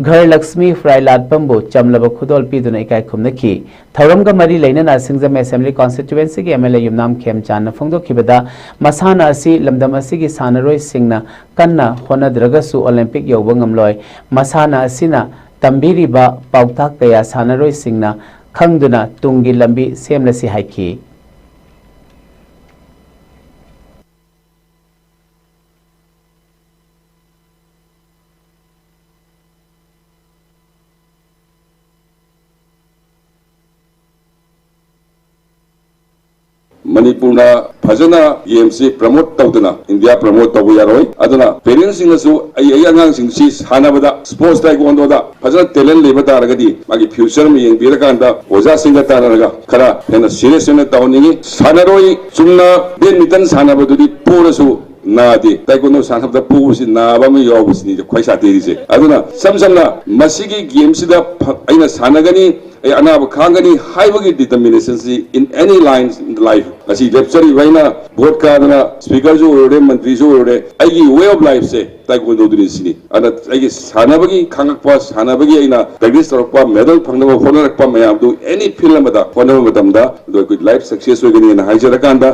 ꯘꯔꯂꯛꯁꯃꯤ ꯐ꯭ꯔꯥꯏꯂꯥꯠꯄꯝꯕꯨ ꯆꯝꯂꯕ ꯈꯨꯗꯣꯜ ꯄꯤꯗꯨꯅ ꯏꯀꯥꯏ ꯈꯨꯝꯅꯈꯤ꯫ ꯊꯧꯔꯝꯒ ꯃꯔꯤ ꯂꯩꯅꯅ ꯁꯤꯡꯖꯃꯩ ꯑꯦꯁꯦꯝꯕ꯭ꯂꯤ ꯀꯣꯟꯁꯇꯤꯇ꯭ꯋꯦꯟꯁꯤꯒꯤ ꯑꯦꯝ ꯑꯦꯜ ꯑꯦ ꯌꯨꯝꯅꯥꯝ ꯈꯦꯝꯆꯥꯟꯅ ꯐꯣꯡꯗꯣꯛꯈꯤꯕꯗ, ꯃꯁꯥꯟꯅ ꯑꯁꯤ ꯂꯝꯗꯝ ꯑꯁꯤꯒꯤ ꯁꯥꯟꯅꯔꯣꯏꯁꯤꯡꯅ ꯀꯟꯅ ꯍꯣꯠꯅꯗ꯭ꯔꯒꯁꯨ ꯑꯣꯂꯦꯝꯄꯤꯛ ꯌꯧꯕ ꯉꯝꯂꯣꯏ꯫ ꯃꯁꯥꯟꯅ ꯑꯁꯤꯅ ꯇꯝꯕꯤꯔꯤꯕ ꯄꯥꯎꯇꯥꯛ ꯀꯌꯥ ꯁꯥꯟꯅꯔꯣꯏꯁꯤꯡꯅ ꯈꯪꯗꯨꯅ ꯇꯨꯡꯒꯤ ꯂꯝꯕꯤ ꯁꯦꯝꯂꯁꯤ ꯍꯥꯏꯈꯤ꯫ ꯃꯅꯤꯄꯨꯔꯅ ꯐꯖꯅ ꯒꯦꯝꯁꯤ ꯄ꯭ꯔꯃꯣꯠ ꯇꯧꯗꯅ ꯏꯟꯗꯤꯌꯥ ꯄ꯭ꯔꯃꯣꯠ ꯇꯧꯕ ꯌꯥꯔꯣꯏ꯫ ꯑꯗꯨꯅ ꯄꯦꯔꯦꯟꯁꯁꯤꯡꯅꯁꯨ ꯑꯩ ꯑꯩ ꯑꯉꯥꯡꯁꯤꯡꯁꯤ ꯁꯥꯟꯅꯕꯗ, ꯁ꯭ꯄꯣꯔꯠꯁ ꯇꯥꯏꯀꯣꯟꯗꯣꯗ ꯐꯖꯅ ꯇꯦꯂꯦꯟ ꯂꯩꯕ ꯇꯥꯔꯒꯗꯤ ꯃꯥꯒꯤ ꯐ꯭ꯌꯨꯆꯔ ꯑꯃ ꯌꯦꯡꯕꯤꯔꯀꯥꯟꯗ ꯑꯣꯖꯥꯁꯤꯡꯒ ꯇꯥꯟꯅꯔꯒ ꯈꯔ ꯍꯦꯟꯅ ꯁꯤꯔꯤꯌꯁ ꯑꯣꯏꯅ ꯇꯧꯍꯟꯅꯤꯡꯉꯤ꯫ ꯁꯥꯟꯅꯔꯣꯏ ꯆꯨꯝꯅ ꯕꯦꯗꯃꯤꯟꯇꯟ ꯁꯥꯟꯅꯕꯗꯨꯗꯤ ꯄꯣꯔꯁꯨ ꯅꯥꯗꯦ, ꯇꯥꯏꯀꯣꯟꯗꯣ ꯁꯥꯟꯅꯕꯗ ꯄꯣꯕꯁꯤ ꯅꯥꯕ ꯑꯃ ꯌꯥꯎꯕꯁꯤꯅꯤ ꯈ꯭ꯋꯥꯏ ꯁꯥꯊꯤꯔꯤꯁꯦ꯫ ꯑꯗꯨꯅ ꯏꯁꯝ ꯁꯝꯅ ꯃꯁꯤꯒꯤ ꯒꯦꯝꯁꯤꯗ ꯐ-, ꯑꯩꯅ ꯁꯥꯟꯅꯒꯅꯤ, ꯑꯩ ꯑꯅꯥꯕ ꯈꯥꯡꯒꯅꯤ ꯍꯥꯏꯕꯒꯤ ꯗꯤꯇꯔꯃꯤꯅꯦꯁꯟꯁꯤ in any line in life, ꯉꯁꯤ ꯂꯦꯞꯆꯔꯤꯕ ꯑꯩꯅ ꯚꯣꯠ ꯀꯥꯗꯅ ꯁ꯭ꯄꯤꯀꯔꯁꯨ ꯑꯣꯏꯔꯨꯔꯦ, ꯃꯟꯇ꯭ꯔꯤꯁꯨ ꯑꯣꯏꯔꯨꯔꯦ, ꯑꯩꯒꯤ ꯋꯦ ꯑꯣꯐ ꯂꯥꯏꯐꯁꯦ ꯇꯥꯏꯀꯣꯟꯗꯣꯗꯨꯅꯤ ꯁꯤꯅꯤ꯫ ꯑꯗ ꯑꯩꯒꯤ ꯁꯥꯟꯅꯕꯒꯤ ꯈꯥꯡꯉꯛꯄ, ꯁꯥꯟꯅꯕꯒꯤ ꯑꯩꯅ ꯄ꯭ꯔꯦꯛꯇꯤꯁ ꯇꯧꯔꯛꯄ, ꯃꯦꯗꯜ ꯐꯪꯅꯕ ꯍꯣꯠꯅꯔꯛꯄ ꯃꯌꯥꯝꯗꯨ ꯑꯦꯅꯤ ꯐꯤꯜ ꯑꯃꯗ ꯍꯣꯠꯅꯕ ꯃꯇꯝꯗ ꯑꯗꯣ ꯑꯩꯈꯣꯏ ꯂꯥꯏꯐ ꯁꯛꯁꯦꯁ ꯑꯣꯏꯒꯅꯤꯅ ꯍꯥꯏꯖꯔꯀꯥꯟꯗ,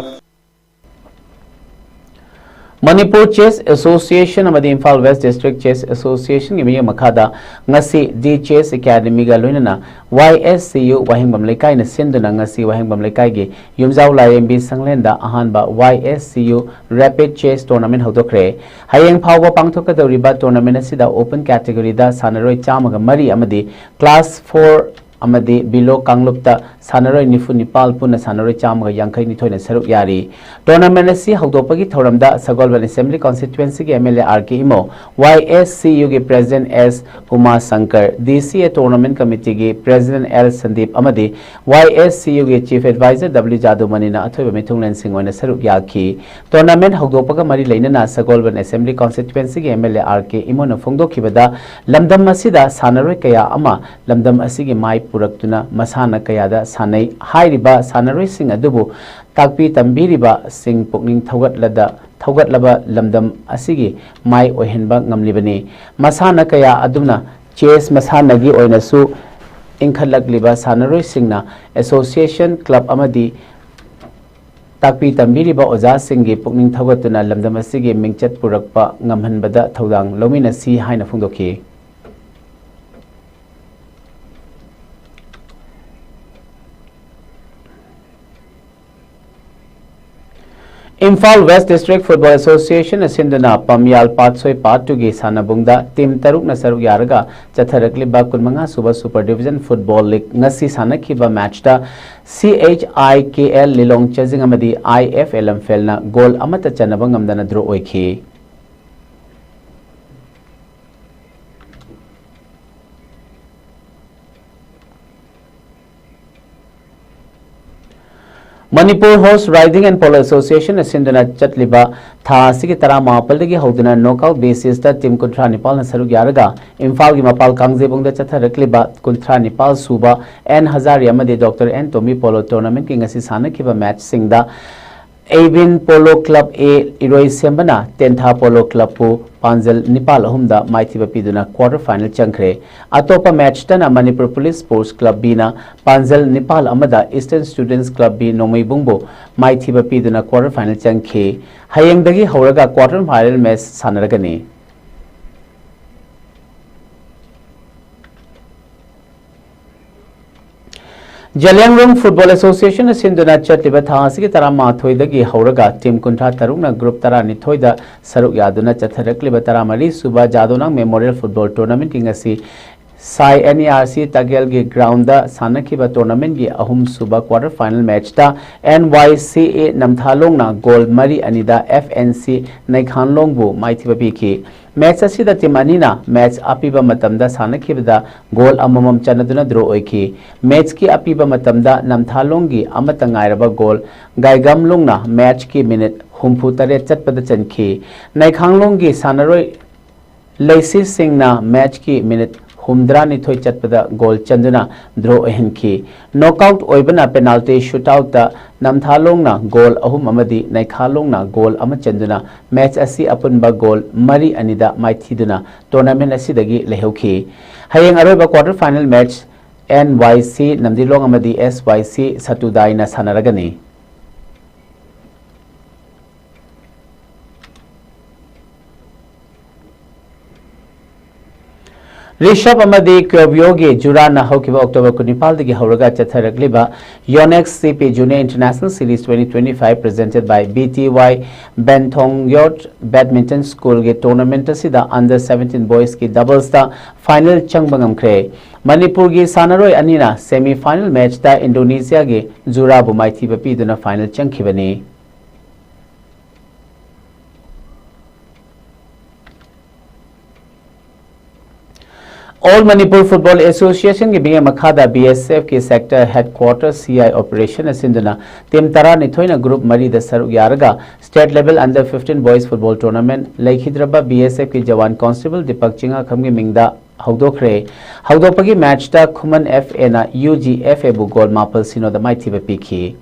ꯃꯅꯤꯄꯨꯔ ꯆꯦꯁ ꯑꯦꯁꯣꯁꯤꯌꯦꯁꯟ ꯑꯃꯗꯤ ꯏꯝꯐꯥꯜ ꯋꯦꯁ ꯗꯤꯁꯇ꯭ꯔꯤꯛ ꯆꯦꯁ ꯑꯦꯁꯣꯁꯤꯌꯦꯁꯟꯒꯤ ꯃꯤꯠꯌꯦꯡ ꯃꯈꯥꯗ ꯉꯁꯤ ꯗꯤ ꯆꯦꯁ ꯑꯦꯀꯥꯗꯃꯤꯒ ꯂꯣꯏꯅꯅ ꯋꯥꯏ ꯑꯦꯁ ꯁꯤ ꯌꯨ ꯋꯥꯍꯦꯡꯕꯝ ꯂꯩꯀꯥꯏꯅ ꯁꯤꯟꯗꯨꯅ ꯉꯁꯤ ꯋꯥꯍꯦꯡꯕꯝ ꯂꯩꯀꯥꯏꯒꯤ ꯌꯨꯝꯖꯥꯎ ꯂꯥꯏꯔꯦꯝꯕꯤ ꯁꯪꯂꯦꯟꯗ ꯑꯍꯥꯟꯕ Y S C U rapid chess tournament ꯍꯧꯗꯣꯛꯈ꯭ꯔꯦ꯫ ꯍꯌꯦꯡ ꯐꯥꯎꯕ ꯄꯥꯡꯊꯣꯛꯀꯗꯧꯔꯤꯕ ꯇꯣꯔꯅꯥꯃꯦꯟ ꯑꯁꯤꯗ ꯑꯣꯄꯟ ꯀꯦꯇꯦꯒꯣꯔꯤꯗ ꯁꯥꯟꯅꯔꯣꯏ ꯆꯥꯝꯃꯒ ꯃꯔꯤ ꯑꯃꯗꯤ ꯀ꯭ꯂꯥꯁ ꯐꯣꯔ ꯑꯃꯗꯤ ꯕꯤꯂꯣ ꯀꯥꯡꯂꯨꯞꯇ ꯁꯥꯟꯅꯔꯣꯏ ꯅꯤꯐꯨ ꯅꯤꯄꯥꯜ ꯄꯨꯟꯅ ꯁꯥꯟꯅꯔꯣꯏ ꯆꯥꯝꯃꯒ ꯌꯥꯡꯈꯩ ꯅꯤꯊꯣꯏꯅ ꯁꯔꯨꯛ ꯌꯥꯔꯤ꯫ ꯇꯣꯔꯅꯥꯃꯦꯟ ꯑꯁꯤ ꯍꯧꯗꯣꯛꯄꯒꯤ ꯊꯧꯔꯝꯗ ꯁꯒꯣꯜꯕꯟ ꯑꯦꯁꯦꯝꯕ꯭ꯂꯤ ꯀꯣꯟꯁꯇꯤꯇ꯭ꯋꯦꯟꯁꯤꯒꯤ M L A R K Imo, Y S C ꯌꯨꯒꯤ president S Uma Shankar, D C A tournament ꯀꯃꯤꯇꯤꯒꯤ ꯄ꯭ꯔꯦꯁꯤꯗꯦꯟꯠ ꯑꯦꯜ ꯁꯟꯗꯤꯞ ꯑꯃꯗꯤ ꯋꯥꯏ ꯑꯦꯁ ꯁꯤ ꯌꯨꯒꯤ ꯆꯤꯐ ꯑꯦꯗꯚꯥꯏꯖꯔ ꯗꯕ꯭ꯂꯤꯎ ꯖꯥꯗꯨꯃꯅꯤꯅ ꯑꯊꯣꯏꯕ ꯃꯤꯊꯨꯡꯂꯦꯟꯁꯤꯡ ꯑꯣꯏꯅ ꯁꯔꯨꯛ ꯌꯥꯈꯤ꯫ ꯇꯣꯔꯅꯥꯃꯦꯟ ꯍꯧꯗꯣꯛꯄꯒ ꯃꯔꯤ ꯂꯩꯅꯅ ꯁꯒꯣꯜꯕꯟ ꯑꯦꯁꯦꯝꯕ꯭ꯂꯤ ꯀꯣꯟꯁꯇꯤꯇ꯭ꯋꯦꯟꯁꯤꯒꯤ M L A R K ꯏꯃꯣꯅ ꯐꯣꯡꯗꯣꯛꯈꯤꯕꯗ, ꯂꯝꯗꯝ ꯑꯁꯤꯗ ꯁꯥꯟꯅꯔꯣꯏ ꯀꯌꯥ ꯑꯃ ꯂꯝꯗꯝ ꯑꯁꯤꯒꯤ ꯃꯥꯏ ꯄꯨꯔꯛꯇꯨꯅ ꯃꯁꯥꯟꯅ ꯀꯌꯥꯗ ꯁꯥꯟꯅꯩ꯫ ꯍꯥꯏꯔꯤꯕ ꯁꯥꯟꯅꯔꯣꯏꯁꯤꯡ ꯑꯗꯨꯕꯨ ꯇꯥꯛꯄꯤ ꯇꯝꯕꯤꯔꯤꯕꯁꯤꯡ ꯄꯨꯛꯅꯤꯡ ꯊꯧꯒꯠꯂꯗ-, ꯊꯧꯒꯠꯂꯕ ꯂꯝꯗꯝ ꯑꯁꯤꯒꯤ ꯃꯥꯏ ꯑꯣꯏꯍꯟꯕ ꯉꯝꯂꯤꯕꯅꯤ꯫ ꯃꯁꯥꯟꯅ ꯀꯌꯥ ꯑꯗꯨꯅ ꯆꯦꯁ ꯃꯁꯥꯟꯅꯒꯤ ꯑꯣꯏꯅꯁꯨ ꯏꯟꯈꯠꯂꯛꯂꯤꯕ ꯁꯥꯟꯅꯔꯣꯏꯁꯤꯡꯅ ꯑꯦꯁꯣꯁꯤꯌꯦꯁꯟ, ꯀ꯭ꯂꯕ ꯑꯃꯗꯤ ꯇꯥꯛꯄꯤ ꯇꯝꯕꯤꯔꯤꯕ ꯑꯣꯖꯥꯁꯤꯡꯒꯤ ꯄꯨꯛꯅꯤꯡ ꯊꯧꯒꯠꯇꯨꯅ ꯂꯝꯗꯝ ꯑꯁꯤꯒꯤ ꯃꯤꯡꯆꯠ ꯄꯨꯔꯛꯄ ꯉꯝꯍꯟꯕꯗ ꯊꯧꯗꯥꯡ ꯂꯧꯃꯤꯟꯅꯁꯤ ꯍꯥꯏꯅ ꯐꯣꯡꯗꯣꯛꯈꯤ꯫ ꯏꯝꯐꯥꯜ ꯋꯦꯁ꯭ꯠ ꯗꯤꯁ꯭ꯠꯔꯤꯛ ꯐꯨꯠꯕꯣꯜ ꯑꯦꯁꯣꯁꯤꯌꯦꯁꯟꯅ ꯁꯤꯟꯗꯨꯅ ꯄꯝꯌꯥꯜ ꯄꯥꯠꯁꯣꯏ ꯄꯥꯠ ꯇꯨꯒꯤ ꯁꯥꯟꯅꯕꯨꯡꯗ ꯇꯤꯝ ꯇꯔꯨꯛꯅ ꯁꯔꯨꯛ ꯌꯥꯔꯒ ꯆꯠꯊꯔꯛꯂꯤꯕ ꯀꯨꯟꯃꯉꯥ ꯁꯨꯕ ꯁꯨꯄꯔ ꯗꯤꯕꯤꯖꯟ ꯐꯨꯠꯕꯣꯜ ꯂꯤꯒ ꯉꯁꯤ ꯁꯥꯟꯅꯈꯤꯕ ꯃꯦꯆꯇ ꯁꯤ ꯑꯩꯆ ꯑꯥꯏ ꯀꯦ ꯑꯦꯜ ꯂꯤꯂꯣꯡ ꯆꯥꯖꯤꯡ ꯑꯃꯗꯤ ꯑꯥꯏ ꯑꯦꯐ ꯑꯦꯜ ꯂꯝꯐꯦꯜꯅ ꯒꯣꯜ ꯑꯃꯠꯇ ꯆꯟꯅꯕ ꯉꯝꯗꯅ ꯗ꯭ꯔꯣ ꯑꯣꯏꯈꯤ꯫ Manipur horse riding and polo ꯑꯦꯁꯣꯁꯤꯌꯦꯁꯟꯅ ꯁꯤꯟꯗꯨꯅ ꯆꯠꯂꯤꯕ ꯊꯥ ꯑꯁꯤꯒꯤ ꯇꯔꯥꯃꯥꯄꯜꯗꯒꯤ ꯍꯧꯗꯨꯅ ꯅꯣꯛꯑꯥꯎꯠ ꯕꯦꯁꯤꯁꯇ ꯇꯤꯝ ꯀꯨꯟꯊ꯭ꯔꯥ ꯅꯤꯄꯥꯜꯅ ꯁꯔꯨꯛ ꯌꯥꯔꯒ ꯏꯝꯐꯥꯜꯒꯤ ꯃꯄꯥꯜ ꯀꯥꯡꯖꯩꯕꯨꯡꯗ ꯆꯠꯊꯔꯛꯂꯤꯕ ꯀꯨꯟꯊ꯭ꯔꯥ ꯅꯤꯄꯥꯜ ꯁꯨꯕ ꯑꯦꯟ ꯍꯖꯥꯔꯤ ꯑꯃꯗꯤ ꯗꯣꯛꯇꯔ ꯑꯦꯟ ꯇꯣꯝꯕꯤ ꯄꯣꯂꯣ ꯇꯣꯔꯅꯥꯃꯦꯟꯠꯀꯤ ꯉꯁꯤ ꯁꯥꯟꯅꯈꯤꯕ ꯃꯦꯆꯁꯤꯡꯗ ꯑꯦꯕꯤꯟ ꯄꯣꯂꯣ ꯀ꯭ꯂꯕ ꯑꯦ ꯏꯔꯣꯏꯁꯦꯝꯕꯅ ꯇꯦꯟꯊꯥ ꯄꯣꯂꯣ ꯀ꯭ꯂꯕꯄꯨ ꯄꯥꯟꯖꯜ ꯅꯤꯄꯥꯜ ꯑꯍꯨꯝꯗ ꯃꯥꯏꯊꯤꯕ ꯄꯤꯗꯨꯅ ꯀ꯭ꯋꯥꯔꯇꯔ ꯐꯥꯏꯅꯦꯜ ꯆꯪꯈ꯭ꯔꯦ꯫ ꯑꯇꯣꯞꯄ ꯃꯦꯆꯇꯅ ꯃꯅꯤꯄꯨꯔ ꯄꯨꯂꯤꯁ ꯁ꯭ꯄꯣꯔꯠꯁ ꯀ꯭ꯂꯕ ꯕꯤꯅ ꯄꯥꯟꯖꯜ ꯅꯤꯄꯥꯜ ꯑꯃꯗ ꯏꯁꯇꯔꯟ ꯁ꯭ꯇꯨꯗꯦꯟꯠꯁ ꯀ꯭ꯂꯕ ꯕꯤ ꯅꯣꯡꯃꯩꯕꯨꯡꯕꯨ ꯃꯥꯏꯊꯤꯕ ꯄꯤꯗꯨꯅ ꯀ꯭ꯋꯥꯔꯇꯔ ꯐꯥꯏꯅꯦꯜ ꯆꯪꯈꯤ꯫ ꯍꯌꯦꯡꯗꯒꯤ ꯍꯧꯔꯒ quarter final match ꯁꯥꯟꯅꯔꯒꯅꯤ꯫ Zeliangrong football ꯑꯦꯁꯣꯁꯤꯌꯦꯁꯟꯅ ꯁꯤꯟꯗꯨꯅ ꯆꯠꯂꯤꯕ ꯊꯥ ꯑꯁꯤꯒꯤ ꯇꯔꯥꯃꯥꯊꯣꯏꯗꯒꯤ ꯍꯧꯔꯒ ꯇꯤꯝ ꯀꯨꯟꯊ꯭ꯔꯥ ꯇꯔꯨꯛꯅ ꯒ꯭ꯔꯨꯞ ꯇꯔꯥꯅꯤꯊꯣꯏꯗ ꯁꯔꯨꯛ ꯌꯥꯗꯨꯅ ꯆꯠꯊꯔꯛꯂꯤꯕ ꯇꯔꯥꯃꯔꯤ ꯁꯨꯕ ꯖꯥꯗꯣꯅꯥꯡ ꯃꯦꯃꯣꯔꯤꯌꯦꯜ ꯐꯨꯠꯕꯣꯜ ꯇꯣꯔꯅꯥꯃꯦꯟꯠꯀꯤ ꯉꯁꯤ ꯁꯥꯏ N E R C ꯇꯥꯒꯦꯜꯒꯤ ground ꯁꯥꯟꯅꯈꯤꯕ ꯇꯣꯔꯅꯥꯃꯦꯟꯠꯀꯤ ꯑꯍꯨꯝꯁꯨꯕ ꯀ꯭ꯋꯥꯔꯇꯔ ꯐꯥꯏꯅꯦꯜ ꯃꯦꯆꯇ ꯑꯦꯟ ꯋꯥꯏ ꯁꯤ ꯑꯦ ꯅꯝꯊꯥꯂꯣꯡꯅ ꯒꯣꯜ ꯃꯔꯤ ꯑꯅꯤꯗ ꯑꯦꯐ ꯑꯦꯟ ꯁꯤ ꯅꯩꯈꯥꯟꯂꯣꯡꯕꯨ ꯃꯥꯏꯊꯤꯕ ꯄꯤꯈꯤ꯫ ꯃꯦꯆ ꯑꯁꯤꯗ ꯇꯤꯝ ꯑꯅꯤꯅ ꯃꯦꯆ ꯑꯄꯤꯕ ꯃꯇꯝꯗ ꯁꯥꯟꯅꯈꯤꯕꯗ ꯒꯣꯜ ꯑꯃꯃꯝ ꯆꯟꯅꯗꯨꯅ ꯗ꯭ꯔꯣ ꯑꯣꯏꯈꯤ꯫ ꯃꯦꯆꯀꯤ ꯑꯄꯤꯕ ꯃꯇꯝꯗ ꯅꯝꯊꯥꯂꯣꯡꯒꯤ ꯑꯃꯠꯇ ꯉꯥꯏꯔꯕ ꯒꯣꯜ ꯒꯥꯏꯒꯝꯂꯣꯡꯅ ꯃꯦꯆꯀꯤ ꯃꯤꯅꯤꯠ ꯍꯨꯝꯐꯨ ꯇꯔꯦꯠ ꯆꯠꯄꯗ ꯆꯟꯈꯤ꯫ ꯅꯩꯈꯥꯡꯂꯣꯡꯒꯤ ꯁꯥꯟꯅꯔꯣꯏ ꯂꯩꯁꯤ ꯁꯤꯡꯅ ꯃꯦꯆꯀꯤ ꯃꯤꯅꯤꯠ ꯍꯨꯝꯗ꯭ꯔꯥꯅꯤꯊꯣꯏ ꯆꯠꯄꯗ ꯒꯣꯜ ꯆꯟꯗꯨꯅ ꯗ꯭ꯔꯣ ꯑꯣꯏꯍꯟꯈꯤ꯫ ꯅꯣꯛꯑꯥꯎꯠ ꯑꯣꯏꯕꯅ ꯄꯦꯅꯥꯜꯇꯤ ꯁꯨꯠꯑꯥꯎꯠꯇ ꯅꯝꯊꯥꯂꯣꯡꯅ ꯒꯣꯜ ꯑꯍꯨꯝ ꯑꯃꯗꯤ ꯅꯩꯈꯥꯂꯣꯡꯅ ꯒꯣꯜ ꯑꯃ ꯆꯟꯗꯨꯅ ꯃꯦꯆ ꯑꯁꯤ ꯑꯄꯨꯟꯕ ꯒꯣꯜ ꯃꯔꯤ ꯑꯅꯤꯗ ꯃꯥꯏꯊꯤꯗꯨꯅ ꯇꯣꯔꯅꯥꯃꯦꯟꯠ ꯑꯁꯤꯗꯒꯤ ꯂꯩꯍꯧꯈꯤ꯫ ꯍꯌꯦꯡ ꯑꯔꯣꯏꯕ ꯀ꯭ꯋꯥꯔꯇꯔ ꯐꯥꯏꯅꯦꯜ ꯃꯦꯆ ꯑꯦꯟ ꯋꯥꯏ ꯁꯤ ꯅꯝꯗꯤꯂꯣꯡ ꯑꯃꯗꯤ ꯑꯦꯁ ꯋꯥꯏ ꯁꯤ ꯁꯇꯨꯗꯥꯏꯅ ꯁꯥꯟꯅꯔꯒꯅꯤ꯫ ꯔꯤꯁꯕ ꯑꯃꯗꯤ ꯀ꯭ꯌꯣꯕꯤꯌꯣꯒꯤ ꯖꯨꯔꯥꯅ ꯍꯧꯈꯤꯕ ꯑꯣꯛꯇꯣꯕꯔ ꯀꯨꯟꯅꯤꯄꯥꯜꯗꯒꯤ ꯍꯧꯔꯒ ꯆꯠꯊꯔꯛꯂꯤꯕ ꯌꯣꯅꯦꯛꯁ ꯁꯤ ꯄꯤ Junior International Series twenty twenty-five presented by B T Y Benthogyot Badminton Schoolꯒꯤ tournament ꯑꯁꯤꯗ under seventeen boysꯀꯤ doublesꯇ final ꯆꯪꯕ ꯉꯝꯈ꯭ꯔꯦ꯫ ꯃꯅꯤꯄꯨꯔꯒꯤ ꯁꯥꯟꯅꯔꯣꯏ ꯑꯅꯤꯅ semi final matchꯇ ꯏꯟꯗꯣꯅꯦꯁꯤꯌꯥꯒꯤ ꯖꯨꯔꯥꯕꯨ ꯃꯥꯏꯊꯤꯕ ꯄꯤꯗꯨꯅ final ꯆꯪꯈꯤꯕꯅꯤ꯫ All Manipur Football Associationꯒꯤ ꯃꯤꯠꯌꯦꯡ ꯃꯈꯥꯗ B S Fꯀꯤ sector headquarter C I operation ꯁꯤꯟꯗꯨꯅ team ꯇꯔꯥꯅꯤꯊꯣꯏꯅ group ꯃꯔꯤꯗ ꯁꯔꯨꯛ ꯌꯥꯔꯒ state level under fifteen boys football tournament ꯂꯩꯈꯤꯗ꯭ꯔꯕ B S Fꯀꯤ Jawan Constable Deepak ꯆꯤꯡꯉꯥꯈꯝꯒꯤ ꯃꯤꯡꯗ ꯍꯧꯗꯣꯛꯈ꯭ꯔꯦ꯫ ꯍꯧꯗꯣꯛꯄꯒꯤ matchꯇ ꯈꯨꯃꯟ F Aꯅ U G F Aꯕꯨ goal ꯃꯥꯄꯜ ꯁꯤꯅꯣꯗ ꯃꯥꯏꯊꯤꯕ ꯄꯤꯈꯤ꯫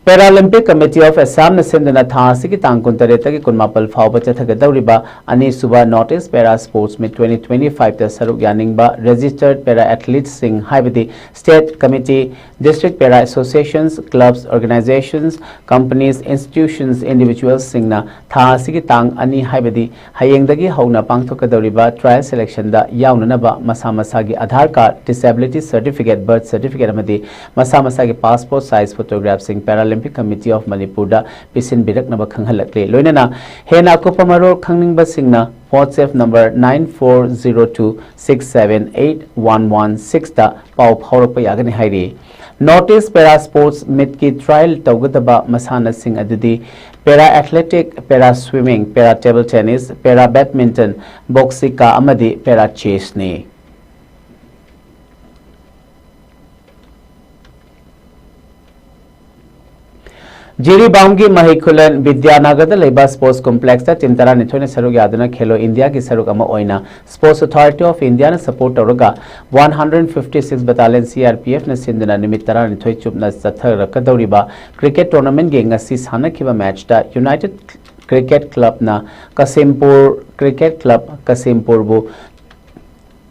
Paralympic Committee of Assamꯅ ꯁꯤꯟꯗꯨꯅ ꯊꯥ ꯑꯁꯤꯒꯤ ꯇꯥꯡ ꯀꯨꯟꯇꯔꯦꯠꯇꯒꯤ ꯀꯨꯟꯃꯥꯄꯜ ꯐꯥꯎꯕ ꯆꯠꯊꯒꯗꯧꯔꯤꯕ ꯑꯅꯤꯁꯨꯕ North East Para Sports Meet twenty twenty-fiveꯇ ꯁꯔꯨꯛ ꯌꯥꯅꯤꯡꯕ registered para athletesꯁꯤꯡ, ꯍꯥꯏꯕꯗꯤ state committee, district para associations, clubs, organizations, companies, institutions, individualsꯁꯤꯡꯅ ꯊꯥ ꯑꯁꯤꯒꯤ ꯇꯥꯡ ꯑꯅꯤ, ꯍꯥꯏꯕꯗꯤ ꯍꯌꯦꯡꯗꯒꯤ ꯍꯧꯅ ꯄꯥꯡꯊꯣꯛꯀꯗꯧꯔꯤꯕ trial selectionꯗ ꯌꯥꯎꯅꯅꯕ ꯃꯁꯥ ꯃꯁꯥꯒꯤ Aadhaar card, disability certificate, birth certificate ꯑꯃꯗꯤ ꯃꯁꯥ ꯃꯁꯥꯒꯤ passport size photographꯁꯤꯡ Paralympic Committee of Manipurꯗ ꯄꯤꯁꯤꯟꯕꯤꯔꯛꯅꯕ ꯈꯪꯍꯜꯂꯛꯂꯤ꯫ ꯂꯣꯏꯅꯅ ꯍꯦꯟꯅ ꯑꯀꯨꯞꯄ ꯃꯔꯣꯜ ꯈꯪꯅꯤꯡꯕꯁꯤꯡꯅ WhatsApp number nine four zero two six seven eight one one sixꯇ ꯄꯥꯎ ꯐꯥꯎꯔꯛꯄ ꯌꯥꯒꯅꯤ ꯍꯥꯏꯔꯤ꯫ North East Para Sports Meetꯀꯤ trial ꯇꯧꯒꯗꯕ ꯃꯁꯥꯟꯅꯁꯤꯡ ꯑꯗꯨꯗꯤ Para Athletic, Para Swimming, Para Table Tennis, Para Badminton, Boxica ꯑꯃꯗꯤ Para Chessꯅꯤ꯫ ꯖꯤꯔꯤꯕꯥꯝꯒꯤ ꯃꯍꯩ ꯈꯨꯂꯦꯟ ꯕꯤꯗ꯭ꯌꯥꯅꯒꯔꯗ ꯂꯩꯕ sports complexꯇ team ꯇꯔꯥꯅꯤꯊꯣꯏꯅ ꯁꯔꯨꯛ ꯌꯥꯗꯨꯅ ꯈꯦꯂꯣ ꯏꯟꯗꯤꯌꯥꯒꯤ ꯁꯔꯨꯛ ꯑꯃ ꯑꯣꯏꯅ Sports Authority of Indiaꯅ support ꯇꯧꯔꯒ one hundred fifty-six Battalion C R P Fꯅ ꯁꯤꯟꯗꯨꯅ ꯅꯨꯃꯤꯠ ꯇꯔꯥꯅꯤꯊꯣꯏ ꯆꯨꯞꯅ ꯆꯠꯊꯔꯛꯀꯗꯧꯔꯤꯕ cricket tournamentꯀꯤ ꯉꯁꯤ ꯁꯥꯟꯅꯈꯤꯕ matchꯇ United Cricket Clubꯅ ꯀꯁꯤꯝꯄꯨꯔ Cricket Club ꯀꯁꯤꯝꯄꯨꯔꯕꯨ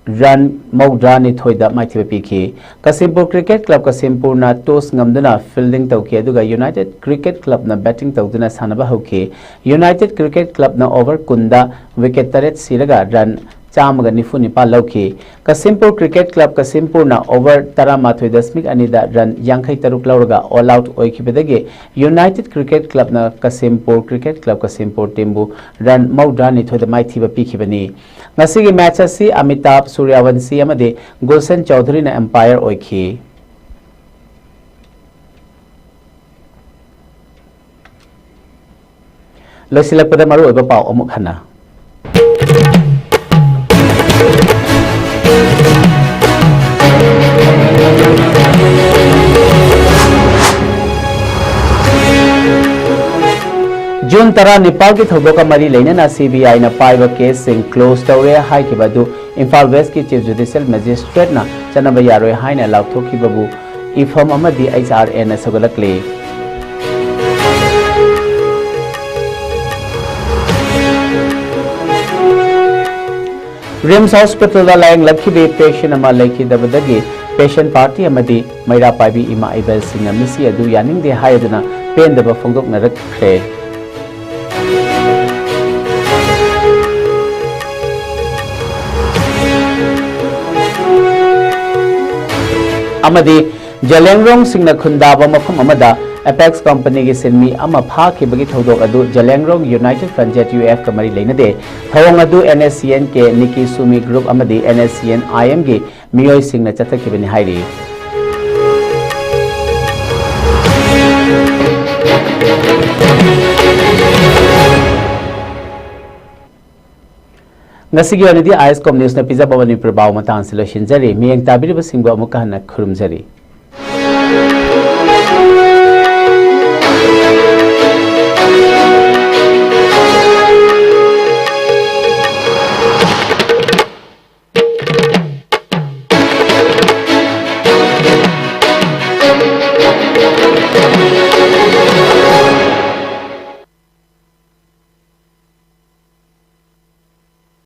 run ꯃꯧꯗ꯭ꯔꯥ ꯅꯤꯊꯣꯏꯗ ꯃꯥꯏꯊꯤꯕ ꯄꯤꯈꯤ꯫ ꯀꯁꯤꯝꯄꯨꯔ Cricket Club ꯀꯁꯤꯝꯄꯨꯔꯅ toss ꯉꯝꯗꯨꯅ fielding ꯇꯧꯈꯤ, ꯑꯗꯨꯒ United Cricket Clubꯅ batting ꯇꯧꯗꯨꯅ ꯁꯥꯟꯅꯕ ꯍꯧꯈꯤ꯫ United Cricket Clubꯅ over ꯀꯨꯟꯗ wicket ꯇꯔꯦꯠ ꯁꯤꯔꯒ run ꯆꯥꯝꯃꯒ ꯅꯤꯐꯨ ꯅꯤꯄꯥꯜ ꯂꯧꯈꯤ꯫ ꯀꯁꯤꯝꯄꯨꯔ Cricket Club ꯀꯁꯤꯝꯄꯨꯔꯅ over ꯇꯔꯥꯃꯥꯊꯣꯏ ꯗꯁꯃꯤꯛ ꯑꯅꯤꯗ run ꯌꯥꯡꯈꯩ ꯇꯔꯨꯛ ꯂꯧꯔꯒ all out ꯑꯣꯏꯈꯤꯕꯗꯒꯤ United Cricket Clubꯅ ꯀꯁꯤꯝꯄꯨꯔ Cricket Club ꯀꯁꯤꯝꯄꯨꯔ teamꯕꯨ run ꯃꯧꯗ꯭ꯔꯥ ꯅꯤꯊꯣꯏꯗ ꯃꯥꯏꯊꯤꯕ ꯄꯤꯈꯤꯕꯅꯤ꯫ ꯉꯁꯤꯒꯤ match ꯑꯁꯤ ꯑꯃꯤꯇꯥꯚ ꯁꯨꯔꯌꯥꯋꯟꯁꯤ ꯑꯃꯗꯤ ꯒꯨꯜꯁꯟ ꯆꯧꯙꯨꯔꯤꯅ umpire ꯑꯣꯏꯈꯤ꯫ ꯂꯣꯏꯁꯤꯜꯂꯛꯄꯗ ꯃꯔꯨꯑꯣꯏꯕ ꯄꯥꯎ ꯑꯃꯨꯛ ꯍꯟꯅ꯫ ꯖꯨꯟ ꯇꯔꯥꯅꯤꯄꯥꯜꯒꯤ ꯊꯧꯗꯣꯛꯀ ꯃꯔꯤ ꯂꯩꯅꯅ CBIꯅ ꯄꯥꯏꯕ caseꯁꯤꯡ close ꯇꯧꯔꯦ ꯍꯥꯏꯈꯤꯕ ꯑꯗꯨ ꯏꯝꯐꯥꯜ Westꯀꯤ Chief Judicial Magistrateꯅ ꯆꯠꯅꯕ ꯌꯥꯔꯣꯏ ꯍꯥꯏꯅ ꯂꯥꯎꯊꯣꯛꯈꯤꯕꯕꯨ ꯏꯐꯝ ꯑꯃꯗꯤ HRNꯅ ꯁꯧꯒꯠꯂꯛꯂꯤ꯫ RIMS Hospitalꯗ ꯂꯥꯌꯦꯡꯂꯛꯈꯤꯕꯤ patient ꯑꯃ ꯂꯩꯈꯤꯗꯕꯗꯒꯤ patient party ꯑꯃꯗꯤ ꯃꯩꯔꯥ ꯄꯥꯏꯕꯤ ꯏꯃꯥ ꯏꯕꯦꯜꯁꯤꯡꯅ ꯃꯤꯁꯤ ꯑꯗꯨ ꯌꯥꯅꯤꯡꯗꯦ ꯍꯥꯏꯗꯨꯅ ꯄꯦꯟꯗꯕ ꯐꯣꯡꯗꯣꯛꯅꯔꯛꯈ꯭ꯔꯦ꯫ ꯑꯃꯗꯤ ꯖꯂꯦꯡꯔꯣꯡꯁꯤꯡꯅ ꯈꯨꯟꯗꯥꯕ ꯃꯐꯝ ꯑꯃꯗ Apex companyꯒꯤ ꯁꯤꯟꯃꯤ ꯑꯃ ꯐꯥꯈꯤꯕꯒꯤ ꯊꯧꯗꯣꯛ ꯑꯗꯨ ꯖꯂꯦꯡꯔꯣꯡ United Front ZUFꯀ ꯃꯔꯤ ꯂꯩꯅꯗꯦ꯫ ꯊꯧꯑꯣꯡ ꯑꯗꯨ NSCNꯀꯤ Nikki Sumi group ꯑꯃꯗꯤ NSCN-IMꯒꯤ ꯃꯤꯑꯣꯏꯁꯤꯡꯅ ꯆꯠꯊꯈꯤꯕꯅꯤ ꯍꯥꯏꯔꯤ꯫ ꯉꯁꯤꯒꯤ ꯑꯣꯏꯅꯗꯤ ISCOM Newsꯅ ꯄꯤꯖꯕ ꯃꯅꯤꯄꯨꯔ ꯄꯥꯎ ꯃꯇꯥꯡꯁꯤ ꯂꯣꯏꯁꯤꯟꯖꯔꯤ꯫ ꯃꯤꯠꯌꯦꯡ ꯇꯥꯕꯤꯔꯤꯕꯁꯤꯡꯕꯨ ꯑꯃꯨꯛꯀ ꯍꯟꯅ ꯈꯨꯔꯨꯝꯖꯔꯤ꯫